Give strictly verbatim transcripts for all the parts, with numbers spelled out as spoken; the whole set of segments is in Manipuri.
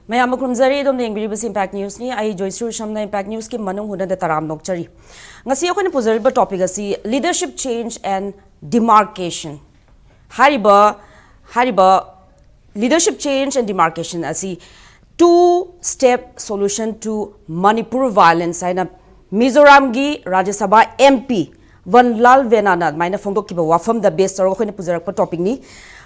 ꯃꯌꯥꯝꯕꯨ ꯈꯨꯔꯨꯝꯖꯔꯤ꯫ ꯑꯗꯣꯝꯅ ꯌꯦꯡꯕꯤꯔꯤꯕꯁꯤ Impact Newsꯅꯤ꯫ ꯑꯩ ꯖꯣꯏꯁ꯭ꯔꯤ ꯁꯝꯅ Impact Newsꯀꯤ ꯃꯅꯨꯡ ꯍꯨꯠꯅꯗ ꯇꯔꯥꯝ ꯅꯣꯛꯆꯔꯤ꯫ ꯉꯁꯤ ꯑꯩꯈꯣꯏꯅ ꯄꯨꯖꯔꯤꯕ topic ꯑꯁꯤ Leadership Change and Demarcation꯫ ꯍꯥꯏꯔꯤꯕ ꯍꯥꯏꯔꯤꯕ Leadership Change and Demarcation ꯑꯁꯤ Two Step Solution to Manipur Violence ꯍꯥꯏꯅ ꯃꯤꯖꯣꯔꯥꯝꯒꯤ ꯔꯥꯖ꯭ꯌ ꯁꯚꯥ MP ꯕꯟꯂꯥꯜ ꯚꯦꯅꯥꯅ ꯑꯗꯨꯃꯥꯏꯅ ꯐꯣꯡꯗꯣꯛꯈꯤꯕ ꯋꯥꯐꯝꯗ base ꯇꯧꯔꯒ ꯑꯩꯈꯣꯏꯅ ꯄꯨꯖꯔꯛꯄ topicꯅꯤ꯫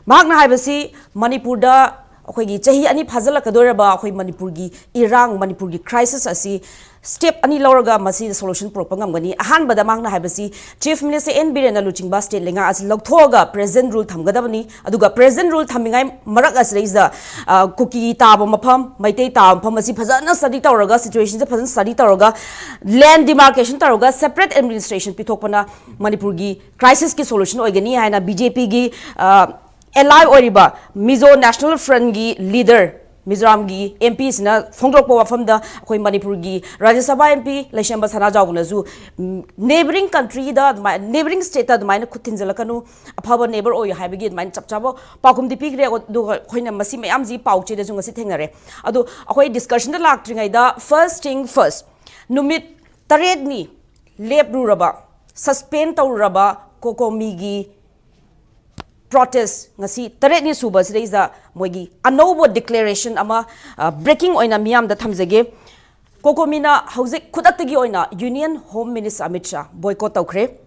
ꯃꯍꯥꯛꯅ ꯍꯥꯏꯕꯁꯤ ꯃꯅꯤꯄꯨꯔꯗ ꯑꯩꯈꯣꯏꯒꯤ ꯆꯍꯤ ꯑꯅꯤ ꯐꯥꯖꯤꯜꯂꯛꯀꯗꯣꯏꯔꯕ ꯑꯩꯈꯣꯏ ꯃꯅꯤꯄꯨꯔꯒꯤ ꯏꯔꯥꯡ, ꯃꯅꯤꯄꯨꯔꯒꯤ crisis ꯑꯁꯤ step ꯑꯅꯤ ꯂꯧꯔꯒ ꯃꯁꯤꯗ solution ꯄꯨꯔꯛꯄ ꯉꯝꯒꯅꯤ꯫ ꯑꯍꯥꯟꯕꯗ ꯃꯍꯥꯛꯅ ꯍꯥꯏꯕꯁꯤ Chief Minister ꯑꯦꯟ ꯕꯤꯔꯦꯟꯅ ꯂꯨꯆꯤꯡꯕ state ꯂꯩꯉꯥꯛ ꯑꯁꯤ ꯂꯧꯊꯣꯛꯑꯒ present rule ꯊꯝꯒꯗꯕꯅꯤ꯫ ꯑꯗꯨꯒ present rule ꯊꯝꯃꯤꯉꯥꯏ ꯃꯔꯛ ꯑꯁꯤꯗꯩꯁꯤꯗ, ꯑ, ꯀꯨꯀꯤ ꯇꯥꯕ ꯃꯐꯝ, ꯃꯩꯇꯩ ꯇꯥꯕ ꯃꯐꯝ ꯑꯁꯤ ꯐꯖꯅ study ꯇꯧꯔꯒ, situationꯁꯦ ꯐꯖꯅ study ꯇꯧꯔꯒ, land demarcation ꯇꯧꯔꯒ separate administration ꯄꯤꯊꯣꯛꯄꯅ ꯃꯅꯤꯄꯨꯔꯒꯤ crisisꯀꯤ solution ꯑꯣꯏꯒꯅꯤ ꯍꯥꯏꯅ BJPꯒꯤ, ꯑ, ally ꯑꯣꯏꯔꯤꯕ Mizo National Frontꯀꯤ leader ꯃꯤꯖꯣꯔꯥꯝꯒꯤ MPꯁꯤꯅ ꯐꯣꯡꯗꯣꯔꯛꯄ ꯋꯥꯐꯝꯗ ꯑꯩꯈꯣꯏ ꯃꯅꯤꯄꯨꯔꯒꯤ ꯔꯥꯖ꯭ꯌ ꯁꯚꯥ MP ꯂꯩꯁꯦꯝꯕ ꯁꯅꯥꯖꯥꯎꯕꯅꯁꯨ, ꯎꯝ, neighbouring countryꯗ ꯑꯗꯨꯃꯥꯏꯅ, neighbouring stateꯇ ꯑꯗꯨꯃꯥꯏꯅ ꯈꯨꯠ ꯊꯤꯟꯖꯤꯜꯂꯛꯀꯅꯨ, ꯑꯐꯕ neighbour ꯑꯣꯏꯌꯨ ꯍꯥꯏꯕꯒꯤ ꯑꯗꯨꯃꯥꯏꯅ ꯆꯞ ꯆꯥꯕ ꯄꯥꯎꯈꯨꯝꯗꯤ ꯄꯤꯈ꯭ꯔꯦ꯫ ꯑꯗꯨꯒ ꯑꯩꯈꯣꯏꯅ ꯃꯁꯤ ꯃꯌꯥꯝꯁꯤ ꯄꯥꯎ ꯆꯦꯗꯁꯨ ꯉꯁꯤ ꯊꯦꯡꯅꯔꯦ꯫ ꯑꯗꯣ ꯑꯩꯈꯣꯏ discussionꯗ ꯂꯥꯛꯇ꯭ꯔꯤꯉꯩꯗ first thing first, ꯅꯨꯃꯤꯠ ꯇꯔꯦꯠꯅꯤ ꯂꯦꯞꯂꯨꯔꯕ, suspend ꯇꯧꯔꯨꯔꯕ COCOMIꯒꯤ protest ꯉꯁꯤ ꯇꯔꯦꯠꯅꯤ ꯁꯨꯕ ꯁꯤꯗꯩꯁꯤꯗ ꯃꯣꯏꯒꯤ ꯑꯅꯧꯕ declaration ꯑꯃ, ꯑ, breaking ꯑꯣꯏꯅ ꯃꯤꯌꯥꯝꯗ ꯊꯝꯖꯒꯦ꯫ COCOMIꯅ ꯍꯧꯖꯤꯛ ꯈꯨꯗꯛꯇꯒꯤ ꯑꯣꯏꯅ Union Home Minister Amit Shah boycott ꯇꯧꯈ꯭ꯔꯦ꯫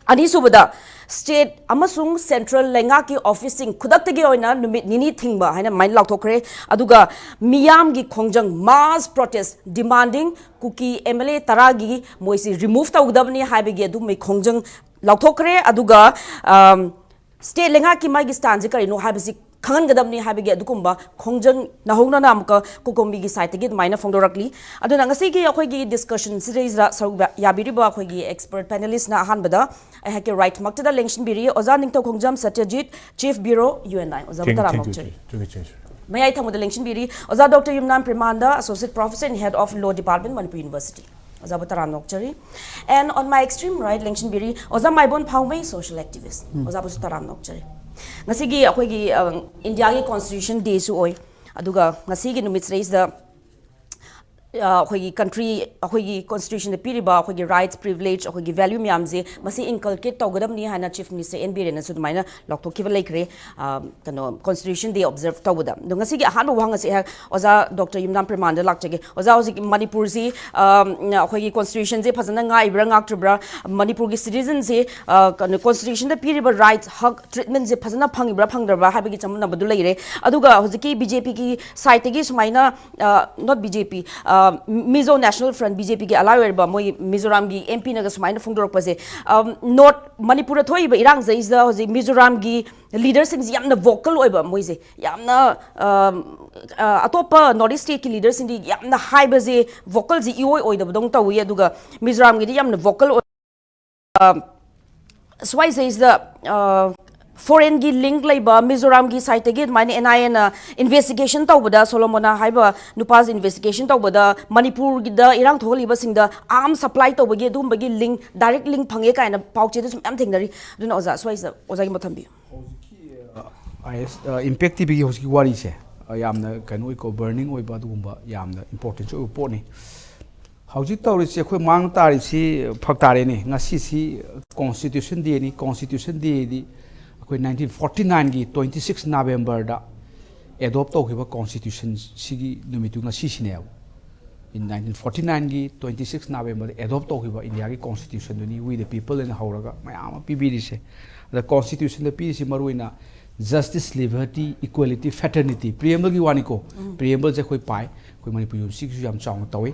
ꯑꯅꯤꯁꯨꯕꯗ, state ꯑꯃꯁꯨꯡ central ꯂꯩꯉꯥꯛꯀꯤ officeꯁꯤꯡ ꯈꯨꯗꯛꯇꯒꯤ ꯑꯣꯏꯅ ꯅꯨꯃꯤꯠ ꯅꯤꯅꯤ ꯊꯤꯡꯕ ꯍꯥꯏꯅ ꯑꯗꯨꯃꯥꯏꯅ ꯂꯥꯎꯊꯣꯛꯈ꯭ꯔꯦ꯫ ꯑꯗꯨꯒ ꯃꯤꯌꯥꯝꯒꯤ ꯈꯣꯡꯖꯪ, mass protest demanding ꯀꯨꯀꯤ MLA ꯇꯔꯥꯒꯤ ꯃꯣꯏꯁꯤ remove ꯇꯧꯒꯗꯕꯅꯤ ꯍꯥꯏꯕꯒꯤ ꯑꯗꯨꯒꯨꯝꯕꯒꯤ ꯈꯣꯡꯖꯪ ꯂꯥꯎꯊꯣꯛꯈ꯭ꯔꯦ꯫ ꯑꯗꯨꯒ, ꯑꯝ, state ꯂꯩꯉꯥꯛꯀꯤ ꯃꯥꯒꯤ standꯁꯦ ꯀꯔꯤꯅꯣ ꯍꯥꯏꯕꯁꯤ ꯈꯪꯍꯟꯒꯗꯕꯅꯤ ꯍꯥꯏꯕꯒꯤ ꯑꯗꯨꯒꯨꯝꯕ ꯈꯣꯡꯖꯪ ꯅꯧꯍꯧꯅꯅ ꯑꯃꯨꯛꯀ COCOMIꯒꯤ sideꯇꯒꯤ ꯑꯗꯨꯃꯥꯏꯅ ꯐꯣꯡꯗꯣꯔꯛꯂꯤ꯫ ꯑꯗꯨꯅ ꯉꯁꯤꯒꯤ ꯑꯩꯈꯣꯏꯒꯤ discussionꯁꯤꯗꯩꯁꯤꯗ ꯁꯔꯨꯛ ꯌꯥꯕꯤꯔꯤꯕ ꯑꯩꯈꯣꯏꯒꯤ expert panelistꯅ ꯑꯍꯥꯟꯕꯗ ꯑꯩꯍꯥꯛꯀꯤ rightꯃꯛꯇꯗ ꯂꯦꯡꯁꯤꯟꯕꯤꯔꯤ ꯑꯣꯖꯥ ꯅꯤꯡꯊꯧꯈꯣꯡꯖꯝ ꯁꯇ꯭ꯌꯖꯤꯠ, Chief Bureau, UNI꯫ ꯑꯣꯖꯥꯕꯨ ꯇꯔꯥꯝꯅ ꯑꯣꯛꯆꯔꯤ꯫ ꯃꯌꯥꯏ ꯊꯪꯕꯗ ꯂꯦꯡꯁꯤꯟꯕꯤꯔꯤ ꯑꯣꯖꯥ doctor Yumnam Premananda, Associate Professor and Head of Law Department, Manipur University꯫ ꯑꯣꯖꯥꯕꯨ ꯇꯔꯥꯝꯅ ꯑꯣꯛꯆꯔꯤ꯫ And on my extreme right ꯂꯦꯡꯁꯤꯟꯕꯤꯔꯤ ꯑꯣꯖꯥ ꯃꯥꯏꯕꯣꯟ ꯐꯥꯎꯃꯩ, social activist꯫ ꯑꯣꯖꯥꯕꯨꯁꯨ ꯇꯔꯥꯝꯅ ꯑꯣꯛꯆꯔꯤ꯫ ꯉꯁꯤꯒꯤ ꯑꯩꯈꯣꯏꯒꯤ, ꯑ, ꯏꯟꯗꯤꯌꯥꯒꯤ Constitution Dayꯁꯨ ꯑꯣꯏ꯫ ꯑꯗꯨꯒ ꯉꯁꯤꯒꯤ ꯅꯨꯃꯤꯠꯁꯤꯗꯩꯁꯤꯗ ꯑ, ꯑꯩꯈꯣꯏꯒꯤ ꯀꯟꯇ꯭ꯔꯤ, ꯑꯩꯈꯣꯏꯒꯤ ꯀꯣꯟꯁꯇꯤꯇ꯭ꯌꯨꯁꯟꯗ ꯄꯤꯔꯤꯕ ꯑꯩꯈꯣꯏꯒꯤ ꯔꯥꯏꯠꯁ, ꯄ꯭ꯔꯤꯚꯤꯂꯦꯖ, ꯑꯩꯈꯣꯏꯒꯤ ꯚꯦꯂ꯭ꯌꯨ ꯃꯌꯥꯝꯁꯦ ꯃꯁꯤ ꯏꯟꯀꯜꯀꯦꯠ ꯇꯧꯒꯗꯕꯅꯤ ꯍꯥꯏꯅ ꯆꯤꯐ ꯃꯤꯅꯤꯁꯇꯔ ꯑꯦꯟ ꯕꯤꯔꯦꯟꯅꯁꯨ ꯑꯗꯨꯃꯥꯏꯅ ꯂꯥꯎꯊꯣꯛꯈꯤꯕ ꯂꯩꯈ꯭ꯔꯦ꯫ ꯑ, ꯀꯩꯅꯣ, ꯀꯣꯟꯁꯇꯤꯇ꯭ꯌꯨꯁꯟ ꯗꯦ ꯑꯣꯕꯖꯔꯕ ꯇꯧꯕꯗ꯫ ꯑꯗꯣ ꯉꯁꯤꯒꯤ ꯑꯍꯥꯟꯕ ꯋꯥꯍꯪ ꯑꯁꯤ ꯑꯩꯍꯥꯛ ꯑꯣꯖꯥ ꯗꯣꯛꯇꯔ ꯌꯨꯝꯅꯥꯝ ꯄ꯭ꯔꯦꯃꯥꯟꯗ ꯂꯥꯛꯆꯒꯦ꯫ ꯑꯣꯖꯥ, ꯍꯧꯖꯤꯛ ꯃꯅꯤꯄꯨꯔꯁꯤ, ꯑ, ꯑꯩꯈꯣꯏꯒꯤ ꯀꯣꯟꯁꯇꯤꯇ꯭ꯌꯨꯁꯟꯁꯦ ꯐꯖꯅ ꯉꯥꯛꯏꯕ꯭ꯔꯥ ꯉꯥꯛꯇ꯭ꯔꯤꯕ꯭ꯔꯥ, ꯃꯅꯤꯄꯨꯔꯒꯤ ꯁꯤꯇꯤꯖꯟꯁꯦ, ꯑ, ꯀꯩꯅꯣ, ꯀꯣꯟꯁꯇꯤꯇ꯭ꯌꯨꯁꯟꯗ ꯄꯤꯔꯤꯕ ꯔꯥꯏꯠꯁ, ꯍꯛ, ꯇ꯭ꯔꯤꯠꯃꯦꯟꯁꯦ ꯐꯖꯅ ꯐꯪꯉꯤꯕ꯭ꯔꯥ ꯐꯪꯗ꯭ꯔꯕ꯭ꯔꯥ ꯍꯥꯏꯕꯒꯤ ꯆꯃꯝꯅꯕꯗꯨ ꯂꯩꯔꯦ꯫ ꯑꯗꯨꯒ ꯍꯧꯖꯤꯛꯀꯤ ꯕꯤ ꯖꯦ ꯄꯤꯒꯤ ꯁꯥꯏꯠꯇꯒꯤ ꯁꯨꯃꯥꯏꯅ, not B J P, Mizo national front, B J ꯄꯤꯒꯤ ꯑꯦꯂꯥꯏ ꯑꯣꯏꯔꯤꯕ ꯃꯣꯏ ꯃꯤꯖꯣꯔꯥꯝꯒꯤ ꯑꯦꯝ ꯄꯤꯅꯒ ꯁꯨꯃꯥꯏꯅ ꯐꯣꯡꯗꯣꯔꯛꯄꯁꯦ, ꯅꯣꯔꯠ ꯃꯅꯤꯄꯨꯔꯗ ꯊꯣꯛꯏꯕ ꯏꯔꯥꯡꯁꯤꯗꯩꯁꯤꯗ ꯍꯧꯖꯤꯛ ꯃꯤꯖꯣꯔꯥꯝꯒꯤ ꯂꯤꯗꯔꯁꯤꯡꯁꯤ ꯌꯥꯝꯅ ꯚꯣꯀꯜ ꯑꯣꯏꯕ, ꯃꯣꯏꯁꯦ ꯌꯥꯝꯅ, ꯑ, ꯑ, ꯑꯇꯣꯞꯄ ꯅꯣꯔꯠ ꯏꯁ ꯁ꯭ꯇꯦꯠꯀꯤ ꯂꯤꯗꯔꯁꯤꯡꯗꯤ ꯌꯥꯝꯅ ꯍꯥꯏꯕꯁꯦ, ꯚꯣꯀꯜꯁꯤ ꯏꯑꯣꯏ ꯑꯣꯏꯗꯕꯗꯧꯅ ꯇꯧꯏ꯫ ꯑꯗꯨꯒ ꯃꯤꯖꯣꯔꯥꯝꯒꯤꯗꯤ ꯌꯥꯝꯅ ꯚꯣꯀꯜ ꯑꯣꯏ꯫ ꯑ, ꯁ꯭ꯋꯥꯏꯁꯤꯗꯩꯁꯤꯗ, ꯑ, ꯐꯣꯔꯦꯟꯒꯤ ꯂꯤꯡꯛ ꯂꯩꯕ ꯃꯤꯖꯣꯔꯥꯝꯒꯤ ꯁꯥꯏꯠꯇꯒꯤ ꯑꯗꯨꯃꯥꯏꯅ ꯑꯦꯟ ꯑꯥꯏ ꯑꯦꯅ ꯏꯟꯚꯦꯁꯇꯤꯒꯦꯁꯟ ꯇꯧꯕꯗ, ꯁꯣꯂꯣꯃꯣꯅꯥ ꯍꯥꯏꯕ ꯅꯨꯄꯥꯁꯤ ꯏꯟꯚꯦꯁꯇꯤꯒꯦꯁꯟ ꯇꯧꯕꯗ ꯃꯅꯤꯄꯨꯔꯒꯤꯗ ꯏꯔꯥꯡ ꯊꯣꯛꯍꯜꯂꯤꯕꯁꯤꯡꯗ ꯑꯥꯔꯝ ꯁꯄ꯭ꯂꯥꯏ ꯇꯧꯕꯒꯤ ꯑꯗꯨꯒꯨꯝꯕꯒꯤ ꯂꯤꯡꯛ, ꯗꯥꯏꯔꯦꯛ ꯂꯤꯡꯛ ꯐꯪꯉꯦ ꯀꯥꯏꯅ ꯄꯥꯎꯆꯦꯗꯁꯨ ꯃꯌꯥꯝ ꯊꯦꯡꯅꯔꯤ꯫ ꯑꯗꯨꯅ ꯑꯣꯖꯥ, ꯁ꯭ꯋꯥꯏꯁꯤꯗ ꯑꯣꯖꯥꯒꯤ ꯃꯣꯠ ꯊꯝꯕꯤꯌꯨ꯫ ꯍꯧꯖꯤꯛꯀꯤ, ꯑ, ꯑꯥꯏ ꯑꯦꯁ, ꯑ, ꯏꯝꯄꯦꯛ ꯇꯤ ꯚꯤꯒꯤ ꯍꯧꯖꯤꯛꯀꯤ ꯋꯥꯔꯤꯁꯦ, ꯑ, ꯌꯥꯝꯅ ꯀꯩꯅꯣ ꯑꯣꯏꯀꯣ, ꯕꯔꯅꯤꯡ ꯑꯣꯏꯕ, ꯑꯗꯨꯒꯨꯝꯕ ꯌꯥꯝꯅ ꯏꯝꯄꯣꯔꯇꯦꯟꯁ ꯑꯣꯏꯕ ꯄꯣꯠꯅꯤ꯫ ꯍꯧꯖꯤꯛ ꯇꯧꯔꯤꯁꯤ, ꯑꯩꯈꯣꯏ ꯃꯥꯡ ꯇꯥꯔꯤꯁꯤ ꯐꯔꯛ ꯇꯥꯔꯦꯅꯦ꯫ ꯉꯁꯤꯁꯤ ꯀꯣꯟꯁꯇꯤꯇ꯭ꯌꯨꯁꯟ ꯗꯦꯅꯤ꯫ ꯀꯣꯟꯁꯇꯤꯇ꯭ꯌꯨꯁꯟ ꯗꯦꯗꯤ ꯑꯩꯈꯣꯏ ꯅꯥꯏꯟꯇꯤꯟ ꯐꯣꯔꯇꯤ ꯅꯥꯏꯟꯒꯤ ꯇ꯭ꯋꯦꯟꯇꯤ ꯁꯤꯛꯁ ꯅꯕꯦꯝꯕꯔꯗ ꯑꯦꯗꯣꯞ ꯇꯧꯈꯤꯕ ꯀꯣꯟꯁꯇꯤꯇ꯭ꯌꯨꯁꯟꯁꯤꯒꯤ ꯅꯨꯃꯤꯠꯇꯨ ꯉꯁꯤꯁꯤꯅꯦꯕ꯫ ꯏꯟ ꯅꯥꯏꯟꯇꯤꯟ ꯐꯣꯔꯇꯤ ꯅꯥꯏꯟꯒꯤ ꯇ꯭ꯋꯦꯟꯇꯤ ꯁꯤꯛꯁ ꯅꯕꯦꯝꯕꯔꯗ ꯑꯦꯗꯣꯞ ꯇꯧꯈꯤꯕ ꯏꯟꯗꯤꯌꯥꯒꯤ ꯀꯣꯟꯁꯇꯤꯇ꯭ꯌꯨꯁꯟꯗꯨꯅꯤ, We the People ꯍꯥꯏꯅ ꯍꯧꯔꯒ ꯃꯌꯥꯝ ꯑꯃ ꯄꯤꯕꯤꯔꯤꯁꯦ꯫ ꯑꯗ ꯀꯣꯟꯁꯇꯤꯇ꯭ꯌꯨꯁꯟꯗ ꯄꯤꯔꯤꯁꯤ ꯃꯔꯨꯑꯣꯏꯅ ꯖꯁꯇꯤꯁ, ꯂꯤꯕꯔꯇꯤ, ꯏꯀ꯭ꯋꯦꯂꯤꯇꯤ, ꯐ꯭ꯔꯦꯇꯔꯅꯤꯇꯤ, ꯄ꯭ꯔꯤꯑꯦꯝꯕꯜꯒꯤ ꯋꯥꯅꯤꯀꯣ꯫ ꯄ꯭ꯔꯤꯑꯦꯝꯕꯜꯁꯦ ꯑꯩꯈꯣꯏ ꯄꯥꯏ, ꯑꯩꯈꯣꯏ ꯃꯅꯤꯄꯨꯔ ꯌꯨꯅꯤꯚꯔꯁꯤꯇꯤꯒꯤꯁꯨ ꯌꯥꯝ ꯆꯥꯎꯅ ꯇꯧꯏ꯫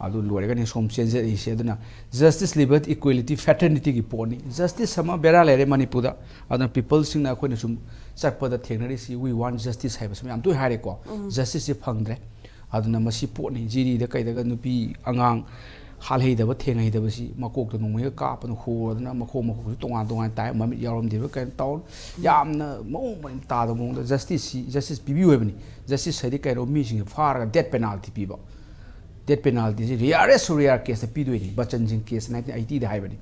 ꯑꯗꯨ ꯂꯣꯏꯔꯒꯅꯤ ꯁꯣꯝ ꯆꯦꯟꯖꯔꯛꯏꯁꯦ꯫ ꯑꯗꯨꯅ ꯖꯁꯇꯤꯁ, ꯂꯤꯕꯔꯇꯤ, ꯏꯀ꯭ꯋꯦꯂꯤꯇꯤ, ꯐ꯭ꯔꯦꯇꯔꯅꯤꯇꯤꯒꯤ ꯄꯣꯠꯅꯤ꯫ ꯖꯁꯇꯤꯁ ꯑꯃ ꯕꯦꯔꯥ ꯂꯩꯔꯦ ꯃꯅꯤꯄꯨꯔꯗ꯫ ꯑꯗꯨꯅ ꯄꯤꯄꯜꯁꯤꯡꯅ ꯑꯩꯈꯣꯏꯅ ꯁꯨꯝ ꯆꯠꯄꯗ ꯊꯦꯡꯅꯔꯤꯁꯤ, "We want justice" ꯍꯥꯏꯕꯁꯤ ꯃꯌꯥꯝ ꯇꯣꯏ ꯍꯥꯏꯔꯦꯀꯣ꯫ ꯖꯁꯇꯤꯁꯁꯦ ꯐꯪꯗ꯭ꯔꯦ꯫ ꯑꯗꯨꯅ ꯃꯁꯤ ꯄꯣꯠꯅꯤ꯫ ꯖꯤꯔꯤꯗ ꯀꯩꯗꯒ ꯅꯨꯄꯤ ꯑꯉꯥꯡ ꯍꯥꯠꯍꯩꯗꯕ, ꯊꯦꯡꯍꯩꯗꯕꯁꯤ ꯃꯀꯣꯛꯇ ꯅꯣꯡꯃꯩꯒ ꯀꯥꯞꯄꯅ ꯍꯨꯔꯗꯅ ꯃꯈꯣꯡ ꯃꯈꯨꯠꯁꯨ ꯇꯣꯉꯥꯟ ꯇꯣꯉꯥꯟ ꯇꯥꯏ, ꯃꯃꯤꯠ ꯌꯥꯎꯔꯝꯗꯦꯕ ꯀꯩꯅꯣ ꯇꯧꯔ ꯌꯥꯝꯅ ꯃꯑꯣꯡ ꯃꯔꯤꯟ ꯇꯥꯗꯕ ꯃꯑꯣꯡꯗ ꯖꯁꯇꯤꯁꯁꯤ, ꯖꯁꯇꯤꯁ ꯄꯤꯕꯤꯌꯨ ꯍꯥꯏꯕꯅꯤ꯫ ꯖꯁꯇꯤꯁ ꯍꯥꯏꯗꯤ ꯀꯩꯅꯣ? ꯃꯤꯁꯤꯡꯁꯦ ꯐꯥꯔꯒ ꯗꯦꯠ ꯄꯦꯅꯥꯜꯇꯤ ꯄꯤꯕ꯫ ꯗꯦꯠ ꯄꯦꯅꯥꯜꯇꯤꯁꯤ ꯔꯦꯌꯥꯔꯦꯁ ꯔꯦꯌꯥꯔ ꯀꯦꯁꯇ ꯄꯤꯗꯣꯏꯅꯤ꯫ ꯕꯆꯟ ꯁꯤꯡ ꯀꯦꯁ ꯅꯥꯏꯟꯇꯤꯟ ꯑꯩꯇꯤꯗ ꯍꯥꯏꯕꯅꯤ꯫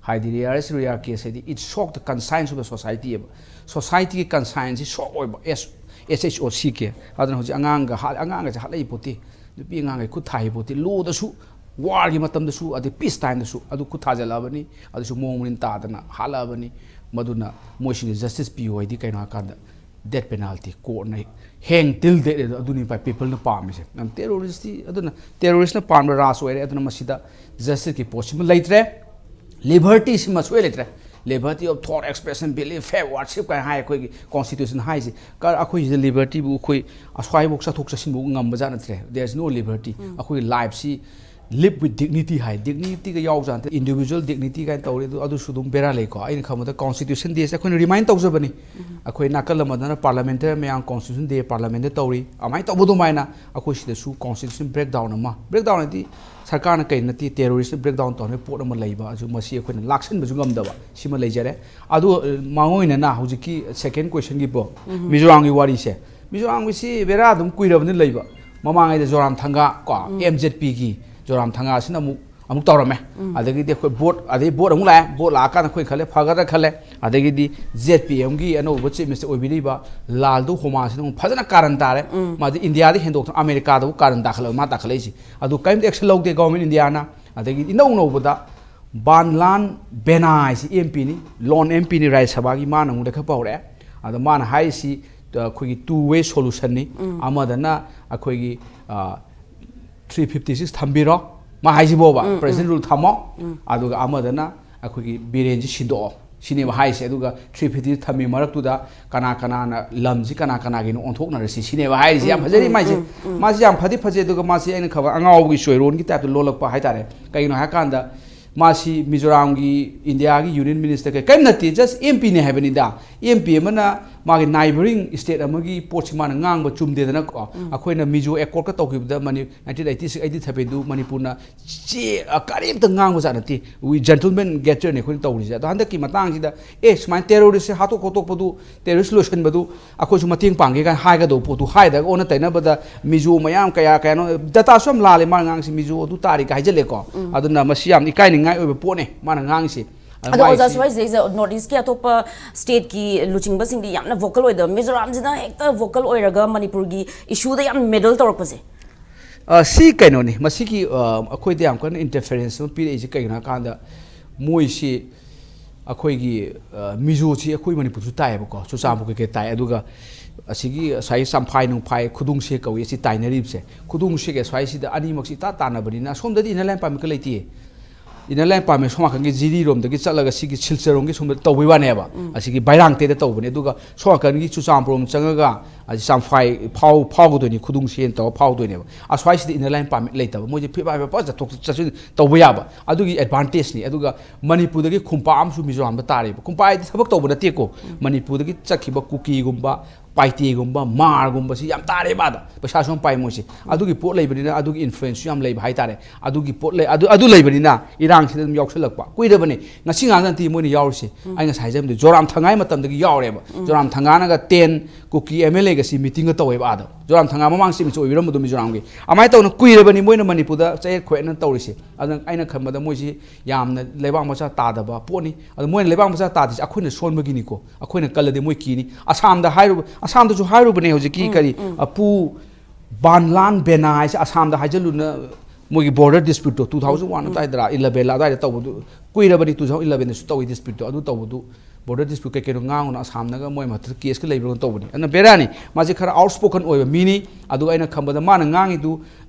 ꯍꯥꯏꯗꯤ ꯔꯦꯌꯥꯔꯦꯁ ꯔꯦꯌꯥꯔ ꯀꯦꯁ ꯍꯥꯏꯗꯤ it shock the conscience of the society ꯍꯥꯏꯕ꯫ ꯁꯣꯁꯥꯏꯇꯤꯒꯤ ꯀꯟꯁꯥꯏꯟꯁꯁꯤ ꯁꯣꯛ ꯑꯣꯏꯕ꯫ ꯑꯦꯁ, ꯑꯦꯁ ꯑꯩꯆ ꯑꯣ ꯁꯤ ꯀꯦ꯫ ꯑꯗꯨꯅ ꯍꯧꯖꯤꯛ ꯑꯉꯥꯡꯒ ꯍꯥꯠ-, ꯑꯉꯥꯡꯒꯁꯦ ꯍꯥꯠꯂꯛꯏ ꯄꯣꯠꯇꯤ, ꯅꯨꯄꯤ ꯑꯉꯥꯡꯈꯩ ꯈꯨꯠ ꯊꯥꯏ ꯄꯣꯠꯇꯤ, ꯂꯣꯗꯁꯨ, ꯋꯥꯔꯒꯤ ꯃꯇꯝꯗꯁꯨ, ꯑꯗꯩ ꯄꯤꯁ ꯇꯥꯏꯝꯗꯁꯨ ꯑꯗꯨ ꯈꯨꯠ ꯊꯥꯖꯤꯜꯂꯛꯑꯕꯅꯤ꯫ ꯑꯗꯨꯁꯨ ꯃꯑꯣꯡ ꯃꯔꯤꯟ ꯇꯥꯗꯅ ꯍꯥꯠꯂꯛꯑꯕꯅꯤ꯫ ꯃꯗꯨꯅ ꯃꯣꯏꯁꯤꯡꯁꯦ ꯖꯁꯇꯤꯁ ꯄꯤꯌꯨ ꯍꯥꯏꯗꯤ ꯀꯩꯅꯣ ꯍꯥꯏꯀꯥꯟꯗ, ꯗꯦꯠ ꯄꯦꯅꯥꯜꯇꯤ ꯀꯣꯔꯠꯅ ꯍꯦꯡ ꯇꯤꯜ ꯗꯦꯠ ꯑꯗꯨꯅꯤ ꯄꯤꯄꯜꯅ ꯄꯥꯝꯃꯤꯁꯦ꯫ ꯇꯦꯔꯣꯔꯤꯁꯇꯤ ꯑꯗꯨꯅ, ꯇꯦꯔꯣꯔꯤꯁꯅ ꯄꯥꯟꯕ ꯔꯥꯖ ꯑꯣꯏꯔꯦ꯫ ꯑꯗꯨꯅ ꯃꯁꯤꯗ ꯖꯁꯇꯤꯁꯀꯤ ꯄꯣꯠꯁꯤꯃ ꯂꯩꯇ꯭ꯔꯦ, ꯂꯤꯕꯔꯇꯤꯁꯤꯃ ꯁꯨꯡꯂꯩ ꯂꯩꯇ꯭ꯔꯦ꯫ Liberty of thought, expression, belief, faith, worship ꯀꯥꯏꯅ ꯍꯥꯏ ꯑꯩꯈꯣꯏꯒꯤ ꯀꯣꯟꯁꯇꯤꯇ꯭ꯌꯨꯁꯟ ꯍꯥꯏꯁꯦ꯫ ꯀ-, ꯑꯩꯈꯣꯏꯁꯤꯗ ꯂꯤꯕꯔꯇꯤꯕꯨ ꯑꯩꯈꯣꯏ ꯑꯁ꯭ꯋꯥꯏꯐꯥꯎ ꯆꯠꯊꯣꯛ ꯆꯠꯁꯤꯟꯕꯨ ꯉꯝꯕꯖꯥꯠ ꯅꯠꯇ꯭ꯔꯦ꯫ There is no liberty꯫ ꯑꯩꯈꯣꯏꯒꯤ ꯂꯥꯏꯐꯁꯤ live with dignity ꯍꯥꯏ, ꯗꯤꯒꯅꯤꯇꯤꯒ ꯌꯥꯎꯖꯥꯠ ꯅꯠꯇꯦ꯫ ꯏꯟꯗꯤꯕꯤꯖꯨꯋꯦꯜ ꯗꯤꯒꯅꯤꯇꯤ ꯀꯥꯏꯅ ꯇꯧꯔꯤ, ꯑꯗꯨ, ꯑꯗꯨꯁꯨ ꯑꯗꯨꯝ ꯕꯦꯔꯥ ꯂꯩꯀꯣ꯫ ꯑꯩꯅ ꯈꯪꯕꯗ ꯀꯣꯟꯁꯇꯤꯇ꯭ꯌꯨꯁꯟ ꯗꯦꯁꯦ ꯑꯩꯈꯣꯏꯅ ꯔꯤꯃꯥꯏꯟ ꯇꯧꯖꯕꯅꯤ꯫ ꯑꯩꯈꯣꯏ ꯅꯥꯀꯜ ꯑꯃꯗꯅ ꯄꯥꯔꯂꯥꯃꯦꯟꯇꯔꯤ ꯃꯌꯥꯝ ꯀꯣꯟꯁꯇꯤꯇ꯭ꯌꯨꯁꯟ ꯗꯦ ꯄꯥꯔꯂꯥꯃꯦꯟꯗ ꯇꯧꯔꯤ꯫ ꯑꯗꯨꯃꯥꯏꯅ ꯇꯧꯕ ꯑꯗꯨꯃꯥꯏꯅ ꯑꯩꯈꯣꯏ ꯁꯤꯗꯁꯨ ꯀꯣꯟꯁꯇꯤꯇ꯭ꯌꯨꯁꯟ ꯕ꯭ꯔꯦꯛ ꯗꯥꯎꯟ ꯑꯃ, ꯕ꯭ꯔꯦꯛ ꯗꯥꯎꯟ ꯍꯥꯏꯗꯤ ꯁꯔꯀꯥꯔꯅ ꯀꯩ ꯅꯠꯇꯦ, ꯇꯦꯔꯣꯔꯤꯁ ꯕ꯭ꯔꯦꯛ ꯗꯥꯎꯟ ꯇꯧꯅꯕ ꯄꯣꯠ ꯑꯃ ꯂꯩꯕ, ꯑꯗꯨ ꯃꯁꯤ ꯑꯩꯈꯣꯏꯅ ꯂꯥꯛꯁꯟꯕꯁꯨ ꯉꯝꯗꯕ, ꯁꯤꯃ ꯂꯩꯖꯔꯦ꯫ ꯑꯗꯨ, ꯑ, ꯃꯥꯡꯑꯣꯏꯅꯅ ꯍꯧꯖꯤꯛꯀꯤ ꯁꯦꯀꯦꯟ ꯀꯣꯏꯁꯟꯒꯤꯕꯣ, ꯃꯤꯖꯣꯔꯥꯝꯒꯤ ꯋꯥꯔꯤꯁꯦ, ꯃꯤꯖꯣꯔꯥꯝꯒꯤꯁꯤ ꯕꯦꯔꯥ ꯑꯗꯨꯝ ꯀꯨꯏꯔꯕꯅꯤ ꯂꯩꯕ꯫ ꯃꯃꯥꯡꯉꯩꯗ ꯖꯣꯔꯥꯝ ꯊꯪꯒꯥ ꯀꯣ, ꯑꯦꯝ ꯖꯦꯠ ꯄꯤꯒꯤ ꯖꯣꯔꯥꯝ ꯊꯪꯒꯥꯁꯤꯅ ꯑꯃꯨꯛ, ꯑꯃꯨꯛ ꯇꯧꯔꯝꯃꯦ꯫ ꯑꯗꯒꯤꯗꯤ ꯑꯩꯈꯣꯏ ꯕꯣꯠ, ꯑꯗꯩ ꯕꯣꯠ ꯑꯃꯨꯛ ꯂꯥꯛꯑꯦ꯫ ꯕꯣꯠ ꯂꯥꯛꯑꯀꯥꯟꯗ ꯑꯩꯈꯣꯏ ꯈꯜꯂꯦ, ꯐꯒꯗ꯭ꯔꯥ ꯈꯜꯂꯦ꯫ ꯑꯗꯒꯤꯗꯤ ꯖꯦꯠ ꯄꯤ ꯑꯦꯝꯒꯤ ꯑꯅꯧꯕ ꯆꯤꯐ ꯃꯤꯅꯤꯁꯇꯔ ꯑꯣꯏꯕꯤꯔꯤꯕ ꯂꯥꯜꯗꯨ ꯍꯣꯃꯥꯁꯤꯅ ꯑꯃꯨꯛ ꯐꯖꯅ ꯀꯥꯔꯟ ꯇꯥꯔꯦ꯫ ꯃꯥꯗꯤ ꯏꯟꯗꯤꯌꯥꯗ ꯍꯦꯟꯗꯣꯛꯇꯅ ꯑꯃꯦꯔꯤꯀꯥꯗꯕꯨ ꯀꯥꯔꯟ ꯇꯥꯈꯠꯂꯕ ꯃꯥ ꯇꯥꯈꯠꯂꯛꯏꯁꯦ꯫ ꯑꯗꯨ ꯀꯔꯤꯝꯇ action ꯂꯧꯗꯦ ꯒꯣꯔꯃꯦꯟ ꯏꯟꯗꯤꯌꯥꯅ꯫ ꯑꯗꯒꯤ ꯏꯅꯧ ꯅꯧꯕꯗ ꯕꯥꯟꯂꯥꯟ ꯕꯦꯅꯥ ꯍꯥꯏꯁꯤ ꯑꯦꯝ ꯄꯤꯅꯤ, ꯂꯣꯟ ꯑꯦꯝ ꯄꯤꯅꯤ, ꯔꯥꯖ꯭ꯌ ꯁꯚꯥꯒꯤ, ꯃꯥꯅ ꯑꯃꯨꯛ ꯂꯦꯞꯈꯠꯄ ꯍꯧꯔꯛꯑꯦ꯫ ꯑꯗꯣ ꯃꯥꯅ ꯍꯥꯏꯔꯤꯁꯤ, ꯑ, ꯑꯩꯈꯣꯏꯒꯤ two way solutionꯅꯤ꯫ ꯑꯃꯗꯅ ꯑꯩꯈꯣꯏꯒꯤ, ꯑ, three fifty six ꯊꯝꯕꯤꯔꯣ, ꯃꯥ ꯍꯥꯏꯁꯤꯕꯣꯕ, ꯎꯝ, ꯎꯝ꯫ President rule ꯊꯝꯃꯣ, ꯎꯝ꯫ ꯑꯗꯨꯒ ꯑꯃꯗꯅ ꯑꯩꯈꯣꯏꯒꯤ ꯕꯤꯔꯦꯟꯁꯤ ꯁꯤꯟꯗꯣꯛꯑꯣ ꯁꯤꯅꯦꯕ ꯍꯥꯏꯔꯤꯁꯦ꯫ ꯑꯗꯨꯒ three fifty six ꯊꯝꯃꯤ ꯃꯔꯛꯇꯨꯗ ꯀꯅꯥ ꯀꯅꯥꯅ ꯂꯝꯁꯤ ꯀꯅꯥ ꯀꯅꯥꯒꯤꯅꯣ ꯑꯣꯟꯊꯣꯛꯅꯔꯁꯤ ꯁꯤꯅꯦꯕ ꯍꯥꯏꯔꯤꯁꯦ꯫ ꯌꯥꯝ ꯎꯝ, ꯐꯖꯔꯤ ꯎꯝ, ꯃꯥꯏꯁꯦ꯫ ꯎꯝ, ꯎꯝ꯫ ꯃꯥꯁꯤ ꯌꯥꯝ ꯐꯗꯤ ꯐꯖꯩ, ꯑꯗꯨꯒ ꯃꯥꯁꯤ ꯑꯩꯅ ꯈꯕ ꯑꯉꯥꯎꯕꯒꯤ ꯆꯣꯏꯔꯣꯟꯒꯤ ꯇꯥꯏꯞꯇ ꯂꯣꯜꯂꯛꯄ ꯍꯥꯏꯇꯥꯔꯦ꯫ ꯀꯩꯒꯤꯅꯣ ꯍꯥꯏꯀꯥꯟꯗ ꯃꯥꯁꯤ ꯃꯤꯖꯣꯔꯥꯝꯒꯤ ꯏꯟꯗꯤꯌꯥꯒꯤ ꯌꯨꯅꯤꯌꯟ ꯃꯤꯅꯤꯁꯇꯔ ꯀꯩ-, ꯀꯔꯤꯝ ꯅꯠꯇꯦ, just ꯑꯦꯝ ꯄꯤꯅꯦ ꯍꯥꯏꯕꯅꯤꯗ꯫ ꯑꯦꯝ ꯄꯤ ꯑꯃꯅ ꯃꯥꯒꯤ neighbouring state ꯑꯃꯒꯤ ꯄꯣꯠꯁꯤ ꯃꯥꯅ ꯉꯥꯡꯕ ꯆꯨꯝꯗꯦꯗꯅꯀꯣ꯫ ꯎꯝ꯫ ꯑꯩꯈꯣꯏꯅ ꯃꯤꯖꯣ ꯑꯦꯀꯣꯔꯗꯀ ꯇꯧꯈꯤꯕꯗ ꯃꯅꯤ-, nineteen eighty six eighty sevenꯗꯨ ꯃꯅꯤꯄꯨꯔꯅ ꯆꯦ, ꯑ, ꯀꯔꯤꯝꯇ ꯉꯥꯡꯕ ꯖꯥꯠ ꯅꯠꯇꯦ꯫ We gentleman gesture ꯅꯦ ꯑꯩꯈꯣꯏꯅ ꯇꯧꯔꯤꯁꯦ꯫ ꯑꯗꯣ ꯍꯟꯗꯛꯀꯤ ꯃꯇꯥꯡꯁꯤꯗ, ꯑꯦ, ꯁꯨꯃꯥꯏꯅ ꯇꯦꯔꯣꯔꯤꯁꯁꯦ ꯍꯥꯠꯇꯣꯛ ꯈꯣꯠꯇꯣꯛꯄꯗꯨ, ꯇꯦꯔꯣꯔꯤꯁ ꯂꯣꯏꯁꯤꯟꯕꯗꯨ ꯑꯩꯈꯣꯏꯁꯨ ꯃꯇꯦꯡ ꯄꯥꯡꯒꯦ ꯀꯥꯏꯅ ꯍꯥꯏꯒꯗꯧꯕ ꯄꯣꯠꯇꯨ ꯍꯥꯏꯗ꯭ꯔꯒ ꯑꯣꯟꯅ ꯇꯩꯅꯕꯗ ꯃꯤꯖꯣ ꯃꯌꯥꯝ ꯀꯌꯥ ꯀꯌꯥꯅꯣ, data ꯁꯨ ꯌꯥꯝ ꯂꯥꯜꯂꯦ ꯃꯥꯅ ꯉꯥꯡꯉꯤꯁꯦ, ꯃꯤꯖꯣ ꯑꯗꯨ ꯇꯥꯔꯤꯒ ꯍꯥꯏꯖꯜꯂꯦꯀꯣ꯫ ꯎꯝ꯫ ꯑꯗꯨꯅ ꯃꯁꯤ ꯌꯥꯝ ꯏꯀꯥꯏꯅꯤꯡꯉꯥꯏ ꯑꯣꯏꯕ ꯄꯣꯠꯅꯦ ꯃꯥꯅ ꯉꯥꯡꯉꯤꯁꯦ꯫ ꯑꯗꯣ ꯑꯣꯖꯥ, ꯁ꯭ꯋꯥꯏꯁꯤꯗꯩꯁꯤꯗ ꯅꯣꯔꯠ ꯏꯁꯀꯤ ꯑꯇꯣꯞꯄ ꯁ꯭ꯇꯦꯠꯀꯤ ꯂꯨꯆꯤꯡꯕꯁꯤꯡꯗꯤ ꯌꯥꯝꯅ ꯚꯣꯀꯦꯜ ꯑꯣꯏꯗꯕ, ꯃꯤꯖꯣꯔꯥꯝꯁꯤꯅ ꯍꯦꯛꯇ ꯚꯣꯀꯦꯜ ꯑꯣꯏꯔꯒ ꯃꯅꯤꯄꯨꯔꯒꯤ ꯏꯁꯨꯗ ꯌꯥꯝ ꯃꯦꯗꯜ ꯇꯧꯔꯛꯄꯁꯦ꯫ ꯑ, ꯁꯤ ꯀꯩꯅꯣꯅꯤ, ꯃꯁꯤꯒꯤ ꯑ, ꯑꯩꯈꯣꯏꯗ ꯌꯥꯝ ꯀꯟꯅ ꯏꯟꯇꯔꯐꯦꯔꯦꯟꯁ ꯑꯃ ꯄꯤꯔꯛꯏꯁꯦ ꯀꯩꯒꯤꯅꯣ ꯍꯥꯏ ꯀꯥꯟꯗ, ꯃꯣꯏꯁꯤ ꯑꯩꯈꯣꯏꯒꯤ ꯑ, ꯃꯤꯖꯣꯁꯤ ꯑꯩꯈꯣꯏ ꯃꯅꯤꯄꯨꯔꯁꯨ ꯇꯥꯏꯌꯦꯕꯀꯣ, ꯆꯨꯔꯆꯥꯟꯄꯨꯔ ꯀꯩꯀꯩ ꯇꯥꯏ, ꯑꯗꯨꯒ ꯑꯁꯤꯒꯤ ꯉꯁꯥꯏꯒꯤ ꯆꯝꯐꯥꯏ ꯅꯨꯡꯐꯥꯏ ꯈꯨꯗꯨꯡꯁꯦ ꯀꯧꯏ, ꯑꯁꯤ ꯇꯥꯏꯅꯔꯤꯕꯁꯦ꯫ ꯈꯨꯗꯨꯡꯁꯦꯒ ꯁ꯭ꯋꯥꯏꯁꯤꯗ ꯑꯅꯤꯃꯛꯁꯤ ꯏꯇꯥ ꯇꯥꯟꯅꯕꯅꯤꯅ, ꯁꯣꯝꯗꯗꯤ ꯏꯟꯅꯔ ꯂꯥꯏꯟ ꯄꯥꯔꯃꯤꯠꯀ ꯂꯩꯇꯦ꯫ ꯏꯟꯅꯔ ꯂꯥꯏꯟ ꯄꯥꯔꯃꯤꯠ ꯁꯣꯝ ꯅꯥꯀꯟꯒꯤ ꯖꯤꯔꯤꯔꯣꯝꯗꯒꯤ ꯆꯠꯂꯒ ꯁꯤꯒꯤ ꯁꯤꯜꯆꯔꯔꯣꯝꯒꯤ ꯁꯣꯝꯗ ꯇꯧꯕꯩ ꯋꯥꯅꯦꯕ, ꯑꯁꯤꯒꯤ ꯕꯥꯏꯔꯥꯡꯇꯦꯗ ꯇꯧꯕꯅꯦ꯫ ꯑꯗꯨꯒ ꯁꯣꯝ ꯅꯥꯀꯟꯒꯤ ꯆꯨꯔꯆꯥꯟꯄꯨꯔꯔꯣꯝ ꯆꯪꯉꯒ ꯑꯁꯤ ꯆꯝꯐꯥꯏ ꯐꯥꯎ ꯐꯥꯎꯒꯗꯣꯏꯅꯤ, ꯈꯨꯗꯨꯡꯁꯦꯅ ꯇꯧꯔ ꯐꯥꯎꯗꯣꯏꯅꯦꯕ꯫ ꯑꯁ꯭ꯋꯥꯏꯁꯤꯗ ꯏꯟꯅꯔ ꯂꯥꯏꯟ ꯄꯥꯔꯃꯤꯠ ꯂꯩꯇꯕ, ꯃꯣꯏꯁꯦ ꯐꯤꯕꯥ ꯐꯤꯕꯥ ꯆꯠꯊꯣꯛ ꯆꯠꯁꯤꯟ ꯇꯧꯕ ꯌꯥꯕ, ꯑꯗꯨꯒꯤ ꯑꯦꯗꯚꯥꯟꯇꯦꯖꯅꯤ꯫ ꯑꯗꯨꯒ ꯃꯅꯤꯄꯨꯔꯗꯒꯤ ꯈꯨꯝꯄꯥꯛ ꯑꯃꯁꯨ ꯃꯤꯖꯣꯔꯥꯝꯗ ꯇꯥꯔꯤꯕ꯫ ꯈꯨꯝꯄꯥꯛ ꯍꯥꯏꯗꯤ ꯊꯕꯛ ꯇꯧꯕ ꯅꯠꯇꯦꯀꯣ, ꯃꯅꯤꯄꯨꯔꯗꯒꯤ ꯆꯠꯈꯤꯕ ꯀꯨꯀꯤꯒꯨꯝꯕ, ꯄꯥꯏꯇꯦꯒꯨꯝꯕ, ꯃꯥꯔꯒꯨꯝꯕꯁꯤ ꯌꯥꯝ ꯇꯥꯔꯦꯕ ꯑꯥꯗ꯫ ꯄꯩꯁꯥꯁꯨ ꯌꯥꯝ ꯄꯥꯏ ꯃꯣꯏꯁꯦ꯫ ꯑꯗꯨꯒꯤ ꯄꯣꯠ ꯂꯩꯕꯅꯤꯅ, ꯑꯗꯨꯒꯤ ꯏꯟꯐ꯭ꯂꯨꯌꯦꯟꯁꯁꯨ ꯌꯥꯝ ꯂꯩꯕ ꯍꯥꯏꯇꯥꯔꯦ꯫ ꯑꯗꯨꯒꯤ ꯄꯣꯠ ꯂꯩ, ꯑꯗꯨ, ꯑꯗꯨ ꯂꯩꯕꯅꯤꯅ ꯏꯔꯥꯡꯁꯤꯗ ꯑꯗꯨꯝ ꯌꯥꯎꯁꯜꯂꯛꯄ꯫ ꯀꯨꯏꯔꯕꯅꯦ, ꯉꯁꯤ ꯉꯥꯛꯇ ꯅꯠꯇꯦ ꯃꯣꯏꯅ ꯌꯥꯎꯔꯤꯁꯦ꯫ ꯑꯩ ꯉꯁꯥꯏ ꯍꯥꯏꯖꯕꯗꯨ ꯖꯣꯔꯥꯝ ꯊꯪꯉꯥꯏ ꯃꯇꯝꯗꯒꯤ ꯌꯥꯎꯔꯦꯕ꯫ ꯖꯣꯔꯥꯝ ꯊꯪꯉꯥꯅꯒ ꯇꯦꯟ ꯀꯨꯀꯤ ꯑꯦꯝ ꯑꯦꯜ ꯑꯦꯒꯁꯤ ꯃꯤꯇꯤꯡꯒ ꯇꯧꯋꯦꯕ ꯑꯥꯗ꯫ ꯖꯣꯔꯥꯝ ꯊꯪꯉꯥ ꯃꯃꯥꯡ ꯆꯤꯞ ꯃꯤꯅꯤꯁꯇꯔ ꯑꯣꯏꯕꯤꯔꯝꯕꯗꯣ ꯃꯤꯖꯣꯔꯥꯝꯒꯤ꯫ ꯑꯗꯨꯃꯥꯏꯅ ꯇꯧꯅ ꯀꯨꯏꯔꯕꯅꯤ ꯃꯣꯏꯅ ꯃꯅꯤꯄꯨꯔꯗ ꯆꯌꯦꯠ ꯈꯣꯏꯌꯦꯠꯅ ꯇꯧꯔꯤꯁꯦ꯫ ꯑꯗꯨꯅ ꯑꯩꯅ ꯈꯟꯕꯗ ꯃꯣꯏꯁꯤ ꯌꯥꯝꯅ ꯂꯩꯕꯥꯛ ꯃꯆꯥ ꯇꯥꯗꯕ ꯄꯣꯠꯅꯤ꯫ ꯑꯗꯣ ꯃꯣꯏꯅ ꯂꯩꯕꯥꯛ ꯃꯆꯥ ꯇꯥꯗ꯭ꯔꯤꯁꯦ ꯑꯩꯈꯣꯏꯅ ꯁꯣꯟꯕꯒꯤꯅꯤꯀꯣ꯫ ꯑꯩꯈꯣꯏꯅ ꯀꯜꯂꯗꯤ ꯃꯣꯏ ꯀꯤꯅꯤ꯫ ꯑꯁꯥꯝꯗ ꯍꯥꯏꯔꯨꯕ, ꯑꯁꯥꯝꯗꯁꯨ ꯍꯥꯏꯔꯨꯕꯅꯦ ꯍꯧꯖꯤꯛꯀꯤ ꯀꯔꯤ, ꯑꯄꯨ ꯕꯥꯟꯂꯥꯟ ꯕꯦꯅꯥ ꯍꯥꯏꯁꯦ ꯑꯁꯥꯝꯗ ꯍꯥꯏꯖꯜꯂꯨꯅ, ꯃꯣꯏꯒꯤ ꯕꯣꯔꯗꯔ ꯗꯤꯁꯄ꯭ꯌꯨꯠꯇꯣ ꯇꯨ ꯊꯥꯎꯖꯟ ꯋꯥꯟ ꯑꯗꯨꯋꯥꯏꯗꯔ ꯏꯂꯚꯦꯟ ꯑꯗꯨꯋꯥꯏꯗ ꯇꯧꯕꯗꯨ ꯀꯨꯏꯔꯕꯅꯤ, ꯇꯨ ꯊꯥꯎꯖꯟ ꯏꯂꯚꯦꯟꯗꯁꯨ ꯇꯧꯏ ꯗꯤꯁꯄ꯭ꯌꯨꯠꯇꯣ꯫ ꯑꯗꯨ ꯇꯧꯕꯗꯨ ꯕꯣꯔꯗꯔ ꯗꯤꯁꯄ꯭ꯌꯨꯠ ꯀꯩ ꯀꯩꯅꯣ ꯉꯥꯡꯉꯨꯅ ꯑꯁꯥꯝꯅꯒ ꯃꯣꯏ ꯃꯊꯛꯇ ꯀꯦꯁꯀ ꯂꯩꯕ꯭ꯔꯥ ꯇꯧꯕꯅꯤ꯫ ꯑꯗꯨꯅ ꯕꯦꯔꯥꯅꯤ, ꯃꯥꯁꯦ ꯈꯔ ꯑꯥꯎꯠ ꯁ꯭ꯄꯣꯀꯟ ꯑꯣꯏꯕ ꯃꯤꯅꯤ꯫ ꯑꯗꯨꯒ ꯑꯩꯅ ꯈꯟꯕꯗ ꯃꯥꯅ ꯉꯥꯡꯉꯤꯗꯨ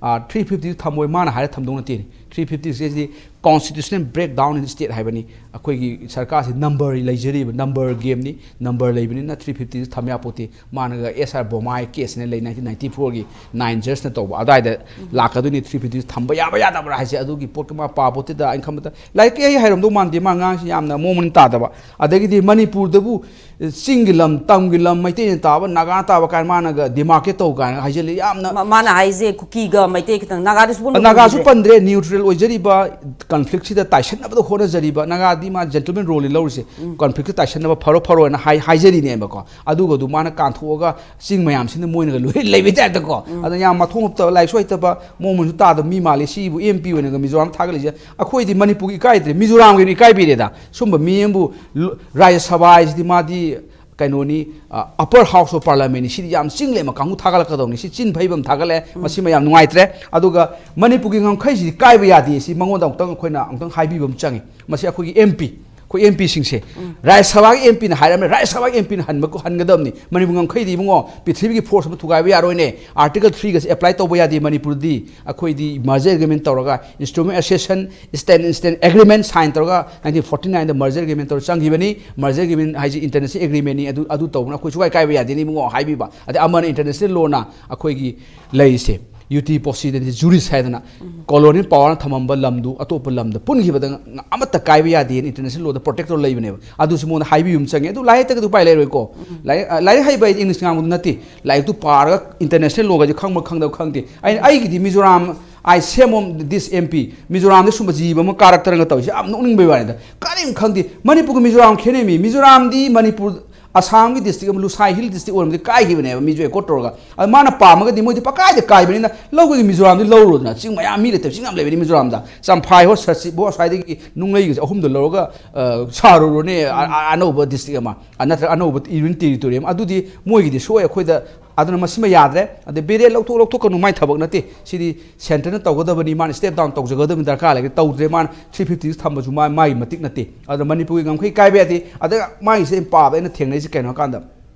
ꯊ꯭ꯔꯤ ꯐꯤꯐꯇꯤꯗꯨ ꯊꯝꯃꯣꯏ, ꯃꯥꯅ ꯍꯥꯏꯔ ꯊꯝꯗꯧ ꯅꯠꯇꯦꯅꯤ꯫ ꯊ꯭ꯔꯤ ꯐꯤꯐꯇꯤ ꯁꯤꯗꯤ ꯀꯣꯟꯁꯇꯤꯇ꯭ꯌꯨꯁꯅꯦꯜ ꯕ꯭ꯔꯦꯛ ꯗꯥꯎꯟ ꯏꯟ ꯁ꯭ꯇꯦꯠ ꯍꯥꯏꯕꯅꯤ꯫ ꯑꯩꯈꯣꯏꯒꯤ ꯁꯔꯀꯥꯔꯁꯤ ꯅꯝꯕꯔ ꯂꯩꯖꯔꯤꯕ, ꯅꯝꯕꯔ ꯒꯦꯝꯅꯤ꯫ ꯅꯝꯕꯔ ꯂꯩꯕꯅꯤꯅ ꯊ꯭ꯔꯤ ꯐꯤꯐꯇꯤꯗꯨ ꯊꯝ ꯌꯥꯄꯣꯠꯇꯦ꯫ ꯃꯥꯅꯒ ꯑꯦꯁ ꯑꯥꯔ ꯕꯣꯃꯥꯏ ꯀꯦꯁꯅ ꯂꯩ, ꯅꯥꯏꯟꯇꯤꯟ ꯅꯥꯏꯟꯇꯤ ꯐꯣꯔꯒꯤ ꯅꯥꯏꯟ ꯖꯁꯅ ꯇꯧꯕ ꯑꯗꯨꯋꯥꯏꯗ ꯂꯥꯛꯀꯗꯣꯏꯅꯤ꯫ ꯊ꯭ꯔꯤ ꯐꯤꯐꯇꯤꯗꯨ ꯊꯝꯕ ꯌꯥꯕ ꯌꯥꯗꯕ꯭ꯔꯥ ꯍꯥꯏꯁꯦ ꯑꯗꯨꯒꯤ ꯄꯣꯠꯀ ꯃꯥ ꯄꯥꯄꯣꯠꯇꯨꯗ ꯑꯩꯅ ꯈꯟꯕꯗ ꯂꯥꯏꯔꯤꯛ ꯑꯩ ꯍꯩꯔꯝꯗꯧ ꯃꯥꯟꯗꯦ꯫ ꯃꯥ ꯉꯥꯡꯁꯤ ꯌꯥꯝꯅ ꯃꯑꯣꯡ ꯃꯔꯤꯟ ꯇꯥꯗꯕ꯫ ꯑꯗꯒꯤꯗꯤ ꯃꯅꯤꯄꯨꯔꯗꯕꯨ ꯆꯤꯡꯒꯤ ꯂꯝ, ꯇꯝꯒꯤ ꯂꯝ, ꯃꯩꯇꯩꯅ ꯇꯥꯕ, ꯅꯥꯒꯥ ꯇꯥꯕ ꯀꯥꯏꯅ ꯃꯥꯅꯒ ꯗꯤꯃꯥꯔꯀꯦꯠ ꯇꯧ ꯀꯥꯏꯅ ꯍꯥꯏꯖꯤꯜꯂꯤ꯫ ꯌꯥꯝꯅ ꯃꯥ-, ꯃꯥꯅ ꯍꯥꯏꯁꯦ ꯀꯨꯀꯤꯒ ꯃꯩꯇꯩ ꯈꯤꯇꯪ, ꯅꯥꯒꯥꯗꯨꯁꯨ ꯄꯟꯕ ꯅꯥꯒꯥꯁꯨ ꯉꯝꯈꯤꯗ꯭ꯔꯦ꯫ ꯄꯟꯗ꯭ꯔꯦ, ꯅ꯭ꯌꯨꯇ꯭ꯔꯦꯜ ꯑꯣꯏꯖꯔꯤꯕ ꯀꯟꯐ꯭ꯂꯤꯛꯁꯤꯗ ꯇꯥꯏꯁꯟꯅꯕꯗ ꯍꯣꯠꯅꯖꯔꯤꯕ ꯅꯥꯒꯥꯗꯤ ꯃꯥ ꯖꯦꯟꯇꯜꯃꯦꯟ ꯔꯣꯜꯅꯤ ꯂꯧꯔꯤꯁꯦ꯫ ꯀꯟꯐ꯭ꯂꯤꯛꯁꯤꯗ ꯇꯥꯏꯁꯟꯅꯕ ꯐꯔꯣ ꯐꯔꯣꯅ ꯍꯥꯏ ꯍꯥꯏꯖꯔꯤꯅꯦꯕꯀꯣ꯫ ꯑꯗꯨꯒꯗꯨ ꯃꯥꯅ ꯀꯥꯟꯊꯣꯛꯑꯒ ꯆꯤꯡ ꯃꯌꯥꯝꯁꯤꯅ ꯃꯣꯏꯅꯒ ꯂꯣꯏ ꯂꯩꯕꯩ ꯇꯥꯏꯞꯇꯀꯣ꯫ ꯑꯗ ꯌꯥꯝ ꯃꯊꯣꯡ ꯍꯨꯞꯇꯕ, ꯂꯥꯏꯔꯤꯛꯁꯨ ꯍꯩꯇꯕ, ꯃꯑꯣꯡ ꯃꯔꯤꯟꯁꯨ ꯇꯥꯗꯕ ꯃꯤ ꯃꯥꯜꯂꯤ꯫ ꯁꯤꯕꯨ ꯑꯦꯝ ꯄꯤ ꯑꯣꯏꯅꯒ ꯃꯤꯖꯣꯔꯥꯝ ꯊꯥꯒꯠꯂꯤꯁꯦ꯫ ꯑꯩꯈꯣꯏꯗꯤ ꯃꯅꯤꯄꯨꯔꯒꯤ ꯏꯀꯥꯏꯗ꯭ꯔꯦ, ꯃꯤꯖꯣꯔꯥꯝꯒꯤꯅ ꯏꯀꯥꯏꯕꯤꯔꯦꯗ꯫ ꯁꯨꯝꯕ ꯃꯤ ꯑꯃꯕꯨ ꯂꯨ-, ꯔꯥꯖ꯭ꯌ ꯁꯚꯥ ꯍꯥꯏꯁꯤꯗꯤ ꯃꯥꯗꯤ ꯀꯩꯅꯣꯅꯤ, ꯑ, upper house of parliamentꯅꯤ꯫ ꯁꯤꯗꯤ ꯌꯥꯝ ꯆꯤꯡ ꯂꯦꯝꯕ ꯀꯥꯡꯕꯨ ꯊꯥꯒꯠꯂꯛꯀꯗꯧꯅꯤ꯫ ꯁꯤ ꯆꯤꯟ ꯐꯩꯕ ꯑꯃ ꯊꯥꯒꯠꯂꯛꯑꯦ꯫ ꯃꯁꯤꯃ ꯌꯥꯝ ꯅꯨꯡꯉꯥꯏꯇ꯭ꯔꯦ꯫ ꯑꯗꯨꯒ ꯃꯅꯤꯄꯨꯔꯒꯤ ꯉꯝꯈꯩꯁꯤꯗꯤ ꯀꯥꯏꯕ ꯌꯥꯗꯦ꯫ ꯁꯤ ꯃꯉꯣꯟꯗ ꯑꯃꯨꯛꯇꯪ ꯑꯩꯈꯣꯏꯅ ꯑꯃꯨꯛꯇꯪ ꯍꯥꯏꯕꯤꯕ ꯑꯃ ꯆꯪꯉꯤ꯫ ꯃꯁꯤ ꯑꯩꯈꯣꯏꯒꯤ ꯑꯦꯝ ꯄꯤ, ꯑꯩꯈꯣꯏ ꯑꯦꯝ ꯄꯤꯁꯤꯡꯁꯦ, ꯔꯥꯖ꯭ꯌ ꯁꯚꯥꯒꯤ ꯑꯦꯝ ꯄꯤꯅ ꯍꯥꯏꯔꯝꯃꯦ, ꯔꯥꯖ꯭ꯌ ꯁꯚꯥꯒꯤ ꯑꯦꯝ ꯄꯤꯅ ꯍꯟꯕ, ꯍꯟꯒꯗꯕꯅꯤ꯫ ꯃꯅꯤꯄꯨꯔ ꯉꯝꯈꯩꯗꯤ ꯏꯕꯨꯡꯉꯣ, ꯄ꯭ꯔꯤꯊꯤꯕꯤꯒꯤ ꯐꯣꯔꯁ ꯑꯃ ꯊꯨꯒꯥꯏꯕ ꯌꯥꯔꯣꯏꯅꯦ꯫ Article threeꯒꯁꯦ apply ꯇꯧꯕ ꯌꯥꯗꯦ ꯃꯅꯤꯄꯨꯔꯗꯤ꯫ ꯑꯩꯈꯣꯏꯗꯤ merger agreement ꯇꯧꯔꯒ, instrument association, stand in stand agreement sign ꯇꯧꯔꯒ, nineteen forty nineꯗ merger agreement ꯇꯧꯔꯒ ꯆꯪꯈꯤꯕꯅꯤ꯫ Merger agreement ꯍꯥꯏꯁꯤ international agreementꯅꯤ, ꯑꯗꯨ, ꯑꯗꯨ ꯇꯧꯕꯅ ꯑꯩꯈꯣꯏ ꯁꯨꯡꯀꯥꯏ ꯀꯥꯏꯕ ꯌꯥꯗꯦꯅꯦ ꯏꯕꯨꯡꯉꯣ ꯍꯥꯏꯕꯤꯕ꯫ ꯑꯗꯩ ꯑꯃꯅ international lawꯅ ꯑꯩꯈꯣꯏꯒꯤ ꯂꯩꯔꯤꯁꯦ, uti possidendi juris ꯍꯥꯏꯗꯅ, colonial powerꯅ ꯊꯝꯃꯝꯕ ꯂꯝꯗꯨ ꯑꯇꯣꯞꯄ ꯂꯝꯗ ꯄꯨꯟꯈꯤꯕꯗ ꯉ-, ꯑꯃꯠꯇ ꯀꯥꯏꯕ ꯌꯥꯗꯦꯅ international lawꯗ protect ꯇꯧꯔ ꯂꯩꯕꯅꯦꯕ꯫ ꯑꯗꯨꯁꯨ ꯃꯉꯣꯟꯗ ꯍꯥꯏꯕꯤꯌꯨ ꯑꯃ ꯆꯪꯉꯦ꯫ ꯑꯗꯨ ꯂꯥꯏꯔꯤꯛ ꯍꯩꯇ꯭ꯔꯒꯗꯤ ꯎꯄꯥꯏ ꯂꯩꯔꯣꯏꯀꯣ꯫ ꯂꯥꯏꯔꯤꯛ, ꯑ, ꯂꯥꯏꯔꯤꯛ ꯍꯩꯕ ꯍꯥꯏꯗꯤ English ꯉꯥꯡꯕꯗꯨ ꯅꯠꯇꯦ꯫ ꯂꯥꯏꯔꯤꯛꯇꯨ ꯄꯥꯔꯒ international lawꯒꯁꯦ ꯈꯪꯕ ꯈꯪꯗꯕ ꯈꯪꯗꯦ꯫ ꯑꯩꯅ, ꯑꯩꯒꯤꯗꯤ Mizoram, I shame on this M P, ꯃꯤꯖꯣꯔꯥꯝꯗ ꯁꯨꯝꯕ ꯖꯤꯕ ꯑꯃ ꯀꯥꯔꯛꯇꯅꯒ ꯇꯧꯔꯤꯁꯦ ꯌꯥꯝ ꯅꯣꯛꯅꯤꯡꯕꯩ ꯋꯥꯅꯤꯗ꯫ ꯀꯔꯤꯝ ꯈꯪꯗꯦ꯫ ꯃꯅꯤꯄꯨꯔꯒ ꯃꯤꯖꯣꯔꯥꯝ ꯈꯦꯠꯅꯩ ꯃꯤ꯫ ꯃꯤꯖꯣꯔꯥꯝꯗꯤ ꯃꯅꯤꯄꯨꯔ, ꯑꯁꯥꯝꯒꯤ district ꯑꯃ, ꯂꯨꯁꯥꯏ Hill District ꯑꯣꯏꯔꯝꯕꯗꯤ ꯀꯥꯏꯈꯤꯕꯅꯦꯕ, ꯃꯤꯁꯨ accord ꯇꯧꯔꯒ꯫ ꯑꯗ ꯃꯥꯅ ꯄꯥꯝꯃꯒꯗꯤ ꯃꯣꯏꯗꯤ ꯄꯀꯥꯏꯗ ꯀꯥꯏꯕꯅꯤꯅ ꯂꯧꯕꯒꯤ ꯃꯤꯖꯣꯔꯥꯝꯗꯤ ꯂꯧꯔꯨꯗꯅ꯫ ꯆꯤꯡ ꯃꯌꯥꯝ ꯃꯤ ꯂꯩꯇꯕ ꯆꯤꯡ ꯌꯥꯝ ꯂꯩꯕꯅꯤ ꯃꯤꯖꯣꯔꯥꯝꯗ꯫ ꯆꯝꯐꯥꯏ ꯍꯣ, ꯁꯔꯁꯤꯞ ꯍꯣ, ꯑꯁ꯭ꯋꯥꯏꯗꯒꯤ ꯅꯨꯡꯂꯩꯒꯁꯦ ꯑꯍꯨꯝꯗ ꯂꯧꯔꯒ, ꯑ, ꯁꯥꯔꯨꯔꯣꯅꯦ, ꯑ-, ꯑ-, ꯑꯅꯧꯕ district ꯑꯃ꯫ ꯑ, ꯅꯠꯇ꯭ꯔꯒ ꯑꯅꯧꯕ Union Territory ꯑꯃ꯫ ꯑꯗꯨꯗꯤ ꯃꯣꯏꯒꯤꯗꯤ ꯁꯣꯏ, ꯑꯩꯈꯣꯏꯗ꯫ ꯑꯗꯨꯅ ꯃꯁꯤꯃ ꯌꯥꯗ꯭ꯔꯦ꯫ ꯑꯗꯩ ꯕꯤꯔꯦꯟ ꯂꯧꯊꯣꯛ, ꯂꯧꯊꯣꯛꯀꯅꯨ, ꯃꯥꯏ ꯊꯕꯛ ꯅꯠꯇꯦ꯫ ꯁꯤꯗꯤ centreꯅ ꯇꯧꯒꯗꯕꯅꯤ, ꯃꯥꯅ step down ꯇꯧꯖꯒꯗꯕꯅꯤ, ꯗꯔꯀꯥꯔ ꯂꯩꯔꯒ꯫ ꯇꯧꯗ꯭ꯔꯦ, ꯃꯥꯅ three fifty ꯊꯝꯕꯁꯨ ꯃꯥ, ꯃꯥꯒꯤ ꯃꯇꯤꯛ ꯅꯠꯇꯦ꯫ ꯑꯗꯨꯅ ꯃꯅꯤꯄꯨꯔꯒꯤ ꯉꯝꯈꯩ ꯀꯥꯏꯕ ꯌꯥꯗꯦ꯫ ꯑꯗ ꯃꯥꯒꯤꯁꯦ ꯑꯩꯅ ꯄꯥꯕꯗ ꯑꯩꯅ ꯊꯦꯡꯅꯔꯤꯁꯦ ꯀꯩꯅꯣ ꯍꯥꯏꯀꯥꯟꯗ,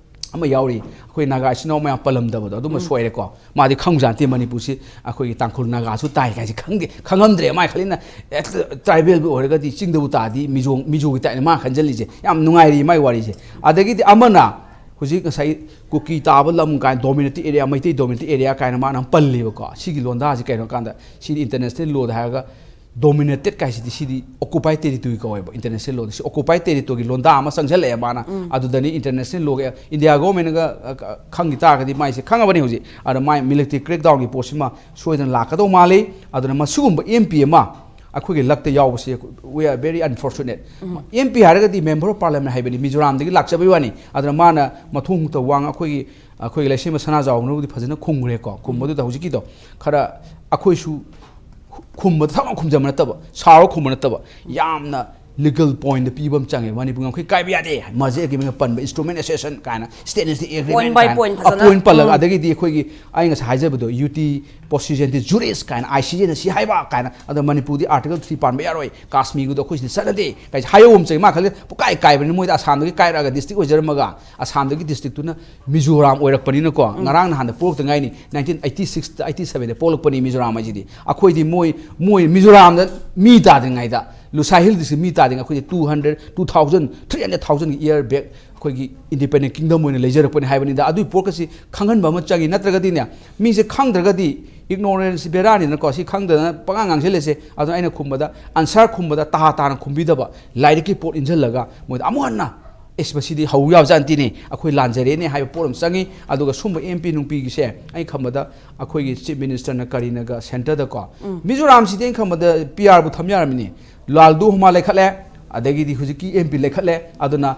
ꯑꯃ ꯌꯥꯎꯔꯤ, ꯑꯩꯈꯣꯏ ꯅꯥꯒꯥ ꯏꯆꯤꯟ ꯏꯅꯥꯎ ꯃꯌꯥꯝ ꯄꯜꯂꯝꯗꯕꯗꯣ, ꯑꯗꯨꯃ ꯁꯣꯏꯔꯦꯀꯣ꯫ ꯃꯥꯗꯤ ꯈꯪꯖꯥꯟꯇꯦ ꯃꯅꯤꯄꯨꯔꯁꯤ ꯑꯩꯈꯣꯏꯒꯤ ꯇꯥꯡꯈꯨꯜ ꯅꯥꯒꯥꯁꯨ ꯇꯥꯏ ꯀꯥꯏꯁꯦ ꯈꯪꯗꯦ, ꯈꯪꯉꯝꯗ꯭ꯔꯦ꯫ ꯃꯥꯏ ꯈꯜꯂꯤꯅ ꯍꯦꯛꯇ tribal ꯑꯣꯏꯔꯒꯗꯤ ꯆꯤꯡꯗꯕꯨ ꯇꯥꯔꯗꯤ ꯃꯤꯖꯣ, ꯃꯤꯖꯣꯒꯤ ꯇꯥꯏꯞꯅ ꯃꯥ ꯈꯟꯖꯜꯂꯤꯁꯦ꯫ ꯌꯥꯝ ꯅꯨꯡꯉꯥꯏꯔꯤ ꯃꯥꯏ ꯋꯥꯔꯤꯁꯦ꯫ ꯑꯗꯒꯤꯗꯤ ꯑꯃꯅ ꯍꯧꯖꯤꯛ ꯉꯁꯥꯏ ꯀꯨꯀꯤ ꯇꯥꯕ ꯂꯝ ꯀꯥꯏꯅ dominated area, Meitei dominated area ꯀꯥꯏꯅ ꯃꯥꯅ ꯑꯃ ꯄꯜꯂꯦꯕꯀꯣ꯫ ꯁꯤꯒꯤ ꯂꯣꯟꯗꯥꯁꯤ ꯀꯩꯅꯣ ꯀꯥꯟꯗ, ꯁꯤꯗꯤ international lawꯗ ꯍꯥꯏꯔꯒ ꯗꯣꯃꯤꯅꯦꯇꯦꯠ ꯀꯥꯏꯁꯤꯗꯤ, ꯁꯤꯗꯤ ꯑꯣꯀꯨꯄꯥꯏ ꯇꯦꯔꯤꯇꯣꯔꯤ ꯀꯧꯋꯦꯕ ꯏꯟꯇꯔꯅꯦꯁꯅꯦꯜ ꯂꯣꯗ꯫ ꯁꯤ ꯑꯣꯀꯨꯄꯥꯏ ꯇꯦꯔꯤꯇꯣꯔꯤꯒꯤ ꯂꯣꯟꯗꯥ ꯑꯃ ꯆꯪꯁꯤꯜꯂꯛꯑꯦ ꯃꯥꯅ꯫ ꯑꯗꯨꯗꯅꯤ ꯏꯟꯇꯔꯅꯦꯁꯅꯦꯜ ꯂꯣꯒ ꯏꯟꯗꯤꯌꯥ ꯒꯣꯔꯃꯦꯟꯅꯒ, ꯑ, ꯑ, ꯈꯪꯈꯤ ꯇꯥꯔꯒꯗꯤ ꯃꯥꯏꯁꯦ ꯈꯪꯉꯕꯅꯤ ꯍꯧꯖꯤꯛ꯫ ꯑꯗ ꯃꯥꯏ ꯃꯤꯂꯤꯇꯔꯤ ꯀ꯭ꯔꯦꯛꯗꯥꯎꯟꯒꯤ ꯄꯣꯠꯁꯤꯃ ꯁꯣꯏꯗꯅ ꯂꯥꯛꯀꯗꯧ ꯃꯥꯜꯂꯤ꯫ ꯑꯗꯨꯅ ꯃꯁꯤꯒꯨꯝꯕ ꯑꯦꯝ ꯄꯤ ꯑꯃ ꯑꯩꯈꯣꯏꯒꯤ ꯂꯛꯇ ꯌꯥꯎꯕꯁꯦ, we are very unfortunate꯫ M P ꯍꯥꯏꯔꯒꯗꯤ ꯃꯦꯝꯕꯔ ꯑꯣꯐ ꯄꯥꯔꯂꯤꯌꯥꯃꯦꯟ ꯍꯥꯏꯕꯅꯤ, ꯃꯤꯖꯣꯔꯥꯝꯗꯒꯤ ꯂꯥꯛꯆꯕꯩ ꯋꯥꯅꯤ꯫ ꯑꯗꯨꯅ ꯃꯥꯅ ꯃꯊꯣꯡ ꯃꯊꯣꯡ ꯋꯥꯡ ꯑꯩꯈꯣꯏꯒꯤ, ꯑꯩꯈꯣꯏꯒꯤ ꯂꯩꯁꯦꯝꯕ ꯁꯅꯥꯖꯥꯎꯕꯅꯕꯨꯗꯤ ꯐꯖꯅ ꯈꯨꯝꯈ꯭ꯔꯦꯀꯣ꯫ ꯈꯨꯝꯕꯗꯨꯗ ꯍꯧꯖꯤꯛꯀꯤꯗꯣ ꯈꯔ ꯑꯩꯈꯣꯏꯁꯨ ꯈꯨꯝꯕꯗ ꯊꯛꯅ ꯈꯨꯝꯖꯕ ꯅꯠꯇꯕ, ꯁꯥꯎꯔ ꯈꯨꯝꯕ ꯅꯠꯇꯕ, ꯌꯥꯝꯅ ꯂꯤꯒꯜ ꯄꯣꯏꯟꯗ ꯄꯤꯕ ꯑꯃ ꯆꯪꯉꯦ꯫ ꯃꯅꯤꯄꯨꯔ ꯉꯝꯈꯩ ꯀꯥꯏꯕ ꯌꯥꯗꯦ, ꯃꯁꯤ ꯑꯩꯒꯤ ꯃꯤꯡ ꯄꯟꯕ, ꯏꯟꯁꯇ꯭ꯔꯨꯃꯦꯟ ꯑꯦꯁꯣꯁꯤꯌꯦꯁꯟ ꯀꯥꯏꯅ, ꯁ꯭ꯇꯦꯠ ꯏꯟꯁꯇꯤ ꯑꯦꯒ꯭ꯔꯤꯃꯦꯟ ꯀꯥꯏꯅ, ꯄꯣꯏꯟ ꯄꯜꯂꯒ, ꯑꯗꯒꯤꯗꯤ ꯑꯩꯈꯣꯏꯒꯤ, ꯑꯩ ꯉꯁꯥꯏ ꯍꯥꯏꯖꯕꯗꯣ, ꯌꯨꯇꯤ ꯄꯣꯁꯤꯖꯦꯟꯗꯤ ꯖꯨꯔꯤꯁ ꯀꯥꯏꯅ, ꯑꯥꯏ ꯁꯤ ꯖꯦꯅ ꯁꯤ ꯍꯥꯏꯕ ꯀꯥꯏꯅ, ꯑꯗꯣ ꯃꯅꯤꯄꯨꯔꯗꯤ ꯑꯥꯔꯇꯤꯀꯜ ꯊ꯭ꯔꯤ ꯄꯥꯟꯕ ꯌꯥꯔꯣꯏ, ꯀꯥꯁꯃꯤꯔꯒꯤꯗꯣ ꯑꯩꯈꯣꯏ ꯁꯤꯗ ꯆꯠꯅꯗꯦ ꯀꯥꯏꯁꯦ ꯍꯥꯏꯍꯧꯕ ꯑꯃ ꯆꯪꯉꯦ꯫ ꯃꯥ ꯈꯜꯂꯦ ꯄꯨꯀꯥꯏ ꯀꯥꯏꯕꯅꯤ, ꯃꯣꯏꯗ ꯑꯁꯥꯝꯗꯒꯤ ꯀꯥꯏꯔꯛꯑꯒ ꯗꯤꯁꯇ꯭ꯔꯤꯛ ꯑꯣꯏꯖꯔꯝꯃꯒ, ꯑꯁꯥꯝꯗꯒꯤ ꯗꯤꯁꯇ꯭ꯔꯤꯛꯇꯨꯅ ꯃꯤꯖꯣꯔꯥꯝ ꯑꯣꯏꯔꯛꯄꯅꯤꯅꯀꯣ꯫ ꯉꯔꯥꯡ ꯅꯍꯥꯟꯗ ꯄꯣꯛꯂꯛꯇ ꯉꯥꯏꯅꯤ, ꯅꯥꯏꯟꯇꯤꯟ ꯑꯩꯠꯇꯤ ꯁꯤꯛꯁꯇ, ꯑꯩꯠꯇꯤ ꯁꯚꯦꯟꯗ ꯄꯣꯛꯂꯛꯄꯅꯤ ꯃꯤꯖꯣꯔꯥꯝ ꯍꯥꯏꯁꯤꯗꯤ꯫ ꯑꯩꯈꯣꯏꯗꯤ ꯃꯣꯏ, ꯃꯣꯏ ꯃꯤꯖꯣꯔꯥꯝꯗ ꯃꯤ ꯇꯥꯗ꯭ꯔꯤꯉꯩꯗ, ꯂꯨꯁꯥꯏ ꯍꯤꯜ ꯗꯤꯁꯇ꯭ꯔꯤꯛ ꯃꯤ ꯇꯥꯗ꯭ꯔꯤꯉꯩ ꯑꯩꯈꯣꯏꯗꯤ two hundred, two thousand, three hundred thousand year back ꯑꯩꯈꯣꯏꯒꯤ ꯏꯟꯗꯤꯄꯦꯟꯗꯦꯟ ꯀꯤꯡꯗꯝ ꯑꯣꯏꯅ ꯂꯩꯖꯔꯛꯄꯅꯤ ꯍꯥꯏꯕꯅꯤꯗ꯫ ꯑꯗꯨꯒꯤ ꯄꯣꯠꯀꯁꯤ ꯈꯪꯍꯟꯕ ꯑꯃ ꯆꯪꯉꯤ꯫ ꯅꯠꯇ꯭ꯔꯒꯗꯤꯅꯦ, ꯃꯤꯁꯦ ꯈꯪꯗ꯭ꯔꯒꯗꯤ, ꯏꯒꯅꯣꯔꯦꯟꯁ ꯕꯦꯔꯥꯅꯤꯗꯅꯀꯣ, ꯁꯤ ꯈꯪꯗꯗꯅ ꯄꯉꯥꯡ ꯉꯥꯡꯁꯤꯜꯂꯁꯦ꯫ ꯑꯗꯨꯅ ꯑꯩꯅ ꯈꯨꯝꯕꯗ, ꯑꯟꯁꯔ ꯈꯨꯝꯕꯗ ꯇꯍꯥ ꯇꯥꯅ ꯈꯨꯝꯕꯤꯗꯕ, ꯂꯥꯏꯔꯤꯛꯀꯤ ꯄꯣꯠ ꯏꯟꯁꯤꯜꯂꯒ ꯃꯣꯏꯗ ꯑꯃꯨꯛ ꯍꯟꯅ, "ꯑꯦꯁ, ꯃꯁꯤꯗꯤ ꯍꯧ ꯌꯥꯕꯖꯥꯠ ꯅꯠꯇꯦꯅꯦ, ꯑꯩꯈꯣꯏ ꯂꯥꯟꯖꯔꯦꯅꯦ" ꯍꯥꯏꯕ ꯄꯣꯠ ꯑꯃ ꯆꯪꯉꯤ꯫ ꯑꯗꯨꯒ ꯁꯨꯝꯕ ꯑꯦꯝ ꯄꯤ ꯅꯨꯡꯄꯤꯒꯤꯁꯦ ꯑꯩꯅ ꯈꯟꯕꯗ ꯑꯩꯈꯣꯏꯒꯤ ꯆꯤꯐ ꯃꯤꯅꯤꯁꯇꯔꯅ ꯀꯔꯤꯅꯒ ꯁꯦꯟꯇꯔꯗꯀꯣ, ꯃꯤꯖꯣꯔꯥꯝꯁꯤꯗꯤ ꯑꯩꯅ ꯈꯟꯕꯗ ꯄꯤ ꯑꯥꯔꯕꯨ ꯊꯝ ꯌꯥꯔꯝꯃꯤꯅꯦ꯫ ꯂꯥꯜꯗꯨ ꯍꯨꯃꯥ ꯂꯩꯈꯠꯂꯦ, ꯑꯗꯒꯤꯗꯤ ꯍꯧꯖꯤꯛꯀꯤ ꯑꯦꯝ ꯄꯤ ꯂꯩꯈꯠꯂꯦ꯫ ꯑꯗꯨꯅ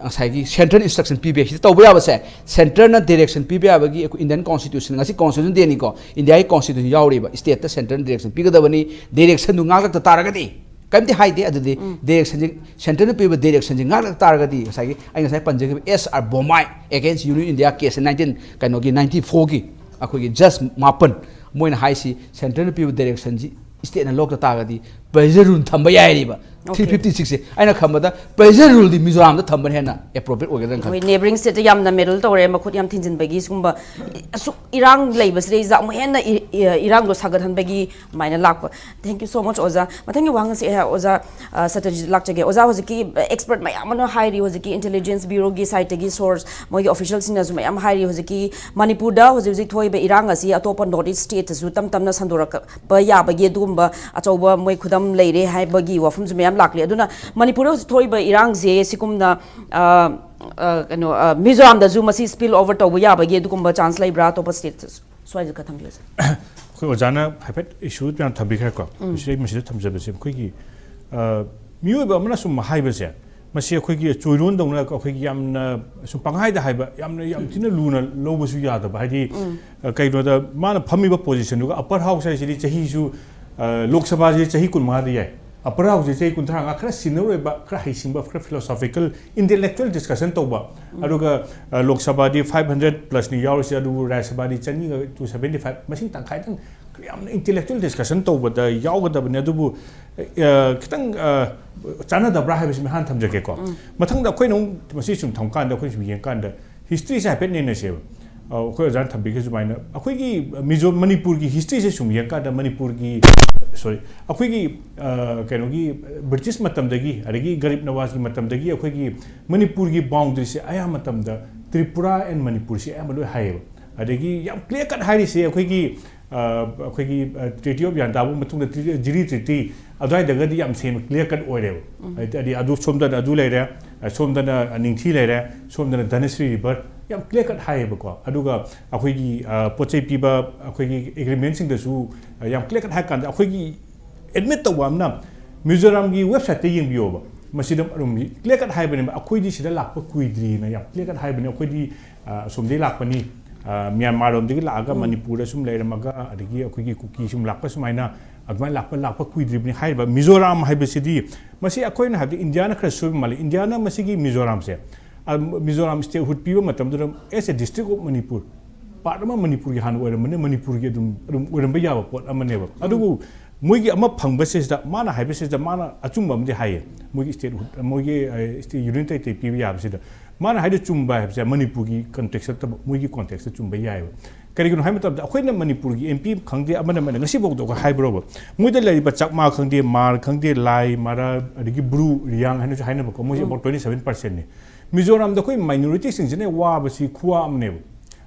ꯉꯁꯥꯏꯒꯤ ꯁꯦꯟꯇ꯭ꯔꯅ ꯏꯟꯁꯇ꯭ꯔꯛꯁꯟ ꯄꯤꯕ ꯌꯥꯏ꯫ ꯁꯤꯗ ꯇꯧꯕ ꯌꯥꯕꯁꯦ, ꯁꯦꯟꯇ꯭ꯔꯅ ꯗꯤꯔꯦꯛꯁꯟ ꯄꯤꯕ ꯌꯥꯕꯒꯤ ꯑꯩꯈꯣꯏ ꯏꯟꯗꯤꯌꯟ ꯀꯣꯟꯁꯇꯤꯇ꯭ꯌꯨꯁꯟ, ꯉꯁꯤ ꯀꯣꯟꯁꯇꯤꯇ꯭ꯌꯨꯁꯟ ꯗꯦꯅꯤꯀꯣ, ꯏꯟꯗꯤꯌꯥꯒꯤ ꯀꯣꯟꯁꯇꯤꯇ꯭ꯌꯨꯁꯟ ꯌꯥꯎꯔꯤꯕ, ꯁ꯭ꯇꯦꯠꯇ ꯁꯦꯟꯇ꯭ꯔꯅ ꯗꯤꯔꯦꯛꯁꯟ ꯄꯤꯒꯗꯕꯅꯤ꯫ ꯗꯤꯔꯦꯛꯁꯟꯗꯨ ꯉꯥꯛꯂꯛꯇ ꯇꯥꯔꯒꯗꯤ, ꯀꯔꯤꯝꯇ ꯍꯥꯏꯗꯦ꯫ ꯑꯗꯨꯗꯤ ꯗꯤꯔꯦꯛꯁꯟꯁꯦ, ꯁꯦꯟꯇ꯭ꯔꯅ ꯄꯤꯕ ꯗꯤꯔꯦꯛꯁꯟꯁꯦ ꯉꯥꯛꯂꯛ ꯇꯥꯔꯒꯗꯤ, ꯉꯁꯥꯏꯒꯤ ꯑꯩ ꯉꯁꯥꯏ ꯄꯟꯖꯈꯤꯕ S R Bommai against Union India case nineteen, ꯀꯩꯅꯣꯒꯤ, ninety fourꯒꯤ ꯑꯩꯈꯣꯏꯒꯤ ꯖꯁ ꯃꯥꯄꯟ, ꯃꯣꯏꯅ ꯍꯥꯏꯁꯤ ꯁꯦꯟꯇ꯭ꯔꯅ ꯄꯤꯕ ꯗꯤꯔꯦꯛꯁꯟꯁꯤ ꯁ꯭ꯇꯦꯠꯅ ꯂꯧꯔꯛꯇ ꯇꯥꯔꯒꯗꯤ ꯄ꯭ꯔꯦꯖꯔ ꯔꯨꯜ ꯊꯝꯕ ꯌꯥꯏꯔꯤꯕ꯫ Okay꯫ ꯊ꯭ꯔꯤ ꯐꯤꯐꯇꯤ ꯁꯤꯛꯁꯁꯦ ꯑꯩꯅ ꯈꯟꯕꯗ ꯄ꯭ꯔꯦꯖꯔ ꯔꯨꯜꯗꯤ ꯃꯤꯖꯣꯔꯥꯝꯗ ꯊꯝꯕꯅ ꯍꯦꯟꯅ ꯑꯦꯄ꯭ꯔꯣꯄ꯭ꯔꯤꯌꯦꯠ ꯑꯣꯏꯒꯗ꯭ꯔꯥ ꯈꯜꯂꯤ꯫ ꯅꯦꯕꯔꯤꯡ ꯁ꯭ꯇꯦꯠꯇ ꯌꯥꯝꯅ ꯃꯦꯗꯜ ꯇꯧꯔꯦ, ꯃꯈꯨꯠ ꯌꯥꯝ ꯊꯤꯟꯖꯤꯟꯕꯒꯤ ꯁꯤꯒꯨꯝꯕ ꯑꯁꯨꯛ ꯏꯔꯥꯡ ꯂꯩꯕꯁꯤꯗꯩꯁꯤꯗ ꯑꯃꯨꯛ ꯍꯦꯟꯅ ꯏ- ꯏ- ꯏꯔꯥꯡꯗꯣ ꯁꯥꯒꯠꯍꯟꯕꯒꯤ ꯑꯗꯨꯃꯥꯏꯅ ꯂꯥꯛꯄ꯫ Thank you so much ꯑꯣꯖꯥ꯫ ꯃꯊꯪꯒꯤ ꯋꯥꯍꯪ ꯑꯁꯤ ꯑꯩ ꯑꯣꯖꯥ ꯑ, ꯁꯇ꯭ꯌꯖꯤꯠ ꯂꯥꯛꯆꯒꯦ꯫ ꯑꯣꯖꯥ, ꯍꯧꯖꯤꯛꯀꯤ ꯑꯦꯛꯁꯄꯔꯠ ꯃꯌꯥꯝ ꯑꯃꯅ ꯍꯥꯏꯔꯤ, ꯍꯧꯖꯤꯛꯀꯤ ꯏꯟꯇꯦꯂꯤꯖꯦꯟꯁ ꯕ꯭ꯌꯨꯔꯣꯒꯤ ꯁꯥꯏꯠꯇꯒꯤ ꯁꯣꯔꯁ, ꯃꯣꯏꯒꯤ ꯑꯣꯐꯤꯁꯤꯌꯦꯜꯁꯤꯡꯅꯁꯨ ꯃꯌꯥꯝ ꯍꯥꯏꯔꯤ, ꯍꯧꯖꯤꯛꯀꯤ ꯃꯅꯤꯄꯨꯔꯗ ꯍꯧꯖꯤꯛ ꯍꯧꯖꯤꯛ ꯊꯣꯛꯏꯕ ꯏꯔꯥꯡ ꯑꯁꯤ ꯑꯇꯣꯞꯄ ꯅꯣꯔꯠ ꯏꯁ ꯁ꯭ꯇꯦꯠꯇꯁꯨ ꯇꯞ ꯇꯞꯅ ꯁꯟꯗꯣꯔꯛꯄ ꯌꯥꯕꯒꯤ ꯑꯗꯨꯒꯨꯝꯕ ꯑꯆꯧꯕ ꯃꯣꯏ ꯈꯨꯗꯝ ꯂꯩꯔꯦ ꯍꯥꯏꯕꯒꯤ ꯋꯥꯐꯝꯁꯨ ꯃꯌꯥꯝ ꯂꯥꯛꯂꯤ꯫ ꯑꯗꯨꯅ ꯃꯅꯤꯄꯨꯔꯗ ꯍꯧꯖꯤꯛ ꯊꯣꯛꯏꯕ ꯏꯔꯥꯡꯁꯦ ꯁꯤꯒꯨꯝꯅ ꯑ, ꯑ, ꯀꯩꯅꯣ ꯑ, ꯃꯤꯖꯣꯔꯥꯝꯗꯁꯨ ꯃꯁꯤ ꯁ꯭ꯄꯤꯜ ꯑꯣꯚꯔ ꯇꯧꯕ ꯌꯥꯕꯒꯤ ꯑꯗꯨꯒꯨꯝꯕ ꯆꯥꯟꯁ ꯂꯩꯕ꯭ꯔꯥ? ꯑꯇꯣꯞꯄ ꯁ꯭ꯇꯦꯠꯇꯁꯨ ꯁ꯭ꯋꯥꯏꯗ ꯈꯔ ꯊꯝꯕꯤꯌꯨ ꯁꯥꯔ꯫ ꯑꯩꯈꯣꯏ ꯑꯣꯖꯥꯅ ꯍꯥꯏꯐꯦꯠ ꯏꯁꯨ ꯃꯌꯥꯝ ꯊꯝꯕꯤꯈ꯭ꯔꯦꯀꯣ꯫ ꯃꯁꯤꯗ ꯑꯩ ꯃꯁꯤꯗ ꯊꯝꯖꯕꯁꯦ ꯑꯩꯈꯣꯏꯒꯤ ꯑ, ꯃꯤꯑꯣꯏꯕ ꯑꯃꯅ ꯁꯨꯝ ꯍꯥꯏꯕꯁꯦ, ꯃꯁꯤ ꯑꯩꯈꯣꯏꯒꯤ ꯆꯣꯏꯔꯣꯟꯗꯧꯅ ꯑꯩꯈꯣꯏꯒꯤ ꯌꯥꯝꯅ ꯁꯨꯝ ꯄꯪꯍꯥꯏꯗ ꯍꯥꯏꯕ, ꯌꯥꯝꯅ ꯌꯥꯝ ꯊꯤꯅ ꯂꯨꯅ ꯂꯧꯕꯁꯨ ꯌꯥꯗꯕ꯫ ꯍꯥꯏꯗꯤ ꯑ, ꯀꯩꯅꯣꯗ ꯃꯥꯅ ꯐꯝꯃꯤꯕ ꯄꯣꯖꯤꯁꯟꯗꯨꯒ ꯑꯄꯔ ꯍꯥꯎꯁ ꯍꯥꯏꯁꯤꯗꯤ ꯆꯍꯤꯁꯨ ꯑ, ꯂꯣꯛ ꯁꯚꯥꯁꯤ ꯆꯍꯤ ꯀꯨꯟꯃꯉꯥꯗ ꯌꯥꯏ꯫ ꯑꯄꯔ ꯍꯥꯎꯁꯁꯤ ꯆꯍꯤ ꯀꯨꯟꯊ꯭ꯔꯥ ꯃꯉꯥ, ꯈꯔ ꯁꯤꯅꯤꯌꯔ ꯑꯣꯏꯕ, ꯈꯔ ꯍꯩꯁꯤꯡꯕ, ꯈꯔ ꯐꯤꯂꯣꯁꯣꯐꯤꯀꯦꯜ, ꯏꯟꯇꯦꯂꯦꯛꯆꯨꯑꯦꯜ ꯗꯤꯁꯀꯁꯟ ꯇꯧꯕ꯫ ꯑꯗꯨꯒ ꯑ, ꯂꯣꯛ ꯁꯚꯥꯗꯤ ꯐꯥꯏꯚ ꯍꯟꯗ꯭ꯔꯦꯠ ꯄ꯭ꯂꯁꯅꯤ ꯌꯥꯎꯔꯤꯁꯦ, ꯑꯗꯨꯕꯨ ꯔꯥꯖ꯭ꯌ ꯁꯚꯥꯗꯤ ꯆꯅꯤꯒ ꯇꯨ ꯁꯚꯦꯟꯇꯤ ꯐꯥꯏꯚ, ꯃꯁꯤꯡ ꯇꯪꯈꯥꯏꯗꯪ ꯌꯥꯝꯅ ꯏꯟꯇꯦꯂꯦꯛꯆꯨꯑꯦꯜ ꯗꯤꯁꯀꯁꯟ ꯇꯧꯕꯗ ꯌꯥꯎꯒꯗꯕꯅꯤ꯫ ꯑꯗꯨꯕꯨ ꯑ, ꯈꯤꯇꯪ ꯑ, ꯆꯥꯟꯅꯗꯕ꯭ꯔꯥ ꯍꯥꯏꯕꯁꯤ ꯍꯥꯟꯅ ꯊꯝꯖꯒꯦꯀꯣ꯫ ꯃꯊꯪꯗ ꯑꯩꯈꯣꯏꯅ ꯑꯃꯨꯛ ꯃꯁꯤ ꯁꯨꯝ ꯊꯝꯀꯥꯟꯗ, ꯑꯩꯈꯣꯏ ꯁꯨꯝ ꯌꯦꯡꯀꯥꯟꯗ ꯍꯤꯁꯇ꯭ꯔꯤꯁꯦ ꯍꯥꯏꯐꯦꯠ ꯅꯩꯅꯁꯦꯕ꯫ ꯑ, ꯑꯩꯈꯣꯏ ꯑꯣꯖꯥꯅ ꯊꯝꯕꯤꯈꯤꯕ ꯁꯨꯃꯥꯏꯅ ꯑꯩꯈꯣꯏꯒꯤ ꯃꯤꯖꯣ ꯃꯅꯤꯄꯨꯔꯒꯤ ꯍꯤꯁꯇ꯭ꯔꯤꯁꯦ ꯁꯨꯝ ꯌꯦꯡꯀꯥꯟꯗ ꯃꯅꯤꯄꯨꯔꯒꯤ, ꯁꯣꯔꯤ, ꯑꯩꯈꯣꯏꯒꯤ ꯑ, ꯀꯩꯅꯣꯒꯤ ꯕ꯭ꯔꯤꯇꯤꯁ ꯃꯇꯝꯗꯒꯤ, ꯑꯗꯒꯤ ꯒꯔꯤꯕ ꯅꯋꯥꯖꯒꯤ ꯃꯇꯝꯗꯒꯤ ꯑꯩꯈꯣꯏꯒꯤ ꯃꯅꯤꯄꯨꯔꯒꯤ ꯕꯥꯎꯟꯗꯔꯤꯁꯦ ꯑꯌꯥꯝꯕ ꯃꯇꯝꯗ ꯇ꯭ꯔꯤꯄꯨꯔꯥ ꯑꯦꯟ ꯃꯅꯤꯄꯨꯔꯁꯦ ꯑꯌꯥꯝꯕ ꯂꯣꯏ ꯍꯥꯏꯌꯦꯕ꯫ ꯑꯗꯒꯤ ꯌꯥꯝ ꯀ꯭ꯂꯤꯌꯥꯔ ꯀꯠ ꯍꯥꯏꯔꯤꯁꯦ ꯑꯩꯈꯣꯏꯒꯤ ꯑ, ꯑꯩꯈꯣꯏꯒꯤ ꯇ꯭ꯔꯤꯇꯤ ꯑꯣꯐ ꯌꯥꯟꯗꯥꯕꯨ ꯃꯇꯨꯡꯗ ꯇ꯭ꯔꯤꯇꯤ, ꯖꯤꯔꯤ ꯇ꯭ꯔꯤꯇꯤ ꯑꯗꯨꯋꯥꯏꯗꯒꯗꯤ ꯌꯥꯝ ꯁꯦꯡꯅ ꯀ꯭ꯂꯤꯌꯥꯔ ꯀꯠ ꯑꯣꯏꯔꯦꯕ꯫ ꯍꯥꯏꯗꯤ ꯑꯗꯨ ꯁꯣꯝꯗꯅ ꯑꯗꯨ ꯂꯩꯔꯦ, ꯑ, ꯁꯣꯝꯗꯅ ꯅꯤꯡꯊꯤ ꯂꯩꯔꯦ, ꯁꯣꯝꯗꯅ ꯙꯅꯁ꯭ꯔꯤ ꯔꯤꯚꯔ, ꯌꯥꯝ ꯀ꯭ꯂꯤꯌꯥꯔ ꯀꯠ ꯍꯥꯏꯌꯦꯕꯀꯣ꯫ ꯑꯗꯨꯒ ꯑꯩꯈꯣꯏꯒꯤ ꯑ, ꯄꯣꯠ ꯆꯩ ꯄꯤꯕ ꯑꯩꯈꯣꯏꯒꯤ ꯑꯦꯒ꯭ꯔꯤꯃꯦꯟꯁꯤꯡꯗꯁꯨ ꯑ, ꯌꯥꯝ ꯀ꯭ꯂꯤꯌꯥꯔ ꯀꯠ ꯍꯥꯏ ꯀꯥꯟꯗ ꯑꯩꯈꯣꯏꯒꯤ ꯑꯦꯗꯃꯤꯠ ꯇꯧꯕ ꯑꯃꯅ ꯃꯤꯖꯣꯔꯥꯝꯒꯤ ꯋꯦꯕꯁꯥꯏꯠꯇ ꯌꯦꯡꯕꯤꯌꯣꯕ꯫ ꯃꯁꯤꯗ ꯑꯗꯨꯝ ꯀ꯭ꯂꯤꯌꯥꯔ ꯀꯠ ꯍꯥꯏꯕꯅꯦꯕ, ꯑꯩꯈꯣꯏꯗꯤ ꯁꯤꯗ ꯂꯥꯛꯄ ꯀꯨꯏꯗ꯭ꯔꯤꯅ ꯌꯥꯝ ꯀ꯭ꯂꯤꯌꯥꯔ ꯀꯠ ꯍꯥꯏꯕꯅꯦ꯫ ꯑꯩꯈꯣꯏꯗꯤ ꯑ, ꯑꯁꯣꯝꯗꯒꯤ ꯂꯥꯛꯄꯅꯤ, ꯑ, ꯃ꯭ꯌꯥꯟꯃꯥꯔ ꯂꯣꯝꯗꯒꯤ ꯂꯥꯛꯑꯒ ꯃꯅꯤꯄꯨꯔꯗ ꯁꯨꯝ ꯂꯩꯔꯝꯃꯒ ꯑꯗꯒꯤ ꯑꯩꯈꯣꯏꯒꯤ ꯀꯨꯀꯤ ꯁꯨꯝ ꯂꯥꯛꯄ ꯁꯨꯃꯥꯏꯅ ꯑꯗꯨꯃꯥꯏꯅ ꯂꯥꯛꯄ ꯂꯥꯛꯄ ꯀꯨꯏꯗ꯭ꯔꯤꯕꯅꯤ ꯍꯥꯏꯔꯤꯕ ꯃꯤꯖꯣꯔꯥꯝ ꯍꯥꯏꯕꯁꯤꯗꯤ꯫ ꯃꯁꯤ ꯑꯩꯈꯣꯏꯅ ꯍꯥꯏꯕꯗꯤ ꯏꯟꯗꯤꯌꯥꯅ ꯈꯔ ꯁꯣꯏꯕ ꯃꯥꯜꯂꯤ꯫ ꯏꯟꯗꯤꯌꯥꯅ ꯃꯁꯤꯒꯤ ꯃꯤꯖꯣꯔꯥꯝꯁꯦ, ꯑ, ꯃꯤꯖꯣꯔꯥꯝ ꯁ꯭ꯇꯦꯠꯍꯨꯗ ꯄꯤꯕ ꯃꯇꯝꯗꯨꯗ as a district of Manipur, part ꯑꯃ ꯃꯅꯤꯄꯨꯔꯒꯤ ꯍꯥꯟꯅ ꯑꯣꯏꯔꯝꯕꯅꯤ, ꯃꯅꯤꯄꯨꯔꯒꯤ ꯑꯗꯨꯝ ꯑꯗꯨꯝ ꯑꯣꯏꯔꯝꯕ ꯌꯥꯕ ꯄꯣꯠ ꯑꯃꯅꯦꯕ꯫ ꯑꯗꯨꯕꯨ ꯃꯣꯏꯒꯤ ꯑꯃ ꯐꯪꯕꯁꯤꯗ ꯃꯥꯅ ꯍꯥꯏꯕꯁꯤꯗ ꯃꯥꯅ ꯑꯆꯨꯝꯕ ꯑꯃꯗꯤ ꯍꯥꯏꯌꯦ꯫ ꯃꯣꯏꯒꯤ ꯁ꯭ꯇꯦꯠ ꯃꯣꯏꯒꯤ ꯁ꯭ꯇꯦꯠ ꯌꯨꯅꯤꯌꯟ ꯇꯦꯔꯤꯇꯣꯔꯤ ꯄꯤꯕ ꯌꯥꯕꯁꯤꯗ ꯃꯥꯅ ꯍꯥꯏꯗꯣ ꯆꯨꯝꯕ ꯍꯥꯏꯕꯁꯦ ꯃꯅꯤꯄꯨꯔꯒꯤ ꯀꯟꯇꯦꯛꯁ ꯅꯠꯇꯕ, ꯃꯣꯏꯒꯤ ꯀꯣꯟꯇꯦꯛꯁꯇ ꯆꯨꯝꯕ ꯌꯥꯏꯑꯕ꯫ ꯀꯔꯤꯒꯤꯅꯣ ꯍꯥꯏꯕ ꯃꯇꯝꯗ ꯑꯩꯈꯣꯏꯅ ꯃꯅꯤꯄꯨꯔꯒꯤ ꯑꯦꯝ ꯄꯤ ꯈꯪꯗꯦ, ꯑꯃꯅ ꯑꯃꯅ ꯉꯁꯤꯐꯥꯎꯗ ꯑꯩꯈꯣꯏ ꯍꯥꯏꯕ꯭ꯔꯣꯕ? ꯃꯣꯏꯗ ꯂꯩꯔꯤꯕ ꯆꯥꯛꯃꯥ ꯈꯪꯗꯦ, ꯃꯥꯔ ꯈꯪꯗꯦ, ꯂꯥꯏ, ꯃꯔꯥ, ꯑꯗꯒꯤ ꯕ꯭ꯔꯨ, ꯔꯤꯌꯥꯡ ꯍꯥꯏꯅꯁꯨ ꯍꯥꯏꯅꯕꯀꯣ, ꯃꯣꯏꯁꯦ ꯎꯝ꯫ About twenty seven percent ꯅꯤ꯫ ꯃꯤꯖꯣꯔꯥꯝꯗ ꯑꯩꯈꯣꯏ ꯃꯥꯏꯅꯣꯔꯤꯇꯤꯁꯤꯡꯁꯤꯅ ꯋꯥꯕꯁꯤ ꯈꯨꯋꯥ ꯑꯃꯅꯦꯕ꯫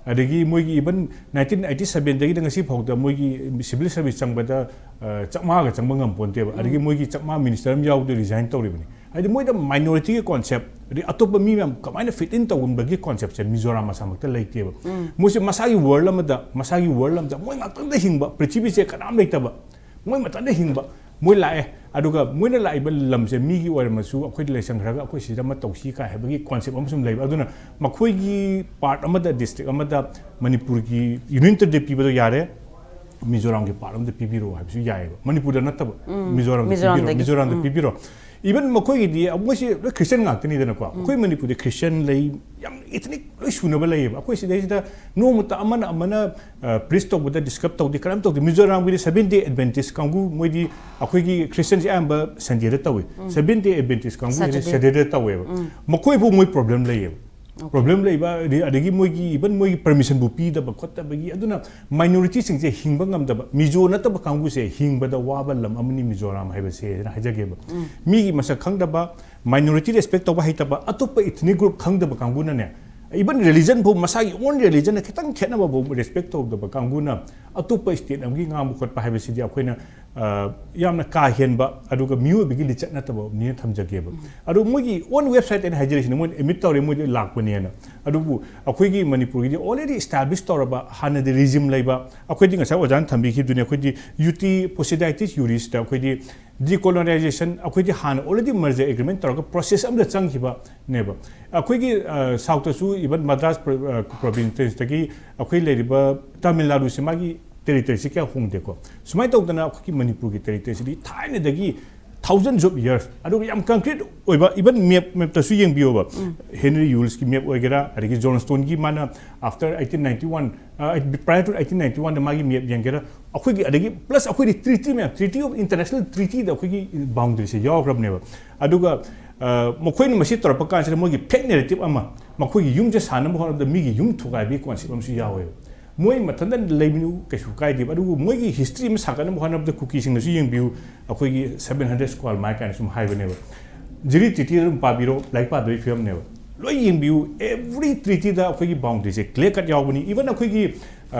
ꯑꯗꯒꯤ ꯃꯣꯏꯒꯤ even nineteen eighty sevenꯗꯒꯤꯅ ꯉꯁꯤ ꯐꯥꯎꯗ ꯃꯣꯏꯒꯤ civil service ꯆꯪꯕꯗ, ꯑ, ꯆꯥꯛꯃꯥꯒ ꯆꯪꯕ ꯉꯝꯄꯣꯟꯇꯦꯕ꯫ ꯑꯗꯒꯤ ꯎꯝ꯫ ꯃꯣꯏꯒꯤ ꯆꯥꯛꯃꯥ ꯃꯤꯅꯤꯁꯇꯔ ꯑꯃ ꯌꯥꯎꯕꯗ ꯔꯤꯖꯥꯏꯟ ꯇꯧꯔꯤꯕꯅꯤ꯫ ꯍꯥꯏꯗꯤ ꯃꯣꯏꯗ ꯃꯥꯏꯅꯣꯔꯤꯇꯤꯒꯤ ꯀꯣꯟꯁꯦꯞ, ꯑꯗꯩ ꯑꯇꯣꯞꯄ ꯃꯤ ꯃꯌꯥꯝ ꯀꯃꯥꯏꯅ ꯐꯤꯠ ꯏꯟ ꯇꯧꯒꯟꯕꯒꯤ ꯀꯣꯟꯁꯦꯞꯁꯦ ꯃꯤꯖꯣꯔꯥꯝ ꯑꯁꯥꯃꯛꯇ ꯂꯩꯇꯦꯕ꯫ ꯎꯝ꯫ ꯃꯣꯏꯁꯦ ꯃꯁꯥꯒꯤ ꯋꯥꯔꯜ ꯑꯃꯗ, ꯃꯁꯥꯒꯤ ꯋꯥꯔꯜ ꯑꯃꯗ ꯃꯣꯏ ꯉꯥꯛꯇꯪꯗ ꯍꯤꯡꯕ, ꯄ꯭ꯔꯤꯊꯤꯕꯤꯁꯦ ꯀꯅꯥꯝ ꯂꯩꯇꯕ, ꯃꯣꯏ ꯃꯊꯟꯇ ꯍꯤꯡꯕ꯫ ꯃꯣꯏ ꯂꯥꯛꯑꯦ, ꯑꯗꯨꯒ ꯃꯣꯏꯅ ꯂꯥꯛꯏꯕ ꯂꯝꯁꯦ ꯃꯤꯒꯤ ꯑꯣꯏꯔꯝꯃꯁꯨ ꯑꯩꯈꯣꯏꯗ ꯂꯩꯁꯟꯈ꯭ꯔꯒ ꯑꯩꯈꯣꯏ ꯁꯤꯗ ꯑꯃ ꯇꯧꯁꯤ ꯀꯥꯏ ꯍꯥꯏꯕꯒꯤ ꯀꯣꯟꯁꯦꯞ ꯑꯃ ꯁꯨꯝ ꯂꯩꯕ꯫ ꯑꯗꯨꯅ ꯃꯈꯣꯏꯒꯤ ꯄꯥꯔꯠ ꯑꯃꯗ, ꯗꯤꯁꯇ꯭ꯔꯤꯛ ꯑꯃꯗ ꯃꯅꯤꯄꯨꯔꯒꯤ ꯌꯨꯅꯤꯌꯟ ꯇꯦꯔꯤꯇꯣꯔꯤ ꯄꯤꯕꯗꯣ ꯌꯥꯔꯦ, ꯃꯤꯖꯣꯔꯥꯝꯒꯤ ꯄꯥꯔꯠ ꯑꯃꯗ ꯄꯤꯕꯤꯔꯣ ꯍꯥꯏꯕꯁꯨ ꯌꯥꯏꯑꯕ꯫ ꯃꯅꯤꯄꯨꯔꯗ ꯅꯠꯇꯕ, ꯎꯝ, ꯃꯤꯖꯣꯔꯥꯝꯗ ꯄꯤꯕꯤꯔꯣ, ꯃꯤꯖꯣꯔꯥꯝꯗꯒꯤ꯫ ꯃꯤꯖꯣꯔꯥꯝꯗ ꯎꯝ꯫ ꯄꯤꯕꯤꯔꯣ꯫ Even ꯃꯈꯣꯏꯒꯤꯗꯤ ꯃꯣꯏꯁꯤ ꯂꯣꯏ ꯈ꯭ꯔꯤꯁꯇꯤꯌꯟ ꯉꯥꯛꯇꯅꯤꯗꯅꯀꯣ꯫ ꯎꯝ꯫ ꯑꯩꯈꯣꯏ ꯃꯅꯤꯄꯨꯔꯗꯤ ꯈ꯭ꯔꯤꯁꯇꯤꯌꯟ ꯂꯩ, ꯌꯥꯝ ꯏꯊꯅꯤꯛ ꯂꯣꯏ ꯁꯨꯅꯕ ꯂꯩꯌꯦꯕ꯫ ꯑꯩꯈꯣꯏ ꯁꯤꯗꯩꯁꯤꯗ ꯅꯣꯡꯃꯇ ꯑꯃꯅ ꯑꯃꯅ, ꯑ, ꯄ꯭ꯔꯤꯁ ꯇꯧꯕꯗ ꯗꯤꯁꯇꯔꯕ ꯇꯧꯗꯦ, ꯀꯔꯝ ꯇꯧꯗꯦ꯫ ꯃꯤꯖꯣꯔꯥꯝꯒꯤꯗꯤ Seventh Day Adventist ꯀꯥꯡꯕꯨ, ꯃꯣꯏꯗꯤ ꯑꯩꯈꯣꯏꯒꯤ ꯈ꯭ꯔꯤꯁꯇꯤꯌꯟꯁꯦ ꯑꯌꯥꯝꯕ ꯁꯟꯗꯦꯗ ꯇꯧꯏ꯫ ꯎꯝ꯫ Seventh Day Adventist ꯀꯥꯡꯕꯨꯁꯤꯗꯤ ꯁꯦꯇꯔꯗꯦ꯫ ꯁꯦꯇꯔꯗꯦꯗ ꯇꯧꯋꯦꯕ꯫ ꯎꯝ꯫ ꯃꯈꯣꯏꯕꯨ ꯃꯣꯏ ꯄ꯭ꯔꯣꯕ꯭ꯂꯦꯝ ꯂꯩꯌꯦꯕ꯫ ꯑꯣꯀꯦ꯫ ꯄ꯭ꯔꯣꯕ꯭ꯂꯦꯝ ꯂꯩꯕ, ꯑꯗꯩ-, ꯑꯗꯒꯤ ꯃꯣꯏꯒꯤ even ꯃꯣꯏꯒꯤ ꯄꯔꯃꯤꯁꯟꯕꯨ ꯄꯤꯗꯕ ꯈꯣꯠꯇꯕꯒꯤ, ꯑꯗꯨꯅ ꯃꯥꯏꯅꯣꯔꯤꯇꯤꯁꯤꯡꯁꯦ ꯍꯤꯡꯕ ꯉꯝꯗꯕ, ꯃꯤꯖꯣ ꯅꯠꯇꯕ ꯀꯥꯡꯕꯨꯁꯦ ꯍꯤꯡꯕꯗ ꯋꯥꯕ ꯂꯝ ꯑꯃꯅꯤ ꯃꯤꯖꯣꯔꯥꯝ ꯍꯥꯏꯕꯁꯦ ꯍꯥꯏꯅ ꯍꯥꯏꯖꯒꯦꯕ꯫ ꯎꯝ꯫ ꯃꯤꯒꯤ ꯃꯁꯛ ꯈꯪꯗꯕ, ꯃꯥꯏꯅꯣꯔꯤꯇꯤ ꯔꯦꯁꯄꯦꯛ ꯇꯧꯕ ꯍꯩꯇꯕ, ꯑꯇꯣꯞꯄ ꯏꯊꯅꯤꯛ ꯒ꯭ꯔꯨꯞ ꯈꯪꯗꯕ ꯀꯥꯡꯕꯨꯅꯅꯦ, even religion ꯐꯥꯎ ꯃꯁꯥꯒꯤ own religion ꯅ ꯈꯤꯇꯪ ꯈꯦꯠꯅꯕ ꯐꯥꯎ ꯔꯦꯁꯄꯦꯛ ꯇꯧꯗꯕ ꯀꯥꯡꯕꯨꯅ ꯑꯇꯣꯞꯄ ꯁ꯭ꯇꯦꯠ ꯑꯃꯒꯤ ꯉꯥꯡꯕ ꯈꯣꯠꯄ ꯍꯥꯏꯕꯁꯤꯗꯤ ꯑꯩꯈꯣꯏꯅ, ꯑ, ꯌꯥꯝꯅ ꯀꯥ ꯍꯦꯟꯕ, ꯑꯗꯨꯒ ꯃꯤꯑꯣꯏꯕꯒꯤ ꯂꯤꯆꯠ ꯅꯠꯇꯕꯅꯤꯅ ꯊꯝꯖꯒꯦꯕ꯫ ꯎꯝ꯫ ꯑꯗꯣ ꯃꯣꯏꯒꯤ own website ꯑꯩꯅ ꯍꯥꯏꯖꯔꯤꯁꯤꯅ ꯃꯣꯏꯅ ꯑꯦꯗꯃꯤꯠ ꯇꯧꯔꯦ, ꯃꯣꯏꯗꯤ ꯂꯥꯛꯄꯅꯦꯅ꯫ ꯑꯗꯨꯕꯨ ꯑꯩꯈꯣꯏꯒꯤ ꯃꯅꯤꯄꯨꯔꯒꯤꯗꯤ already establish ꯇꯧꯔꯕ, ꯍꯥꯟꯅꯗꯤ regime ꯂꯩꯕ, ꯑꯩꯈꯣꯏꯗꯤ ꯉꯁꯥꯏ ꯑꯣꯖꯥꯅ ꯊꯝꯕꯤꯈꯤꯕꯗꯨꯅꯤ, ꯑꯩꯈꯣꯏꯗꯤ ꯌꯨ ꯇꯤ ꯄꯣꯁꯤꯗꯥꯏꯇꯤꯁ ꯌꯨꯔꯤꯁꯇ ꯑꯩꯈꯣꯏꯗꯤ decolonization, ꯑꯩꯈꯣꯏꯗꯤ ꯍꯥꯟꯅ already merger agreement ꯇꯧꯔꯒ process ꯑꯃꯗ ꯆꯪꯈꯤꯕꯅꯦꯕ꯫ ꯑꯩꯈꯣꯏꯒꯤ, ꯑ, ꯁꯥꯎꯠꯇꯁꯨ even ꯃꯗ꯭ꯔꯥꯁ ꯄ꯭ꯔ-, ꯑ, ꯄ꯭ꯔꯣꯚꯤꯟꯁꯇꯒꯤ ꯑꯩꯈꯣꯏ ꯂꯩꯔꯤꯕ ꯇꯥꯃꯤꯜ ꯅꯥꯗꯨꯁꯦ ꯃꯥꯒꯤ ꯇꯦꯔꯤꯇꯣꯔꯤꯁꯦ ꯀꯌꯥ ꯍꯣꯡꯗꯦꯀꯣ꯫ ꯁꯨꯃꯥꯏꯅ ꯇꯧꯗꯅ ꯑꯩꯈꯣꯏꯒꯤ ꯃꯅꯤꯄꯨꯔꯒꯤ ꯇꯦꯔꯤꯇꯣꯔꯤꯁꯤꯗꯤ ꯊꯥꯏꯅꯗꯒꯤ thousands of years, ꯑꯗꯨꯒ ꯌꯥꯝ concrete ꯑꯣꯏꯕ, even map, map ꯇꯁꯨ ꯌꯦꯡꯕꯤꯌꯣꯕ꯫ ꯎꯝ꯫ ꯍꯦꯅꯔꯤ ꯌꯨꯜꯁꯀꯤ map ꯑꯣꯏꯒꯦꯔꯥ, ꯑꯗꯒꯤ ꯖꯣꯟꯁꯇꯣꯟꯒꯤ ꯃꯥꯅ after eighteen ninety one, ꯑ, prior to eighteen ninety one ꯗ ꯃꯥꯒꯤ map ꯌꯦꯡꯒꯦꯔꯥ, ꯑꯩꯈꯣꯏꯒꯤ ꯑꯗꯒꯤ plus ꯑꯩꯈꯣꯏꯗꯤ treaty ꯃꯌꯥꯝ, treaty of international treatyꯗ ꯑꯩꯈꯣꯏꯒꯤ boundaryꯁꯦ ꯌꯥꯎꯈ꯭ꯔꯕꯅꯦꯕ꯫ ꯑꯗꯨꯒ ꯑ, ꯃꯈꯣꯏꯅ ꯃꯁꯤ ꯇꯧꯔꯛꯄ ꯀꯥꯟꯁꯤꯗ ꯃꯣꯏꯒꯤ fake narrative ꯑꯃ, ꯃꯈꯣꯏꯒꯤ ꯌꯨꯝꯁꯦ ꯁꯥꯟꯅꯕ ꯍꯣꯠꯅꯕꯗ ꯃꯤꯒꯤ ꯌꯨꯝ ꯊꯨꯒꯥꯏꯕꯒꯤ concept ꯑꯃꯁꯨ ꯌꯥꯎꯋꯦꯕ꯫ ꯃꯣꯏ ꯃꯊꯟꯇ ꯂꯩꯕꯅꯤ ꯀꯩꯁꯨ ꯀꯥꯏꯗꯦꯕ, ꯑꯗꯨꯕꯨ ꯃꯣꯏꯒꯤ history ꯑꯃ ꯁꯥꯒꯠꯅꯕ ꯍꯣꯠꯅꯕꯗ ꯀꯨꯀꯤꯁꯤꯡꯅꯁꯨ ꯌꯦꯡꯕꯤꯌꯨ, ꯑꯩꯈꯣꯏꯒꯤ seven hundred square mile ꯀꯥꯏꯅ ꯁꯨꯝ ꯍꯥꯏꯕꯅꯦꯕ꯫ ꯖꯤꯔꯤ treatyꯗ ꯑꯗꯨꯝ ꯄꯥꯕꯤꯔꯣ, ꯂꯥꯏꯔꯤꯛ ꯄꯥꯗꯕꯒꯤ ꯐꯤꯕꯝꯅꯦꯕ꯫ ꯂꯣꯏ ꯌꯦꯡꯕꯤꯌꯨ, every treatyꯗ ꯑꯩꯈꯣꯏꯒꯤ boundaryꯁꯦ clear cut ꯌꯥꯎꯕꯅꯤ꯫ Even ꯑꯩꯈꯣꯏꯒꯤ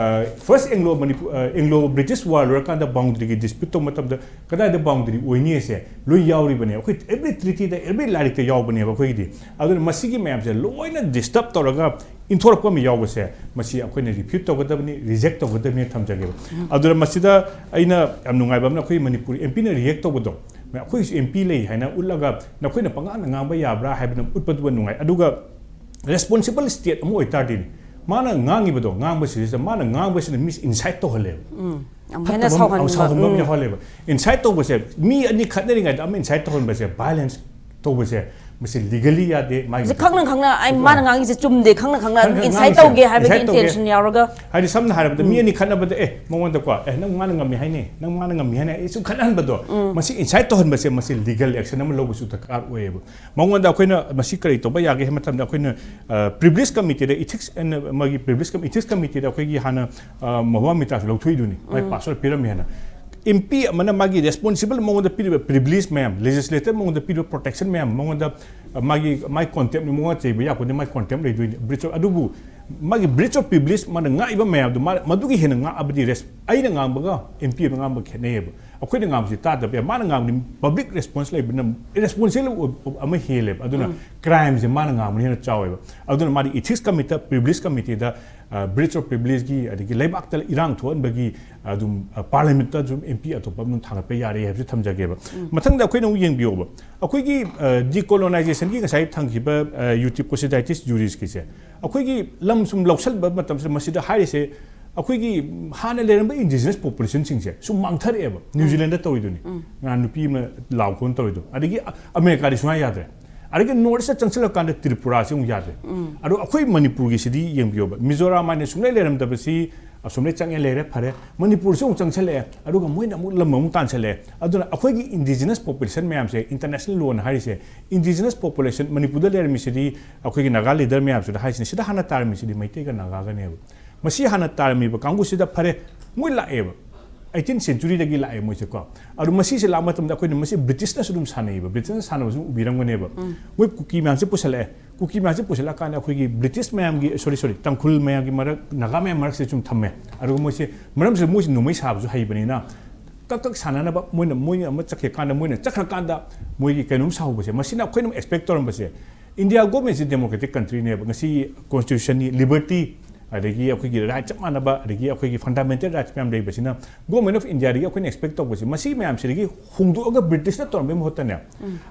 first Anglo Manipur, Anglo British war ꯂꯣꯏꯔꯀꯥꯟꯗ boundaryꯒꯤ dispute ꯇꯧꯕ ꯃꯇꯝꯗ ꯀꯗꯥꯏꯗ boundary ꯑꯣꯏꯅꯤ ꯍꯥꯏꯁꯦ ꯂꯣꯏ ꯌꯥꯎꯔꯤꯕꯅꯦ꯫ ꯑꯩꯈꯣꯏ every treatyꯗ, every ꯂꯥꯏꯔꯤꯛꯇ ꯌꯥꯎꯕꯅꯦꯕ ꯑꯩꯈꯣꯏꯒꯤꯗꯤ꯫ ꯑꯗꯨꯅ ꯃꯁꯤꯒꯤ ꯃꯌꯥꯝꯁꯦ ꯂꯣꯏꯅ disturb ꯇꯧꯔꯒ ꯏꯟꯊꯣꯔꯛꯄ ꯑꯃ ꯌꯥꯎꯕꯁꯦ, ꯃꯁꯤ ꯑꯩꯈꯣꯏꯅ refute ꯇꯧꯒꯗꯕꯅꯤ, reject ꯇꯧꯒꯗꯕꯅꯤ ꯊꯝꯖꯒꯦꯕ꯫ ꯑꯗꯨꯅ ꯃꯁꯤꯗ ꯑꯩꯅ ꯌꯥꯝ ꯅꯨꯡꯉꯥꯏꯕ ꯑꯃꯅ ꯑꯩꯈꯣꯏ ꯃꯅꯤꯄꯨꯔ MPꯅ react ꯇꯧꯕꯗꯣ, ꯑꯩꯈꯣꯏꯒꯤꯁꯨ MP ꯂꯩ ꯍꯥꯏꯅ ꯎꯠꯂꯒ ꯅꯈꯣꯏꯅ ꯄꯉꯥꯡꯗ ꯉꯥꯡꯕ ꯌꯥꯕ꯭ꯔꯥ ꯍꯥꯏꯕꯗꯨ ꯎꯠꯄꯗꯨꯃ ꯅꯨꯡꯉꯥꯏ꯫ ꯑꯗꯨꯒ responsible state ꯑꯃ ꯑꯣꯏꯇꯥꯔꯗꯤꯅꯦ, ꯃꯥꯅ ꯉꯥꯡꯉꯤꯕꯗꯣ, ꯉꯥꯡꯕꯁꯤꯗꯩꯁꯤꯗ ꯃꯥꯅ ꯉꯥꯡꯕꯁꯤꯅ ꯃꯤꯁꯦ incite ꯇꯧꯍꯜꯂꯦꯕ꯫ ꯎꯝ, ꯑꯃꯨꯛ ꯍꯦꯟꯅ ꯐꯠꯇꯕ ꯑꯃ, ꯁꯥꯎꯍꯟꯕ, ꯁꯥꯎꯍꯟꯕ ꯑꯃ ꯎꯝ꯫ ꯌꯥꯎꯍꯜꯂꯦꯕ꯫ Incite ꯇꯧꯕꯁꯦ, ꯃꯤ ꯑꯅꯤ ꯈꯠꯅꯔꯤꯉꯩꯗ ꯑꯃ incite ꯇꯧꯍꯟꯕꯁꯦ, violence ꯇꯧꯕꯁꯦ, ꯃꯁꯤ legally ꯌꯥꯗꯦ꯫ ꯃꯥꯒꯤ ꯍꯧꯖꯤꯛ ꯈꯪꯅ ꯈꯪꯅ ꯑꯩ ꯃꯥꯅ ꯉꯥꯡꯉꯤꯁꯦ ꯆꯨꯝꯗꯦ, ꯈꯪꯅ ꯈꯪꯅ ꯑꯗꯨꯝ ꯈꯪꯅ incite ꯉꯥꯡꯉꯤꯁꯦ, ꯇꯧꯒꯦ ꯍꯥꯏꯕꯒꯤ incite ꯇꯧꯒꯦ꯫ intention ꯌꯥꯎꯔꯒ ꯍꯥꯏꯗꯤ ꯁꯝꯅ ꯍꯥꯏꯔꯕꯗ ꯃꯤ ꯑꯅꯤ ꯈꯠꯅꯕꯗ, "ꯑꯦ, ꯃꯉꯣꯟꯗꯀꯣ, ꯑꯦ, ꯅꯪ ꯃꯥꯅ ꯉꯝꯃꯤ ꯍꯥꯏꯅꯦ, ꯅꯪ ꯃꯥꯅ ꯉꯝꯃꯤ ꯍꯥꯏꯅꯦ, ꯑꯩ ꯁꯨꯝ ꯈꯠꯅꯍꯟꯕꯗꯣ", ꯃꯁꯤ incite ꯇꯧꯍꯟꯕꯁꯦ, ꯃꯁꯤ legal action ꯑꯃ ꯂꯧꯕꯁꯨ ꯗꯔꯀꯥꯔ ꯑꯣꯏꯌꯦꯕ꯫ ꯃꯉꯣꯟꯗ ꯑꯩꯈꯣꯏꯅ ꯃꯁꯤ ꯀꯔꯤ ꯇꯧꯕ ꯌꯥꯒꯦ ꯍꯥꯏꯕ ꯃꯇꯝꯗ, ꯑꯩꯈꯣꯏꯅ privilege committeeꯗ, ethics and ꯃꯥꯒꯤ privilege com-, ethics committeeꯗ ꯑꯩꯈꯣꯏꯒꯤ ꯍꯥꯟꯅ ꯃꯍꯨꯋꯥ ꯃꯤꯇꯥꯁꯨ ꯂꯧꯊꯣꯛꯏꯗꯨꯅꯤ, ꯃꯥꯒꯤ password ꯄꯤꯔꯝꯃꯦ ꯍꯥꯏꯅ꯫ MP ꯑꯃꯅ ꯃꯥꯒꯤ responsible ꯃꯉꯣꯟꯗ ꯄꯤꯔꯤꯕ privilege ꯃꯌꯥꯝ, legislator ꯃꯉꯣꯟꯗ ꯄꯤꯔꯤꯕ protection ꯃꯌꯥꯝ, ꯃꯉꯣꯟꯗ, ꯑ, ꯃꯥꯒꯤ, ꯃꯥꯒꯤ contempt, ꯃꯉꯣꯟꯗ ꯆꯩꯕ ꯌꯥꯄꯣꯟꯇꯦ, ꯃꯥꯒꯤ contempt ꯂꯩꯗꯣꯏꯅꯤ, breach of, ꯑꯗꯨꯕꯨ ꯃꯥꯒꯤ breach of privilege, ꯃꯥꯅ ꯉꯥꯛꯏꯕ ꯃꯌꯥꯝꯗꯣ, ꯃꯥ, ꯃꯗꯨꯒꯤ ꯍꯦꯟꯅ ꯉꯥꯛꯑꯕꯗꯤ res-, ꯑꯩꯅ ꯉꯥꯡꯕꯒ MP ꯑꯃꯅ ꯉꯥꯡꯕ ꯈꯦꯠꯅꯩꯌꯦꯕ꯫ ꯑꯩꯈꯣꯏꯅ ꯉꯥꯡꯕꯁꯤ ꯇꯥꯗꯕ ꯌꯥꯏ, ꯃꯥꯅ ꯉꯥꯡꯕꯗꯤ public response ꯂꯩꯕꯅ, responsible ꯑꯃ ꯍꯦꯜꯂꯦꯕ꯫ ꯑꯗꯨꯅ crimeꯁꯦ ꯃꯥꯅ ꯉꯥꯡꯕꯅ ꯍꯦꯟꯅ ꯆꯥꯎꯋꯦꯕ꯫ ꯑꯗꯨꯅ ꯃꯥꯗꯤ ethics committeeꯗ, privilege committeeꯗ, ꯑ, breach of privilegeꯒꯤ, ꯑꯗꯒꯤ ꯂꯩꯕꯥꯛꯇ ꯏꯔꯥꯡ ꯊꯣꯛꯍꯟꯕꯒꯤ ꯑꯗꯨꯝ, ꯑ, parliamentꯇ ꯑꯗꯨꯝ MP ꯑꯇꯣꯞꯄ ꯑꯗꯨꯝ ꯊꯥꯡꯒꯠꯄ ꯌꯥꯔꯦ ꯍꯥꯏꯕꯁꯤ ꯊꯝꯖꯒꯦꯕ꯫ ꯃꯊꯪꯗ ꯑꯩꯈꯣꯏꯅ ꯑꯃꯨꯛ ꯌꯦꯡꯕꯤꯌꯣꯕ, ꯑꯩꯈꯣꯏꯒꯤ, ꯑ, decolonizationꯒꯤ ꯉꯁꯥꯏ ꯊꯝꯈꯤꯕ, ꯑ, Eutype Cociditas Jurisꯀꯤꯁꯦ, ꯑꯩꯈꯣꯏꯒꯤ ꯂꯝ ꯁꯨꯝ ꯂꯧꯁꯤꯟꯕ ꯃꯇꯝꯁꯤꯗ ꯃꯁꯤꯗ ꯍꯥꯏꯔꯤꯁꯦ, ꯑꯩꯈꯣꯏꯒꯤ ꯍꯥꯟꯅ ꯂꯩꯔꯝꯕ indigenous populationꯁꯤꯡꯁꯦ ꯁꯨꯝ ꯃꯥꯡꯊꯔꯛꯑꯦꯕ꯫ New Zealandꯗ ꯇꯧꯔꯤꯗꯨꯅꯤ, ꯉꯍꯥꯟ ꯅꯨꯄꯤ ꯑꯃ ꯂꯥꯎ ꯈꯣꯡ ꯇꯧꯔꯤꯗꯣ, ꯑꯗꯒꯤ ꯑ-, ꯑꯃꯦꯔꯤꯀꯥꯗꯤ ꯁꯨꯡꯌꯥ ꯌꯥꯗ꯭ꯔꯦ꯫ ꯑꯗꯒꯤ North Eastꯇ ꯆꯪꯁꯤꯜꯂꯀꯥꯟꯗ ꯇ꯭ꯔꯤꯄꯨꯔꯥꯁꯤ ꯑꯃꯨꯛ ꯌꯥꯗ꯭ꯔꯦ꯫ ꯑꯗꯣ ꯑꯩꯈꯣꯏ ꯃꯅꯤꯄꯨꯔꯒꯤꯁꯤꯗꯤ ꯌꯦꯡꯕꯤꯌꯣꯕ, ꯃꯤꯖꯣꯔꯥꯝ ꯍꯥꯏꯅ ꯁꯨꯡꯂꯩ ꯂꯩꯔꯝꯗꯕꯁꯤ, ꯑꯁꯣꯝꯗꯩ ꯆꯪꯉꯦ, ꯂꯩꯔꯦ, ꯐꯔꯦ꯫ ꯃꯅꯤꯄꯨꯔꯁꯨ ꯑꯃꯨꯛ ꯆꯪꯁꯜꯂꯛꯑꯦ, ꯑꯗꯨꯒ ꯃꯣꯏꯅ ꯑꯃꯨꯛ ꯂꯝ ꯑꯃꯨꯛ ꯇꯥꯟꯁꯜꯂꯛꯑꯦ꯫ ꯑꯗꯨꯅ ꯑꯩꯈꯣꯏꯒꯤ indigenous population ꯃꯌꯥꯝꯁꯦ, international lawꯅ ꯍꯥꯏꯔꯤꯁꯦ, indigenous population, ꯃꯅꯤꯄꯨꯔꯗ ꯂꯩꯔꯝꯃꯤꯁꯤꯗꯤ, ꯑꯩꯈꯣꯏꯒꯤ ꯅꯥꯒꯥ leader ꯃꯌꯥꯝꯁꯤꯗ ꯍꯥꯏꯁꯤꯅꯤ, ꯁꯤꯗ ꯍꯥꯟꯅ ꯇꯥꯔꯝꯃꯤꯁꯤꯗꯤ ꯃꯩꯇꯩꯒ ꯅꯥꯒꯥꯒꯅꯦꯕ꯫ ꯃꯁꯤ ꯍꯥꯟꯅ ꯇꯥꯔꯝꯃꯤꯕ ꯀꯥꯡꯕꯨꯁꯤꯗ, ꯐꯔꯦ, ꯃꯣꯏ ꯂꯥꯛꯑꯦꯕ, eighteenth centuryꯗꯒꯤ ꯂꯥꯛꯑꯦ ꯃꯣꯏꯁꯦꯀꯣ꯫ ꯑꯗꯣ ꯃꯁꯤꯁꯦ ꯂꯥꯛꯄ ꯃꯇꯝꯗ ꯑꯩꯈꯣꯏꯅ ꯃꯁꯤ Britishꯅꯁꯨ ꯑꯗꯨꯝ ꯁꯥꯟꯅꯩꯌꯦꯕ, Britishꯅ ꯁꯥꯟꯅꯕꯁꯨ ꯎꯕꯤꯔꯝꯒꯅꯦꯕ꯫ ꯃꯣꯏ ꯀꯨꯀꯤ ꯃꯌꯥꯝꯁꯦ ꯄꯨꯁꯜꯂꯛꯑꯦ, ꯀꯨꯀꯤ ꯃꯌꯥꯝꯁꯦ ꯄꯨꯁꯜꯂꯛꯑꯀꯥꯟꯗ ꯑꯩꯈꯣꯏꯒꯤ British ꯃꯌꯥꯝꯒꯤ, sorry, sorry, ꯇꯥꯡꯈꯨꯜ ꯃꯌꯥꯝꯒꯤ ꯃꯔꯛ, ꯅꯥꯒꯥ ꯃꯌꯥꯝ ꯃꯔꯛꯁꯦ ꯁꯨꯝ ꯊꯝꯃꯦ꯫ ꯑꯗꯨꯒ ꯃꯣꯏꯁꯦ, ꯃꯔꯝꯁꯤꯗ ꯃꯣꯏꯁꯦ ꯅꯣꯡꯃꯩ ꯁꯥꯕꯁꯨ ꯍꯩꯕꯅꯤꯅ, ꯀꯛ ꯀꯛ ꯁꯥꯟꯅꯅꯕ ꯃꯣꯏꯅ, ꯃꯣꯏꯅ ꯑꯃ ꯆꯠꯈ꯭ꯔꯀꯥꯟꯗ, ꯃꯣꯏꯅ ꯆꯠꯈ꯭ꯔꯀꯥꯟꯗ ꯃꯣꯏꯒꯤ ꯀꯩꯅꯣꯝ ꯁꯥꯍꯧꯕꯁꯦ, ꯃꯁꯤꯅ ꯑꯩꯈꯣꯏꯅ expect ꯇꯧꯔꯝꯕꯁꯦ, India governmentꯁꯦ democratic countryꯅꯦꯕ, ꯉꯁꯤ constitutionꯅꯤ, liberty, ꯑꯗꯒꯤ ꯑꯩꯈꯣꯏꯒꯤ right ꯆꯞ ꯃꯥꯟꯅꯕ, ꯑꯗꯒꯤ ꯑꯩꯈꯣꯏꯒꯤ fundamental rights ꯃꯌꯥꯝ ꯂꯩꯕꯁꯤꯅ, Government of Indiaꯗꯒꯤ ꯑꯩꯈꯣꯏꯅ expect ꯇꯧꯕꯁꯦ, ꯃꯁꯤ ꯃꯌꯥꯝꯁꯤꯗꯒꯤ ꯍꯣꯡꯗꯣꯛꯑꯒ Britishꯅ ꯇꯧꯔꯝꯕꯒꯤ ꯃꯍꯨꯠꯇꯅꯦ,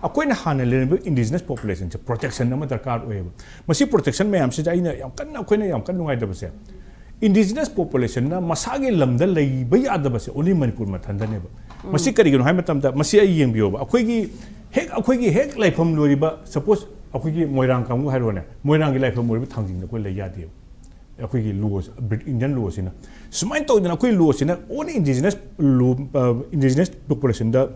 ꯑꯩꯈꯣꯏꯅ ꯍꯥꯟꯅ ꯂꯩꯔꯝꯕ indigenous populationꯁꯦ protection ꯑꯃ ꯗꯔꯀꯥꯔ ꯑꯣꯏꯌꯦꯕ꯫ ꯃꯁꯤ protection ꯃꯌꯥꯝꯁꯤꯗ ꯑꯩꯅ ꯌꯥꯝ ꯀꯟꯅ, ꯑꯩꯈꯣꯏꯅ ꯌꯥꯝ ꯀꯟꯅ ꯅꯨꯡꯉꯥꯏꯇꯕꯁꯦ, indigenous populationꯅ ꯃꯁꯥꯒꯤ ꯂꯝꯗ ꯂꯩꯕ ꯌꯥꯗꯕꯁꯦ only ꯃꯅꯤꯄꯨꯔ ꯃꯊꯟꯗꯅꯦꯕ꯫ ꯃꯁꯤ ꯀꯔꯤꯒꯤꯅꯣ ꯍꯥꯏꯕ ꯃꯇꯝꯗ, ꯃꯁꯤ ꯑꯩ ꯌꯦꯡꯕꯤꯌꯣꯕ, ꯑꯩꯈꯣꯏꯒꯤ ꯍꯦꯛ, ꯑꯩꯈꯣꯏꯒꯤ ꯍꯦꯛ ꯂꯩꯐꯝ ꯂꯣꯏꯔꯤꯕ, suppose ꯑꯩꯈꯣꯏꯒꯤ ꯃꯣꯏꯔꯥꯡ ꯀꯥꯡꯕꯨ ꯍꯥꯏꯔꯣꯅꯦ, ꯃꯣꯏꯔꯥꯡꯒꯤ ꯂꯩꯐꯝ ꯂꯣꯏꯔꯤꯕ ꯊꯥꯡꯖꯤꯡꯗ ꯑꯩꯈꯣꯏ ꯂꯩ ꯌꯥꯗꯦꯕ꯫ ꯑꯩꯈꯣꯏꯒꯤ law, Indian lawꯁꯤꯅ ꯁꯨꯃꯥꯏꯅ ꯇꯧꯗꯅ, ꯑꯩꯈꯣꯏ lawꯁꯤꯅ only indigenous law, indigenous populationꯗ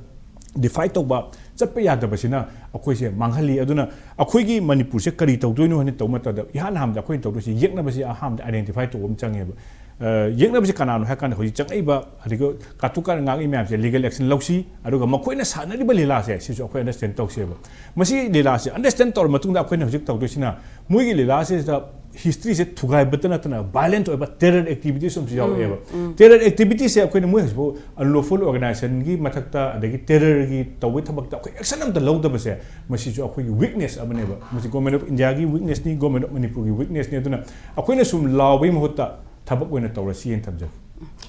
defy ꯇꯧꯕ, ꯆꯠꯄ ꯌꯥꯗꯕꯁꯤꯅ ꯑꯩꯈꯣꯏꯁꯦ ꯃꯥꯡꯍꯜꯂꯤ꯫ ꯑꯗꯨꯅ ꯑꯩꯈꯣꯏꯒꯤ ꯃꯅꯤꯄꯨꯔꯁꯦ ꯀꯔꯤ ꯇꯧꯗꯣꯏꯅꯣ ꯍꯥꯏꯅ ꯇꯧꯕ ꯃꯇꯝꯗ, ꯏꯍꯥꯟ ꯍꯥꯟꯕꯗ ꯑꯩꯈꯣꯏꯅ ꯇꯧꯗꯣꯏꯁꯦ, ꯌꯦꯛꯅꯕꯁꯤ ꯑꯍꯥꯟꯕꯗ identify ꯇꯧꯕ ꯑꯃ ꯆꯪꯉꯦꯕ꯫ ꯑ, ꯌꯦꯛꯅꯕꯁꯤ ꯀꯅꯥꯅꯣ ꯍꯥꯏ ꯀꯥꯟꯗ, ꯍꯧꯖꯤꯛ ꯆꯪꯉꯛꯏꯕ, ꯑꯗꯒꯤ ꯀꯥꯇꯨ ꯀꯥꯔꯟ ꯉꯥꯡꯉꯤ ꯃꯌꯥꯝꯁꯦ legal action ꯂꯧꯁꯤ, ꯑꯗꯨꯒ ꯃꯈꯣꯏꯅ ꯁꯥꯟꯅꯔꯤꯕ ꯂꯤꯂꯥꯁꯦ ꯁꯤꯁꯨ ꯑꯩꯈꯣꯏ understand ꯇꯧꯁꯦꯕ꯫ ꯃꯁꯤ ꯂꯤꯂꯥꯁꯦ understand ꯇꯧꯔ ꯃꯇꯨꯡꯗ ꯑꯩꯈꯣꯏꯅ ꯍꯧꯖꯤꯛ ꯇꯧꯗꯣꯏꯁꯤꯅ, ꯃꯣꯏꯒꯤ ꯂꯤꯂꯥꯁꯤꯗ historyꯁꯦ ꯊꯨꯒꯥꯏꯕꯇ ꯅꯠꯇꯅ violent ꯑꯣꯏꯕ terror activitiesꯁꯨ ꯑꯃꯁꯨ ꯌꯥꯎꯔꯛꯑꯦꯕ꯫ Terror activitiesꯁꯦ ꯑꯩꯈꯣꯏꯅ ꯃꯣꯏ ꯍꯧꯖꯤꯛꯐꯥꯎ unlawful organizationꯒꯤ ꯃꯊꯛꯇ, ꯑꯗꯒꯤ terrorꯒꯤ ꯇꯧꯕꯒꯤ ꯊꯕꯛꯇ ꯑꯩꯈꯣꯏ action ꯑꯝꯇ ꯂꯧꯗꯕꯁꯦ, ꯃꯁꯤꯁꯨ ꯑꯩꯈꯣꯏꯒꯤ weakness ꯑꯃꯅꯦꯕ꯫ ꯃꯁꯤ Government of Indiaꯒꯤ weaknessꯅꯤ, Government of ꯃꯅꯤꯄꯨꯔꯒꯤ weaknessꯅꯤ꯫ ꯑꯗꯨꯅ ꯑꯩꯈꯣꯏꯅ ꯁꯨꯝ ꯂꯥꯎꯕꯒꯤ ꯃꯍꯨꯠꯇ ꯊꯕꯛ ꯑꯣꯏꯅ ꯇꯧꯔꯁꯤ ꯍꯥꯏꯅ ꯊꯝꯖꯒꯦ꯫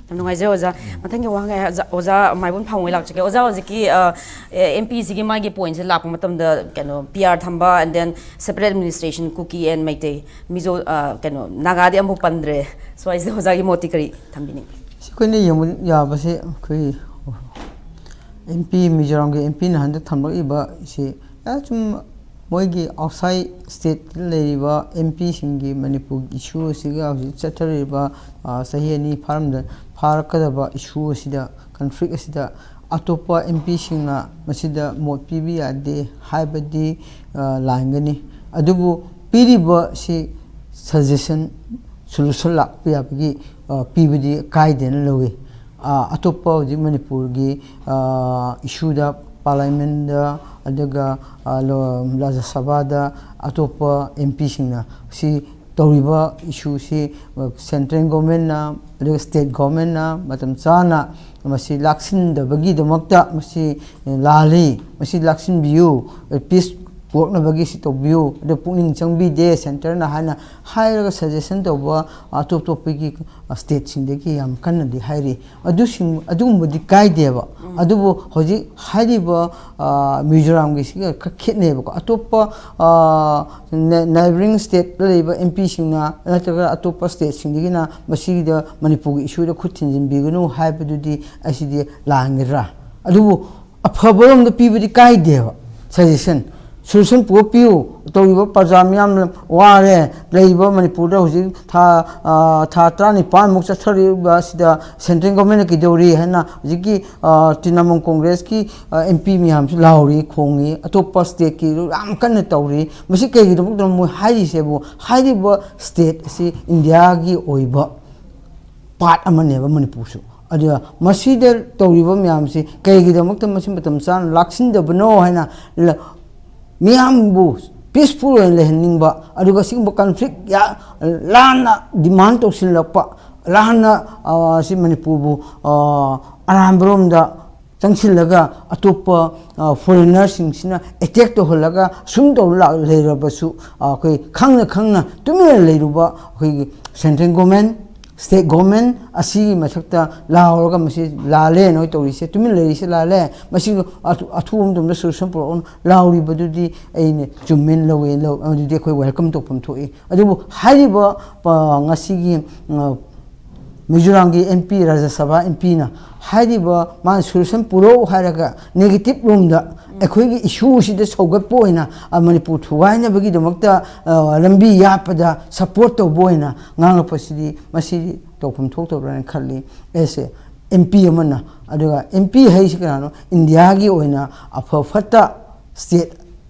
ꯌꯥꯝ ꯅꯨꯡꯉꯥꯏꯖꯔꯦ ꯑꯣꯖꯥ꯫ ꯃꯊꯪꯒꯤ ꯋꯥꯍꯪ ꯑꯩ ꯑꯣꯖꯥ, ꯑꯣꯖꯥ ꯃꯥꯏꯕꯝ ꯊꯥꯎꯃꯩ ꯂꯥꯛꯆꯒꯦ꯫ ꯑꯣꯖꯥ, ꯍꯧꯖꯤꯛꯀꯤ, ꯑ, ꯑꯦ, MPꯁꯤꯒꯤ ꯃꯥꯒꯤ pointꯁꯦ ꯂꯥꯛꯄ ꯃꯇꯝꯗ, ꯀꯩꯅꯣ, PR ꯊꯝꯕ and then separate administration, Kuki and Meitei, ꯃꯤꯖꯣ, ꯑ, ꯀꯩꯅꯣ, ꯅꯥꯒꯥꯗꯤ ꯑꯃꯐꯥꯎ ꯄꯟꯗ꯭ꯔꯦ꯫ ꯁ꯭ꯋꯥꯏꯁꯤꯗ ꯑꯣꯖꯥꯒꯤ ꯃꯣꯠꯇꯤ ꯀꯔꯤ ꯊꯝꯕꯤꯅꯤꯡꯉꯤ? ꯁꯤ ꯑꯩꯈꯣꯏꯅ ꯌꯦꯡꯕ ꯌꯥꯕꯁꯦ, ꯑꯩꯈꯣꯏ MP, ꯃꯤꯖꯣꯔꯥꯝꯒꯤ MPꯅ ꯍꯟꯗꯛ ꯊꯝꯂꯛꯏꯕ ꯁꯤ, ꯑ, ꯁꯨꯝ ꯃꯣꯏꯒꯤ ꯑꯥꯎꯠꯁꯥꯏꯠ ꯁ꯭ꯇꯦꯠꯇ ꯂꯩꯔꯤꯕ ꯑꯦꯝ ꯄꯤꯁꯤꯡꯒꯤ ꯃꯅꯤꯄꯨꯔꯒꯤ ꯏꯁꯨ ꯑꯁꯤꯒ ꯍꯧꯖꯤꯛ ꯆꯠꯊꯔꯤꯕ, ꯑ, ꯆꯍꯤ ꯑꯅꯤ ꯐꯥꯔꯝꯗ, ꯐꯥꯔꯛꯀꯗꯕ ꯏꯁꯨ ꯑꯁꯤꯗ, ꯀꯟꯐ꯭ꯂꯤꯛ ꯑꯁꯤꯗ ꯑꯇꯣꯞꯄ ꯑꯦꯝ ꯄꯤꯁꯤꯡꯅ ꯃꯁꯤꯗ ꯃꯣꯠ ꯄꯤꯕ ꯌꯥꯗꯦ ꯍꯥꯏꯕꯗꯤ, ꯑ, ꯂꯥꯟꯒꯅꯤ꯫ ꯑꯗꯨꯕꯨ ꯄꯤꯔꯤꯕꯁꯤ ꯁꯖꯦꯁꯟ, ꯁꯣꯂꯨꯁꯟ ꯂꯥꯛꯄ ꯌꯥꯕꯒꯤ, ꯑ, ꯄꯤꯕꯗꯤ ꯀꯥꯏꯗꯦꯅ ꯂꯧꯏ꯫ ꯑ, ꯑꯇꯣꯞꯄ ꯍꯧꯖꯤꯛ ꯃꯅꯤꯄꯨꯔꯒꯤ, ꯑ, ꯏꯁꯨꯗ ꯄꯥꯔꯂꯥꯃꯦꯟꯗ, ꯑꯗꯨꯒ, ꯑ, ꯂꯣ-, ꯔꯥꯖ꯭ꯌ ꯁꯚꯥꯗ ꯑꯇꯣꯞꯄ ꯑꯦꯝ ꯄꯤꯁꯤꯡꯅ ꯁꯤ ꯇꯧꯔꯤꯕ ꯏꯁꯨꯁꯤ, ꯑ, ꯁꯦꯟꯇ꯭ꯔꯦꯜ ꯒꯣꯔꯃꯦꯟꯅ ꯑꯗꯨꯒ ꯁ꯭ꯇꯦꯠ ꯒꯣꯔꯃꯦꯟꯅ ꯃꯇꯝ ꯆꯥꯅ ꯃꯁꯤ ꯂꯥꯛꯁꯤꯟꯗꯕꯒꯤꯗꯃꯛꯇ ꯃꯁꯤ ꯂꯥꯜꯂꯤ, ꯃꯁꯤ ꯂꯥꯛꯁꯤꯟꯕꯤꯌꯨ, ꯄꯤꯁ ꯄꯨꯔꯛꯅꯕꯒꯤ ꯁꯤ ꯇꯧꯕꯤꯌꯨ, ꯑꯗꯨ ꯄꯨꯛꯅꯤꯡ ꯆꯪꯕꯤꯗꯦ ꯁꯦꯟꯇꯔꯅ ꯍꯥꯏꯅ ꯍꯥꯏꯔꯒ ꯁꯖꯦꯁꯟ ꯇꯧꯕ ꯑꯇꯣꯞ ꯑꯇꯣꯞꯄꯒꯤ ꯁ꯭ꯇꯦꯠꯁꯤꯡꯗꯒꯤ ꯌꯥꯝ ꯀꯟꯅꯗꯤ ꯍꯥꯏꯔꯤ꯫ ꯑꯗꯨꯁꯤꯡ, ꯑꯗꯨꯒꯨꯝꯕꯗꯤ ꯀꯥꯏꯗꯦꯕ꯫ ꯑꯗꯨꯕꯨ ꯍꯧꯖꯤꯛ ꯍꯥꯏꯔꯤꯕ, ꯑ, ꯃꯤꯖꯣꯔꯥꯝꯒꯤꯁꯤꯒ ꯈꯔ ꯈꯦꯠꯅꯩꯕꯀꯣ꯫ ꯑꯇꯣꯞꯄ, ꯑ, ꯅꯦ-, ꯅꯥꯏꯕꯔꯤꯡ ꯁ꯭ꯇꯦꯠꯇ ꯂꯩꯕ ꯑꯦꯝ ꯄꯤꯁꯤꯡꯅ ꯅꯠꯇ꯭ꯔꯒ ꯑꯇꯣꯞꯄ ꯁ꯭ꯇꯦꯠꯁꯤꯡꯗꯒꯤꯅ ꯃꯁꯤꯒꯤꯗ ꯃꯅꯤꯄꯨꯔꯒꯤ ꯏꯁꯨꯗ ꯈꯨꯠ ꯊꯤꯟꯖꯤꯟꯕꯤꯒꯅꯨ ꯍꯥꯏꯕꯗꯨꯗꯤ ꯑꯁꯤꯗꯤ ꯂꯥꯟꯒꯗ꯭ꯔꯥ? ꯑꯗꯨꯕꯨ ꯑꯐꯕꯔꯣꯝꯗ ꯄꯤꯕꯗꯤ ꯀꯥꯏꯗꯦꯕ꯫ ꯁꯖꯦꯁꯟ, ꯁꯣꯂꯨꯁꯟ ꯄꯨꯔꯛꯄꯤꯌꯨ꯫ ꯇꯧꯔꯤꯕ ꯄ꯭ꯔꯖꯥ ꯃꯤꯌꯥꯝ ꯋꯥꯔꯦ꯫ ꯂꯩꯔꯤꯕ ꯃꯅꯤꯄꯨꯔꯗ ꯍꯧꯖꯤꯛ ꯊꯥ, ꯑ, ꯊꯥ ꯇꯔꯥꯅꯤꯄꯥꯟꯃꯨꯛ ꯆꯠꯊꯔꯤꯕ ꯑꯁꯤꯗ ꯁꯦꯟꯇ꯭ꯔꯦꯜ ꯒꯣꯔꯃꯦꯟꯅ ꯀꯩꯗꯧꯔꯤ ꯍꯥꯏꯅ ꯍꯧꯖꯤꯛꯀꯤ, ꯑ, ꯇ꯭ꯔꯤꯅꯥꯃꯨꯜ ꯀꯣꯡꯒ꯭ꯔꯦꯁꯀꯤ, ꯑ, ꯑꯦꯝ ꯄꯤ ꯃꯌꯥꯝꯁꯨ ꯂꯥꯎꯔꯤ, ꯈꯣꯡꯉꯤ꯫ ꯑꯇꯣꯞꯄ ꯁ꯭ꯇꯦꯠꯀꯤ ꯌꯥꯝ ꯀꯟꯅ ꯇꯧꯔꯤ꯫ ꯃꯁꯤ ꯀꯩꯒꯤꯗꯃꯛꯇꯅꯣ ꯃꯣꯏ ꯍꯥꯏꯔꯤꯁꯦꯕꯨ? ꯍꯥꯏꯔꯤꯕ ꯁ꯭ꯇꯦꯠ ꯑꯁꯤ ꯏꯟꯗꯤꯌꯥꯒꯤ ꯑꯣꯏꯕ ꯄꯥꯔꯠ ꯑꯃꯅꯦꯕ ꯃꯅꯤꯄꯨꯔꯁꯨ꯫ ꯑꯗꯨꯒ ꯃꯁꯤꯗ ꯇꯧꯔꯤꯕ ꯃꯌꯥꯝꯁꯤ ꯀꯩꯒꯤꯗꯃꯛꯇ ꯃꯁꯤ ꯃꯇꯝ ꯆꯥꯅ ꯂꯥꯛꯁꯤꯟꯗꯕꯅꯣ ꯍꯥꯏꯅ ꯂ-, ꯃꯤꯌꯥꯝꯕꯨ ꯄꯤꯁꯐꯨꯜ ꯑꯣꯏꯅ ꯂꯩꯍꯟꯅꯤꯡꯕ, ꯑꯗꯨꯒ ꯁꯤꯒꯨꯝꯕ ꯀꯟꯐ꯭ꯂꯤꯛ ꯌꯥ-, ꯂꯥꯟꯅ ꯗꯤꯃꯥꯟ ꯇꯧꯁꯤꯜꯂꯛꯄ, ꯂꯥꯟꯅ, ꯑ, ꯁꯤ ꯃꯅꯤꯄꯨꯔꯕꯨ, ꯑ, ꯑꯔꯥꯟꯕꯔꯣꯝꯗ ꯆꯪꯁꯤꯜꯂꯒ ꯑꯇꯣꯞꯄ, ꯑ, ꯐꯣꯔꯦꯟꯅꯔꯁꯤꯡꯁꯤꯅ ꯑꯦꯇꯦꯛ ꯇꯧꯍꯜꯂꯒ ꯁꯨꯝ ꯇꯧꯔ ꯂꯥꯛ-, ꯂꯩꯔꯕꯁꯨ, ꯑ, ꯑꯩꯈꯣꯏ ꯈꯪꯅ ꯈꯪꯅ ꯇꯨꯃꯤꯟꯅ ꯂꯩꯔꯨꯕ ꯑꯩꯈꯣꯏꯒꯤ ꯁꯦꯟꯇ꯭ꯔꯦꯜ ꯒꯣꯔꯃꯦꯟ, ꯁ꯭ꯇꯦꯠ ꯒꯣꯔꯃꯦꯟ ꯑꯁꯤꯒꯤ ꯃꯊꯛꯇ ꯂꯥꯎꯔꯒ ꯃꯁꯤ ꯂꯥꯜꯂꯦ ꯅꯣꯏ ꯇꯧꯔꯤꯁꯦ, ꯇꯨꯃꯤꯟ ꯂꯩꯔꯤꯁꯦ ꯂꯥꯜꯂꯦ, ꯃꯁꯤ ꯑꯊꯨ-, ꯑꯊꯨꯕ ꯃꯇꯝꯗ ꯁꯣꯂꯨꯁꯟ ꯄꯨꯔꯛꯑꯣ ꯂꯥꯎꯔꯤꯕꯗꯨꯗꯤ ꯑꯩꯅ ꯆꯨꯝꯃꯦꯅ ꯂꯧꯋꯦ, ꯂꯧ-, ꯑꯗꯨꯗꯤ ꯑꯩꯈꯣꯏ ꯋꯦꯜꯀꯝ ꯇꯧꯐꯝ ꯊꯣꯛꯏ꯫ ꯑꯗꯨꯕꯨ ꯍꯥꯏꯔꯤꯕ, ꯑ, ꯉꯁꯤꯒꯤ, ꯑ, ꯃꯤꯖꯣꯔꯥꯝꯒꯤ ꯑꯦꯝ ꯄꯤ, ꯔꯥꯖ꯭ꯌ ꯁꯚꯥ ꯑꯦꯝ ꯄꯤꯅ ꯍꯥꯏꯔꯤꯕ ꯃꯥꯅ ꯁꯣꯂꯨꯁꯟ ꯄꯨꯔꯛꯎ ꯍꯥꯏꯔꯒ ꯅꯦꯒꯦꯇꯤꯚ ꯔꯣꯝꯗ ꯑꯩꯈꯣꯏꯒꯤ ꯏꯁꯨꯁꯤꯗ ꯁꯧꯒꯠꯄ ꯑꯣꯏꯅ, ꯑ, ꯃꯅꯤꯄꯨꯔ ꯊꯨꯒꯥꯏꯅꯕꯒꯤꯗꯃꯛꯇ, ꯑ, ꯂꯝꯕꯤ ꯌꯥꯠꯄꯗ ꯁꯞꯄꯣꯔꯠ ꯇꯧꯕ ꯑꯣꯏꯅ ꯉꯥꯡꯂꯛꯄꯁꯤꯗꯤ, ꯃꯁꯤꯗꯤ ꯇꯧꯐꯝ ꯊꯣꯛꯇꯕ꯭ꯔꯥꯅ ꯈꯜꯂꯤ꯫ ꯑꯦꯁ ꯑꯦ ꯑꯦꯝ ꯄꯤ ꯑꯃꯅ, ꯑꯗꯨꯒ ꯑꯦꯝ ꯄꯤ ꯍꯥꯏꯁꯤ ꯀꯅꯥꯅꯣ? ꯏꯟꯗꯤꯌꯥꯒꯤ ꯑꯣꯏꯅ ꯑꯐ ꯐꯠꯇ ꯁ꯭ꯇꯦꯠ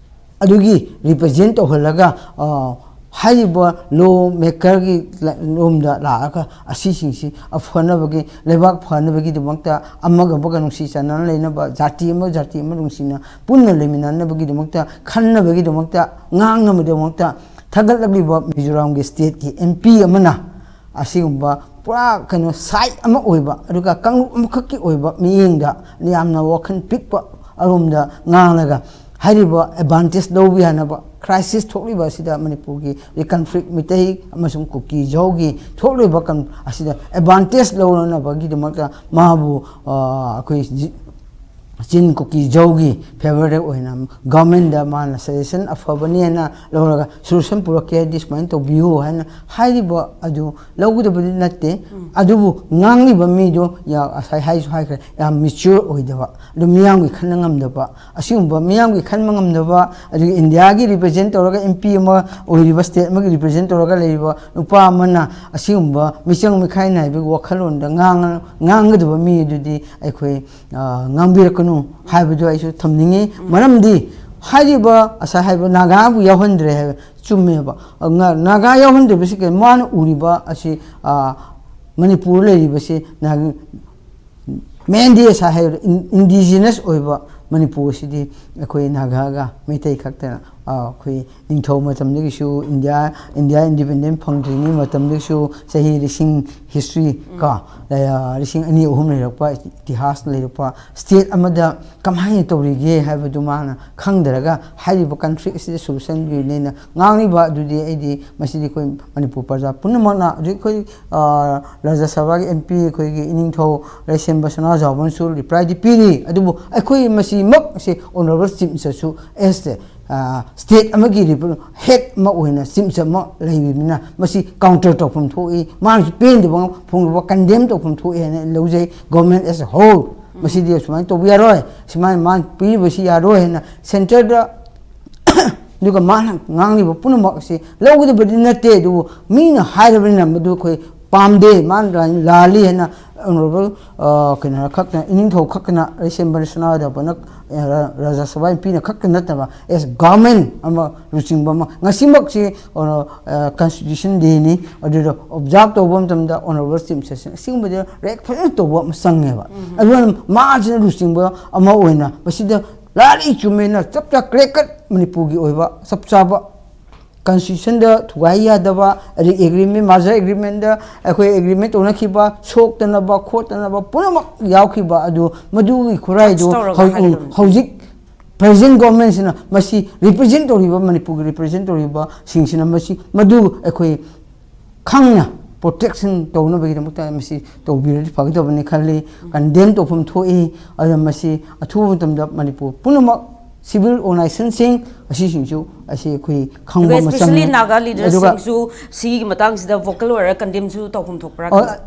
ꯑꯗꯨꯒꯤ ꯔꯤꯄ꯭ꯔꯖꯦꯟ ꯇꯧꯍꯜꯂꯒ, ꯑ, ꯍꯥꯏꯔꯤꯕ ꯂꯣ ꯃꯦꯀꯔꯒꯤ ꯂꯣꯝꯗ ꯂꯥꯛꯑꯒ ꯑꯁꯤꯁꯤꯡꯁꯤ ꯐꯅꯕꯒꯤ, ꯂꯩꯕꯥꯛ ꯐꯅꯕꯒꯤꯗꯃꯛꯇ, ꯑꯃꯒ ꯑꯃꯒ ꯅꯨꯡꯁꯤ ꯆꯥꯟꯅꯅ ꯂꯩꯅꯕ, ꯖꯥꯇꯤ ꯑꯃ ꯖꯥꯇꯤ ꯑꯃ ꯅꯨꯡꯁꯤꯅ ꯄꯨꯟꯅ ꯂꯩꯃꯤꯟꯅꯅꯕꯒꯤꯗꯃꯛꯇ, ꯈꯟꯅꯕꯒꯤꯗꯃꯛꯇ, ꯉꯥꯡꯅꯕꯒꯤꯗꯃꯛꯇ ꯊꯥꯒꯠꯂꯛꯂꯤꯕ ꯃꯤꯖꯣꯔꯥꯝꯒꯤ ꯁ꯭ꯇꯦꯠꯀꯤ ꯑꯦꯝ ꯄꯤ ꯑꯃꯅ ꯑꯁꯤꯒꯨꯝꯕ ꯄꯨꯔꯥ ꯀꯩꯅꯣ ꯁꯥꯏꯠ ꯑꯃ ꯑꯣꯏꯕ, ꯑꯗꯨꯒ ꯀꯥꯡꯂꯨꯞ ꯑꯃꯈꯛꯀꯤ ꯑꯣꯏꯕ ꯃꯤꯠꯌꯦꯡꯗ ꯌꯥꯝꯅ ꯋꯥꯈꯜ ꯄꯤꯛꯄ ꯑꯔꯣꯝꯗ ꯉꯥꯡꯂꯒ ꯍꯥꯏꯔꯤꯕ ꯑꯦꯗꯚꯥꯟꯇꯦꯖ ꯂꯧꯕ ꯌꯥꯅꯕ ꯀ꯭ꯔꯥꯏꯁꯤꯁ ꯊꯣꯛꯂꯤꯕ ꯑꯁꯤꯗ, ꯃꯅꯤꯄꯨꯔꯒꯤ ꯀꯟꯐ꯭ꯂꯤꯛ ꯃꯤꯇꯩ ꯑꯃꯁꯨꯡ ꯀꯨꯀꯤ ꯖꯧꯒꯤ ꯊꯣꯛꯂꯤꯕ ꯀꯟ-, ꯑꯁꯤꯗ ꯑꯦꯗꯚꯥꯟꯇꯦꯖ ꯂꯧꯅꯅꯕꯒꯤꯗꯃꯛꯇ ꯃꯥꯕꯨ, ꯑ, ꯑꯩꯈꯣꯏ ꯖꯤ-, ꯆꯤꯟ ꯀꯨꯀꯤ ꯖꯧꯒꯤ ꯐꯦꯚꯔꯗ ꯑꯣꯏꯅ ꯒꯚꯔꯟꯃꯦꯟꯗ ꯃꯥꯅ ꯁꯖꯦꯁꯟ ꯑꯐꯕꯅꯦꯅ ꯂꯧꯔꯒ ꯁꯣꯂꯨꯁꯟ ꯄꯨꯔꯛꯀꯦ ꯍꯥꯏꯗꯤ ꯁꯨꯃꯥꯏꯅ ꯇꯧꯕꯤꯌꯨ ꯍꯥꯏꯅ ꯍꯥꯏꯔꯤꯕ ꯑꯗꯨ ꯂꯧꯒꯗꯕꯗꯤ ꯅꯠꯇꯦ꯫ ꯑꯗꯨꯕꯨ ꯉꯥꯡꯂꯤꯕ ꯃꯤꯗꯣ ꯌꯥ-, ꯉꯁꯥꯏ ꯍꯥꯏꯁꯨ ꯍꯥꯏꯈ꯭ꯔꯦ, ꯌꯥꯝ ꯃꯦꯆ꯭ꯌꯣꯔ ꯑꯣꯏꯗꯕ, ꯑꯗꯨ ꯃꯤꯌꯥꯝꯒꯤ ꯈꯟꯕ ꯉꯝꯗꯕ, ꯑꯁꯤꯒꯨꯝꯕ ꯃꯤꯌꯥꯝꯒꯤ ꯈꯟꯕ ꯉꯝꯗꯕ, ꯑꯗꯨꯒ ꯏꯟꯗꯤꯌꯥꯒꯤ ꯔꯤꯄ꯭ꯔꯖꯦꯟ ꯇꯧꯔꯒ, ꯑꯦꯝ ꯄꯤ ꯑꯃ ꯑꯣꯏꯔꯤꯕ, ꯁ꯭ꯇꯦꯠ ꯑꯃꯒꯤ ꯔꯤꯄ꯭ꯔꯖꯦꯟ ꯇꯧꯔꯒ ꯂꯩꯔꯤꯕ ꯅꯨꯄꯥ ꯑꯃꯅ ꯑꯁꯤꯒꯨꯝꯕ ꯃꯤꯆꯪ ꯃꯤꯈꯥꯏ ꯅꯥꯏꯕꯒꯤ ꯋꯥꯈꯜꯂꯣꯟꯗ ꯉꯥꯡ-, ꯉꯥꯡꯒꯗꯕ ꯃꯤ ꯑꯗꯨꯗꯤ ꯑꯩꯈꯣꯏ, ꯑ, ꯉꯥꯡꯕꯤꯔꯛꯀꯅꯨ ꯍꯥꯏꯕꯗꯨ ꯑꯩꯁꯨ ꯊꯝꯅꯤꯡꯉꯤ꯫ ꯃꯔꯝꯗꯤ ꯍꯥꯏꯔꯤꯕ ꯉꯁꯥꯏ ꯍꯥꯏꯕ ꯅꯥꯒꯥꯕꯨ ꯌꯥꯎꯍꯟꯗ꯭ꯔꯦ ꯍꯥꯏꯕ ꯆꯨꯝꯃꯦꯕ꯫ ꯉ-, ꯅꯥꯒꯥ ꯌꯥꯎꯍꯟꯗꯕꯁꯤ ꯀꯩ-, ꯃꯥꯅ ꯎꯔꯤꯕ ꯑꯁꯤ, ꯑ, ꯃꯅꯤꯄꯨꯔ ꯂꯩꯔꯤꯕꯁꯤ ꯅꯥꯒ-, ꯃꯦꯟꯗꯤ ꯉꯁꯥꯏ ꯍꯥꯏꯕꯗꯣ ꯏꯟ-, ꯏꯟꯗꯤꯖꯤꯅꯁ ꯑꯣꯏꯕ ꯃꯅꯤꯄꯨꯔꯁꯤꯗꯤ ꯑꯩꯈꯣꯏ ꯅꯥꯒꯥꯒ ꯃꯩꯇꯩ ꯈꯛꯇꯅ, ꯑ, ꯑꯩꯈꯣꯏ ꯅꯤꯡꯊꯧ ꯃꯇꯝꯗꯒꯤꯁꯨ, ꯏꯟꯗꯤꯌꯥ, ꯏꯟꯗꯤꯌꯥ ꯏꯟꯗꯤꯄꯦꯟꯗꯦꯟ ꯐꯪꯗ꯭ꯔꯤꯉꯩ ꯃꯇꯝꯗꯒꯤꯁꯨ ꯆꯍꯤ ꯂꯤꯁꯤꯡ ꯍꯤꯁꯇ꯭ꯔꯤ ꯀꯣ, ꯑ, ꯂꯤꯁꯤꯡ ꯑꯅꯤ ꯑꯍꯨꯝ ꯂꯩꯔꯛꯄ, ꯏꯇꯤꯍꯥꯁ ꯂꯩꯔꯛꯄ ꯁ꯭ꯇꯦꯠ ꯑꯃꯗ ꯀꯃꯥꯏꯅ ꯇꯧꯔꯤꯒꯦ ꯍꯥꯏꯕꯗꯨ ꯃꯥꯅ ꯈꯪꯗꯔꯒ ꯍꯥꯏꯔꯤꯕ ꯀꯟꯐ꯭ꯂꯤꯛ ꯑꯁꯤꯗ ꯁꯣꯂꯨꯁꯟꯒꯤꯅꯦꯅ ꯉꯥꯡꯂꯤꯕ ꯑꯗꯨꯗꯤ, ꯑꯩꯗꯤ ꯃꯁꯤꯗꯤ ꯑꯩꯈꯣꯏ ꯃꯅꯤꯄꯨꯔ ꯄ꯭ꯔꯖꯥ ꯄꯨꯝꯅꯃꯛꯅ, ꯍꯧꯖꯤꯛ ꯑꯩꯈꯣꯏ, ꯑ, ꯔꯥꯖ꯭ꯌ ꯁꯚꯥꯒꯤ ꯑꯦꯝ ꯄꯤ ꯑꯩꯈꯣꯏꯒꯤ ꯏꯅꯤꯡꯊꯧ ꯂꯩꯁꯦꯝꯕ ꯁꯅꯥꯖꯥꯎꯕꯅꯁꯨ ꯔꯤꯄ꯭ꯂꯥꯏꯗꯤ ꯄꯤꯔꯤ꯫ ꯑꯗꯨꯕꯨ ꯑꯩꯈꯣꯏ ꯃꯁꯤꯃꯛ ꯑꯁꯤ ꯑꯣꯅꯔꯦꯕꯜ ꯆꯤꯐ ꯃꯤꯅꯤꯁꯇꯔꯁꯨ ꯑꯦꯁ ꯁ꯭ꯇꯦꯠ ꯑꯃꯒꯤ ꯍꯦꯗ ꯑꯃ ꯑꯣꯏꯅ ꯆꯤꯞ ꯃꯤꯅꯤꯁꯇꯔ ꯑꯃ ꯂꯩꯕꯅꯤꯅ ꯃꯁꯤ ꯀꯥꯎꯟꯇꯔ ꯇꯧꯐꯝ ꯊꯣꯛꯏ, ꯃꯥꯅꯁꯨ ꯄꯦꯟꯗꯕ ꯐꯣꯡꯗꯣꯛꯄ, ꯀꯟꯗꯦꯝ ꯇꯧꯐꯝ ꯊꯣꯛꯏ ꯍꯥꯏꯅ ꯂꯧꯖꯩ꯫ ꯒꯣꯔꯃꯦꯟ ꯑꯦꯁ ꯑꯦ ꯍꯣꯜ ꯃꯁꯤꯗꯤ ꯑꯁꯨꯃꯥꯏꯅ ꯇꯧꯕ ꯌꯥꯔꯣꯏ, ꯁꯨꯃꯥꯏꯅ ꯃꯥꯅ ꯄꯤꯔꯤꯕꯁꯤ ꯌꯥꯔꯣꯏ ꯍꯥꯏꯅ ꯁꯦꯟꯇꯔꯗ ꯑꯗꯨꯒ ꯃꯥꯅ ꯉꯥꯡꯂꯤꯕ ꯄꯨꯝꯅꯃꯛ ꯑꯁꯤ ꯂꯧꯒꯗꯕꯗꯤ ꯅꯠꯇꯦ, ꯑꯗꯨꯕꯨ ꯃꯤꯅ ꯍꯥꯏꯔꯕꯅꯤꯅ ꯃꯗꯨ ꯑꯩꯈꯣꯏ ꯄꯥꯝꯗꯦ, ꯃꯥꯅ ꯂꯥꯜꯂꯤ ꯍꯥꯏꯅ ꯑꯣꯅꯔꯦꯕꯜ ꯀꯩꯅꯣ ꯈꯛꯇꯅ, ꯏꯅꯤꯡꯊꯧ ꯈꯛꯇꯅ, ꯔꯤꯁꯦꯝꯕꯔ ꯁꯅꯥꯗꯕꯅ ꯔꯥꯖ꯭ꯌ ꯁꯚꯥ ꯑꯦꯝ ꯄꯤꯅ ꯈꯛꯇ ꯅꯠꯇꯕ ꯑꯦꯁ ꯒꯚꯔꯟꯃꯦꯟ ꯑꯃ ꯂꯨꯆꯤꯡꯕ ꯑꯃ ꯉꯁꯤꯃꯛꯁꯤ ꯀꯟꯁꯇꯤꯇ꯭ꯌꯨꯁꯟ ꯗꯦꯅꯤ, ꯑꯗꯨꯗ ꯑꯣꯕꯖꯥꯔꯕ ꯇꯧꯕ ꯃꯇꯝꯗ ꯑꯣꯅꯔꯦꯕꯜ ꯆꯤꯐ ꯃꯤꯅꯤꯁꯇꯔꯁꯤꯡ ꯑꯁꯤꯒꯨꯝꯕꯗ ꯔꯦꯛ ꯐꯖꯅ ꯇꯧꯕ ꯑꯃ ꯆꯪꯉꯦꯕ꯫ ꯑꯗꯨꯅ ꯃꯥꯁꯤꯅ ꯂꯨꯆꯤꯡꯕ ꯑꯃ ꯑꯣꯏꯅ ꯃꯁꯤꯗ ꯂꯥꯜꯂꯤ ꯆꯨꯝꯃꯦꯅ ꯆꯞ ꯆꯥ ꯀ꯭ꯂꯤꯌꯥꯔ ꯀꯠ ꯃꯅꯤꯄꯨꯔꯒꯤ ꯑꯣꯏꯕ ꯆꯞ ꯆꯥꯕ ꯀꯟꯁꯇꯤꯇ꯭ꯌꯨꯁꯟꯗ ꯊꯨꯒꯥꯏ ꯌꯥꯗꯕ, ꯑꯗꯩ ꯑꯦꯒ꯭ꯔꯤꯃꯦꯟ, ꯃꯥꯔꯖꯔ ꯑꯦꯒ꯭ꯔꯤꯃꯦꯟꯗ ꯑꯩꯈꯣꯏ ꯑꯦꯒ꯭ꯔꯤꯃꯦꯟ ꯇꯧꯅꯈꯤꯕ, ꯁꯣꯛꯇꯅꯕ ꯈꯣꯠꯇꯅꯕ ꯄꯨꯝꯅꯃꯛ ꯌꯥꯎꯈꯤꯕ ꯑꯗꯨ ꯃꯗꯨꯒꯤ ꯈꯨꯔꯥꯏꯗꯨ ꯇꯧꯔꯒ ꯍꯧ-, ꯍꯥꯏꯒꯗꯕꯅꯤ꯫ ꯍꯧꯖꯤꯛ ꯄ꯭ꯔꯦꯖꯦꯟ ꯒꯣꯔꯃꯦꯟꯁꯤꯅ ꯃꯁꯤ ꯔꯤꯄ꯭ꯔꯖꯦꯟ ꯇꯧꯔꯤꯕ, ꯃꯅꯤꯄꯨꯔꯒꯤ ꯔꯤꯄ꯭ꯔꯖꯦꯟ ꯇꯧꯔꯤꯕꯁꯤꯡꯁꯤꯅ ꯃꯁꯤ ꯃꯗꯨ ꯑꯩꯈꯣꯏ ꯈꯪꯅ ꯄ꯭ꯔꯣꯇꯦꯛꯁꯟ ꯇꯧꯅꯕꯒꯤꯗꯃꯛꯇ ꯃꯁꯤ ꯇꯧꯕꯤꯔꯗꯤ ꯐꯒꯗꯕꯅꯤ ꯈꯜꯂꯤ꯫ ꯀꯟꯗꯦꯝ ꯇꯧꯐꯝ ꯊꯣꯛꯏ꯫ ꯑꯗꯨꯅ ꯃꯁꯤ ꯑꯊꯨꯕ ꯃꯇꯝꯗ ꯃꯅꯤꯄꯨꯔ ꯄꯨꯝꯅꯃꯛ ꯁꯤꯚꯤꯜ ꯑꯣꯔꯒꯅꯥꯏꯖꯦꯁꯟꯁꯤꯡ ꯑꯁꯤꯁꯤꯡꯁꯨ ꯑꯁꯤ ꯑꯩꯈꯣꯏ ꯈꯪꯕ ꯑꯗꯨꯒ ꯑꯃ especially ꯆꯪꯉꯤ꯫ ꯅꯥꯒꯥ ꯑꯗꯨꯒ ꯂꯤꯗꯔꯁꯤꯡꯁꯨ ꯁꯤꯒꯤ ꯃꯇꯥꯡꯁꯤꯗ ꯚꯣꯀꯦꯜ ꯑꯣꯏꯔꯒ ꯀꯟꯗꯦꯝꯁꯨ ꯇꯧꯐꯝ ꯊꯣꯛꯄ꯭ꯔꯥ ꯑꯣ, ꯈꯜꯂꯤ?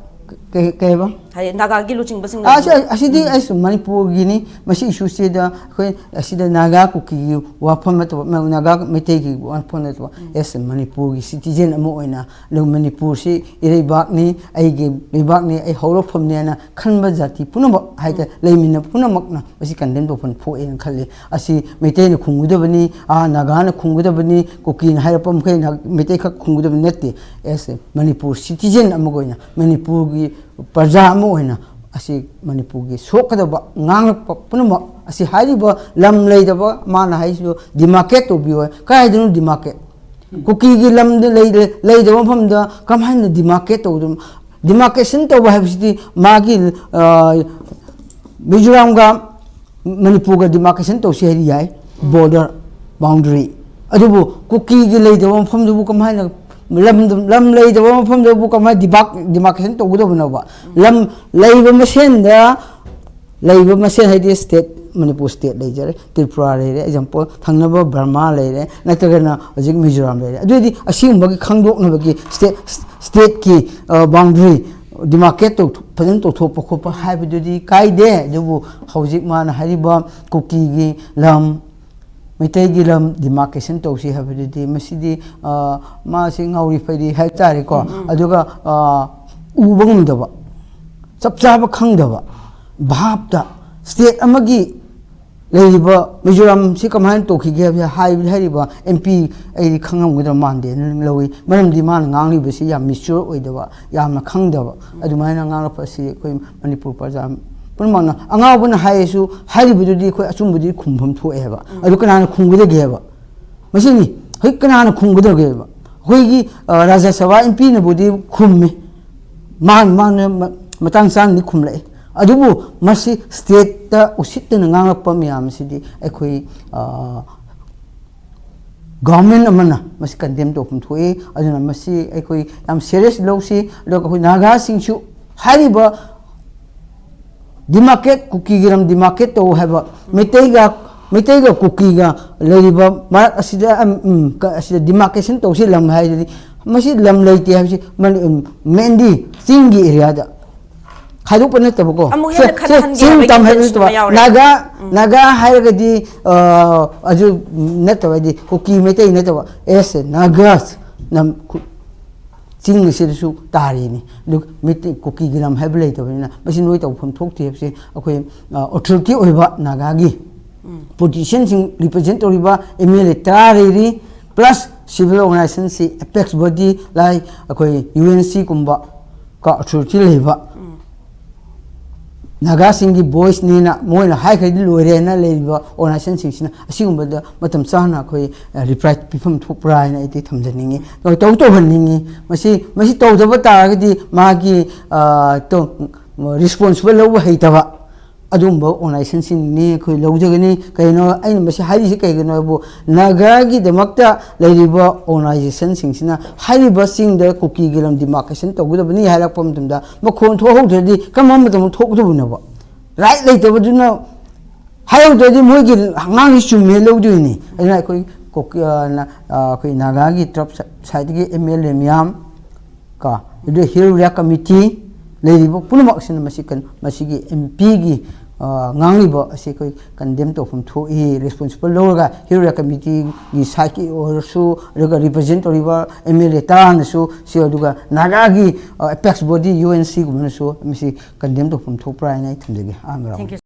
ꯀꯩ-, ꯀꯩ ꯍꯥꯏꯕ? ꯍꯥꯏꯗꯤ ꯅꯥꯒꯥꯒꯤ ꯂꯨꯆꯤꯡꯕꯁꯤꯡꯅ ꯑꯁ, ꯑꯁꯤꯗꯤ ꯑꯁ ꯃꯅꯤꯄꯨꯔꯒꯤꯅꯤ꯫ ꯃꯁꯤ ꯏꯁꯨꯁꯤꯗ ꯑꯩꯈꯣꯏ ꯑꯁꯤꯗ ꯅꯥꯒꯥ ꯀꯨꯀꯤꯒꯤ ꯋꯥꯐꯝ ꯅꯠꯇꯕ, ꯃ-, ꯅꯥꯒꯥ ꯃꯩꯇꯩꯒꯤ ꯋꯥꯐꯝ ꯅꯠꯇꯕ, ꯑꯦꯁ ꯃꯅꯤꯄꯨꯔꯒꯤ ꯁꯤꯇꯤꯖꯦꯟ ꯑꯃ ꯑꯣꯏꯅ ꯑꯗꯨ ꯃꯅꯤꯄꯨꯔꯁꯤ ꯏꯔꯩꯕꯥꯛꯅꯤ, ꯑꯩꯒꯤ ꯂꯩꯕꯥꯛꯅꯤ, ꯑꯩ ꯍꯧꯔꯛꯐꯝꯅꯦꯅ ꯈꯟꯕ ꯖꯥꯇꯤ ꯄꯨꯝꯅꯃꯛ ꯍꯥꯏꯇꯥꯔꯦ, ꯂꯩꯃꯤꯟꯅꯕ ꯄꯨꯝꯅꯃꯛꯅ ꯃꯁꯤ ꯀꯟꯗꯦꯝ ꯇꯧꯐꯝ ꯊꯣꯛꯑꯦꯅ ꯈꯜꯂꯤ꯫ ꯑꯁꯤ ꯃꯩꯇꯩꯅ ꯈꯨꯝꯒꯗꯕꯅꯤ, ꯑꯥ, ꯅꯥꯒꯥꯅ ꯈꯨꯝꯒꯗꯕꯅꯤ, ꯀꯨꯀꯤꯅ ꯍꯥꯏꯔꯛꯄ ꯃꯈꯩ ꯅꯥ-, ꯃꯩꯇꯩꯈꯛ ꯈꯨꯝꯒꯗꯕ ꯅꯠꯇꯦ꯫ ꯑꯦꯁ ꯃꯅꯤꯄꯨꯔ ꯁꯤꯇꯤꯖꯦꯟ ꯑꯃꯒ ꯑꯣꯏꯅ, ꯃꯅꯤꯄꯨꯔꯒꯤ ꯄ꯭ꯔꯖꯥ ꯑꯃ ꯑꯣꯏꯅ ꯑꯁꯤ ꯃꯅꯤꯄꯨꯔꯒꯤ ꯁꯣꯛꯀꯗꯕ ꯉꯥꯡꯂꯛꯄ ꯄꯨꯝꯅꯃꯛ ꯑꯁꯤ ꯍꯥꯏꯔꯤꯕ ꯂꯝ ꯂꯩꯗꯕ, ꯃꯥꯅ ꯍꯥꯏꯁꯤꯁꯨ ꯗꯤꯃꯥꯔꯀꯦꯠ ꯇꯧꯕꯤꯌꯨ ꯍꯥꯏ꯫ ꯀꯥꯏꯗꯅꯣ ꯗꯤꯃꯥꯔꯀꯦꯠ? ꯀꯨꯀꯤꯒꯤ ꯂꯝꯗ ꯂꯩ-, ꯂꯩꯗꯕ ꯃꯐꯝꯗ ꯀꯃꯥꯏꯅ ꯗꯤꯃꯥꯔꯀꯦꯠ ꯇꯧꯗꯣꯏꯅꯣ? ꯗꯤꯃꯥꯔꯀꯦꯁꯟ ꯇꯧꯕ ꯍꯥꯏꯕꯁꯤꯗꯤ ꯃꯥꯒꯤ, ꯑ, ꯃꯤꯖꯣꯔꯥꯝꯒ ꯃꯅꯤꯄꯨꯔꯒ ꯗꯤꯃꯥꯔꯀꯦꯁꯟ ꯇꯧꯁꯤ ꯍꯥꯏꯗꯤ ꯌꯥꯏ, ꯕꯣꯔꯗꯔ, ꯕꯥꯎꯟꯗꯔꯤ꯫ ꯑꯗꯨꯕꯨ ꯀꯨꯀꯤꯒꯤ ꯂꯩꯇꯕ ꯃꯐꯝꯗꯨꯕꯨ ꯀꯃꯥꯏꯅ, ꯂꯝ, ꯂꯝ ꯂꯩꯇꯕ ꯃꯐꯝꯗꯨꯕꯨ ꯀꯃꯥꯏꯅ ꯗꯤꯃꯥꯔꯛ-, ꯗꯤꯃꯥꯔꯀꯦꯁꯟ ꯇꯧꯒꯗꯕꯅꯣꯕ? ꯂꯝ ꯂꯩꯕ ꯃꯁꯦꯟꯗ, ꯂꯩꯕ ꯃꯁꯦꯟ ꯍꯥꯏꯗꯤ ꯁ꯭ꯇꯦꯠ ꯃꯅꯤꯄꯨꯔ ꯁ꯭ꯇꯦꯠ ꯂꯩꯖꯔꯦ, ꯇ꯭ꯔꯤꯄꯨꯔꯥ ꯂꯩꯔꯦ, ꯑꯦꯛꯖꯥꯝꯄꯜ ꯊꯪꯅꯕ ꯕꯔꯃꯥ ꯂꯩꯔꯦ, ꯅꯠꯇ꯭ꯔꯒꯅ ꯍꯧꯖꯤꯛ ꯃꯤꯖꯣꯔꯥꯝ ꯂꯩꯔꯦ꯫ ꯑꯗꯨꯑꯣꯏꯗꯤ ꯑꯁꯤꯒꯨꯝꯕꯒꯤ ꯈꯪꯗꯣꯛꯅꯕꯒꯤ ꯁ꯭ꯇꯦꯠ, ꯁ꯭ꯇꯦꯠꯀꯤ ꯕꯥꯎꯟꯗꯔꯤ ꯗꯤꯃꯥꯔꯀꯦꯠ ꯇꯧꯊꯣꯛ ꯐꯖꯅ ꯇꯧꯊꯣꯛꯄ ꯈꯣꯠꯄ ꯍꯥꯏꯕꯗꯨꯗꯤ ꯀꯥꯏꯗꯦ꯫ ꯑꯗꯨꯕꯨ ꯍꯧꯖꯤꯛ ꯃꯥꯅ ꯍꯥꯏꯔꯤꯕ ꯀꯨꯀꯤꯒꯤ ꯂꯝ, ꯃꯩꯇꯩꯒꯤ ꯂꯝ ꯗꯤꯃꯥꯔꯀꯦꯁꯟ ꯇꯧꯁꯤ ꯍꯥꯏꯕꯗꯨꯗꯤ, ꯃꯁꯤꯗꯤ ꯃꯥꯁꯤ ꯉꯥꯎꯔꯤ ꯐꯩꯔꯤ ꯍꯥꯏꯕ ꯇꯥꯔꯦꯀꯣ꯫ ꯑꯗꯨꯒ ꯎꯕ ꯉꯝꯗꯕ, ꯆꯞ ꯆꯥꯕ ꯈꯪꯗꯕ ꯚꯥꯞꯇ, ꯁ꯭ꯇꯦꯠ ꯑꯃꯒꯤ ꯂꯩꯔꯤꯕ ꯃꯤꯖꯣꯔꯥꯝꯁꯤ ꯀꯃꯥꯏꯅ ꯇꯧꯈꯤꯒꯦ ꯍꯥꯏꯕꯁꯤ ꯍꯥꯏꯔꯤꯕ ꯑꯦꯝ ꯄꯤ ꯑꯩꯗꯤ ꯈꯪꯉꯝꯒꯗꯕ ꯃꯥꯟꯗꯦꯅ ꯂꯧꯏ꯫ ꯃꯔꯝꯗꯤ ꯃꯥꯅ ꯉꯥꯡꯂꯤꯕꯁꯤ ꯌꯥꯝ ꯃꯦꯆ꯭ꯌꯣꯔ ꯑꯣꯏꯗꯕ, ꯌꯥꯝꯅ ꯈꯪꯗꯕ ꯑꯗꯨꯃꯥꯏꯅ ꯉꯥꯡꯂꯛꯄ ꯑꯁꯤ ꯑꯩꯈꯣꯏ ꯃꯅꯤꯄꯨꯔ ꯄ꯭ꯔꯖꯥ ꯄꯨꯝꯅꯃꯛꯅ, ꯑꯉꯥꯎꯕꯅ ꯍꯥꯏꯔꯁꯨ ꯍꯥꯏꯔꯤꯕꯗꯨꯗꯤ ꯑꯩꯈꯣꯏ ꯑꯆꯨꯝꯕꯗꯨꯗꯤ ꯈꯨꯝꯐꯝ ꯊꯣꯛꯑꯦ ꯍꯥꯏꯕ꯫ ꯑꯗꯨ ꯀꯅꯥꯅ ꯈꯨꯝꯒꯗꯒꯦ ꯍꯥꯏꯕ? ꯃꯁꯤꯅꯤ꯫ ꯍꯧꯖꯤꯛ ꯀꯅꯥꯅ ꯈꯨꯝꯒꯗꯒꯦꯕ? ꯑꯩꯈꯣꯏꯒꯤ ꯔꯥꯖ꯭ꯌ ꯁꯚꯥ ꯑꯦꯝ ꯄꯤꯅꯕꯨꯗꯤ ꯈꯨꯝꯃꯤ, ꯃꯥꯅ ꯃꯥꯅ ꯃꯇꯥꯡ ꯆꯥꯅꯗꯤ ꯈꯨꯝꯂꯛꯏ꯫ ꯑꯗꯨꯕꯨ ꯃꯁꯤ ꯁ꯭ꯇꯦꯠꯇ ꯎꯁꯤꯠꯇꯅ ꯉꯥꯡꯂꯛꯄ ꯃꯌꯥꯝꯁꯤꯗꯤ ꯑꯩꯈꯣꯏ ꯒꯣꯔꯃꯦꯟ ꯑꯃꯅ ꯃꯁꯤ ꯀꯟꯗꯦꯝ ꯇꯧꯐꯝ ꯊꯣꯛꯏ꯫ ꯑꯗꯨꯅ ꯃꯁꯤ ꯑꯩꯈꯣꯏ ꯌꯥꯝ ꯁꯦꯔꯤꯌꯁ ꯂꯧꯁꯤ꯫ ꯑꯗꯨꯒ ꯑꯩꯈꯣꯏ ꯅꯥꯒꯥꯁꯤꯡꯁꯨ ꯍꯥꯏꯔꯤꯕ ꯗꯤꯃꯥꯔꯀꯦꯠ, ꯀꯨꯀꯤꯒꯤ ꯂꯝ ꯗꯤꯃꯥꯔꯀꯦꯠ ꯇꯧ ꯍꯥꯏꯕ, ꯃꯩꯇꯩꯒ, ꯃꯩꯇꯩꯒ ꯀꯨꯀꯤꯒ ꯂꯩꯔꯤꯕ ꯃꯔꯛ ꯑꯁꯤꯗ, ꯎꯝ, ꯎꯝ, ꯀ-, ꯑꯁꯤꯗ ꯗꯤꯃꯥꯔꯀꯦꯁꯟ ꯇꯧꯁꯤ ꯂꯝ ꯍꯥꯏꯗꯨꯗꯤ, ꯃꯁꯤ ꯂꯝ ꯂꯩꯇꯦ ꯍꯥꯏꯕꯁꯤ ꯃꯅꯤ-, ꯎꯝ, ꯃꯦꯟꯗꯤ ꯆꯤꯡꯒꯤ ꯑꯦꯔꯤꯌꯥꯗ ꯈꯥꯏꯗꯣꯛꯄ ꯅꯠꯇꯕꯀꯣ꯫ ꯑꯃꯨꯛ ꯁꯦ, ꯍꯦꯟꯅ ꯁꯦ, ꯈꯠꯅꯍꯟꯒꯦ ꯆꯤꯡ ꯍꯥꯏꯕꯒꯤ ꯇꯝ ꯍꯥꯏꯕ intention ꯅꯠꯇꯕ, ꯑꯃ ꯌꯥꯎꯔꯦ꯫ ꯅꯥꯒꯥ, ꯎꯝ꯫ ꯅꯥꯒꯥ ꯍꯥꯏꯔꯒꯗꯤ, ꯑ, ꯑꯗꯨ ꯅꯠꯇꯕ, ꯍꯥꯏꯗꯤ ꯀꯨꯀꯤ ꯃꯩꯇꯩ ꯅꯠꯇꯕ, ꯑꯦꯁ ꯅꯥꯒꯥꯁ ꯅꯝ-, ꯈꯨ-, ꯆꯤꯡ ꯑꯁꯤꯗꯁꯨ ꯇꯥꯔꯤꯅꯤ꯫ ꯑꯗꯨ ꯃꯩꯇꯩ ꯀꯨꯀꯤꯒꯤ ꯂꯝ ꯍꯥꯏꯕ ꯂꯩꯇꯕꯅꯤꯅ ꯃꯁꯤ ꯅꯣꯏ ꯇꯧꯐꯝ ꯊꯣꯛꯇꯦ ꯍꯥꯏꯕꯁꯤ ꯑꯩꯈꯣꯏ, ꯑ, ꯑꯣꯊꯣꯔꯤꯇꯤ ꯑꯣꯏꯕ ꯅꯥꯒꯥꯒꯤ ꯎꯝ꯫ ꯄꯣꯂꯤꯇꯤꯁꯤꯌꯥꯟꯁꯤꯡ ꯔꯤꯄ꯭ꯔꯖꯦꯟ ꯇꯧꯔꯤꯕ ꯑꯦꯝ ꯑꯦꯜ ꯑꯦ ꯇꯔꯥ ꯂꯩꯔꯤ, ꯄ꯭ꯂꯁ ꯁꯤꯚꯤꯜ ꯑꯣꯔꯒꯅꯥꯏꯖꯦꯁꯟꯁꯤ ꯑꯦꯄꯦꯛꯁ ꯕꯣꯗꯤ ꯂꯥꯏ ꯑꯩꯈꯣꯏ ꯌꯨ ꯑꯦꯟ ꯁꯤ ꯀꯨꯝꯕ ꯀ ꯑꯣꯊꯣꯔꯤꯇꯤ ꯂꯩꯕ ꯎꯝ꯫ ꯅꯥꯒꯥꯁꯤꯡꯒꯤ ꯚꯣꯏꯁꯅꯦꯅ ꯃꯣꯏꯅ ꯍꯥꯏꯈ꯭ꯔꯗꯤ ꯂꯣꯏꯔꯦꯅ ꯂꯩꯔꯤꯕ ꯑꯣꯔꯒꯅꯥꯏꯖꯦꯁꯟꯁꯤꯡꯁꯤꯅ ꯑꯁꯤꯒꯨꯝꯕꯗ ꯃꯇꯝ ꯆꯥꯅ ꯑꯩꯈꯣꯏ, ꯑ, ꯔꯤꯄ꯭ꯂꯥꯏ ꯄꯤꯐꯝ ꯊꯣꯛꯄ꯭ꯔꯥ ꯍꯥꯏꯅ ꯑꯩꯗꯤ ꯊꯝꯖꯅꯤꯡꯉꯤ꯫ ꯇꯧ-, ꯇꯧꯍꯟꯅꯤꯡꯉꯤ꯫ ꯃꯁꯤ, ꯃꯁꯤ ꯇꯧꯗꯕ ꯇꯥꯔꯒꯗꯤ ꯃꯥꯒꯤ, ꯑ, ꯇꯣ-, ꯔꯦꯁꯄꯣꯟꯁꯤꯕꯜ ꯂꯧꯕ ꯍꯩꯇꯕ ꯑꯗꯨꯒꯨꯝꯕ ꯑꯣꯔꯒꯅꯥꯏꯖꯦꯁꯟꯁꯤꯡꯅꯤ ꯑꯩꯈꯣꯏ ꯂꯧꯖꯒꯅꯤ꯫ ꯀꯩꯅꯣ ꯑꯩꯅ ꯃꯁꯤ ꯍꯥꯏꯔꯤꯁꯤ ꯀꯩꯒꯤꯅꯣ ꯍꯥꯏꯕꯨ ꯅꯥꯒꯥꯒꯤꯗꯃꯛꯇ ꯂꯩꯔꯤꯕ ꯑꯣꯔꯒꯅꯥꯏꯖꯦꯁꯟꯁꯤꯡꯁꯤꯅ ꯍꯥꯏꯔꯤꯕ ꯆꯤꯡꯗ ꯀꯨꯀꯤꯒꯤ ꯂꯝ ꯗꯤꯃꯥꯔꯀꯦꯁꯟ ꯇꯧꯒꯗꯕꯅꯤ ꯍꯥꯏꯔꯛꯄ ꯃꯇꯝꯗ ꯃꯈꯣꯟ ꯊꯣꯛꯍꯧꯗ꯭ꯔꯗꯤ ꯀꯔꯝꯕ ꯃꯇꯝꯗ ꯊꯣꯛꯀꯗꯕꯅꯣꯕ? ꯔꯥꯏꯠ ꯂꯩꯇꯕꯗꯨꯅ ꯍꯥꯏꯍꯧꯗ꯭ꯔꯗꯤ ꯃꯣꯏꯒꯤ ꯑꯉꯥꯡꯁꯤ ꯆꯨꯝꯃꯦ ꯂꯧꯗꯣꯏꯅꯤ꯫ ꯑꯗꯨꯅ ꯑꯩꯈꯣꯏ ꯀꯣꯀꯤ-, ꯑ, ꯅ-, ꯑ, ꯑꯩꯈꯣꯏ ꯅꯥꯒꯥꯒꯤ ꯇ꯭ꯔꯥꯏꯕ ꯁꯥꯏꯠꯇꯒꯤ ꯑꯦꯝ ꯑꯦꯜ ꯑꯦ ꯃꯌꯥꯝ ꯀꯣ, ꯑꯗꯨ ꯍꯤꯜ ꯑꯦꯔꯤꯌꯥ ꯀꯃꯤꯇꯤ ꯂꯩꯔꯤꯕ ꯄꯨꯝꯅꯃꯛꯁꯤꯅ ꯃꯁꯤ ꯀꯟ-, ꯃꯁꯤꯒꯤ ꯑꯦꯝ ꯄꯤꯒꯤ, ꯑ, ꯉꯥꯡꯂꯤꯕ ꯑꯁꯤ ꯑꯩꯈꯣꯏ ꯀꯟꯗꯦꯝ ꯇꯧꯐꯝ ꯊꯣꯛꯏ, ꯔꯦꯁꯄꯣꯟꯁꯤꯕꯜ ꯂꯧꯔꯒ ꯍꯤꯜ ꯑꯦꯔꯤꯌꯥ ꯀꯃꯤꯇꯤꯒꯤ ꯁꯥꯏꯠꯀꯤ ꯑꯣꯏꯔꯁꯨ, ꯑꯗꯨꯒ ꯔꯤꯄ꯭ꯔꯖꯦꯟ ꯇꯧꯔꯤꯕ ꯑꯦꯝ ꯑꯦꯜ ꯑꯦ ꯇꯔꯥꯅꯁꯨ ꯁꯤ, ꯑꯗꯨꯒ ꯅꯥꯒꯥꯒꯤ, ꯑ, ꯑꯦꯄꯦꯛꯁ ꯕꯣꯗꯤ ꯌꯨ ꯑꯦꯟ ꯁꯤꯒꯨꯝꯕꯅꯁꯨ ꯃꯁꯤ ꯀꯟꯗꯦꯝ ꯇꯧꯐꯝ ꯊꯣꯛꯄ꯭ꯔꯥ ꯍꯥꯏꯅ ꯑꯩ ꯊꯝꯖꯒꯦ꯫ ꯑꯍꯥꯟꯕ ꯔꯥꯎꯟ꯫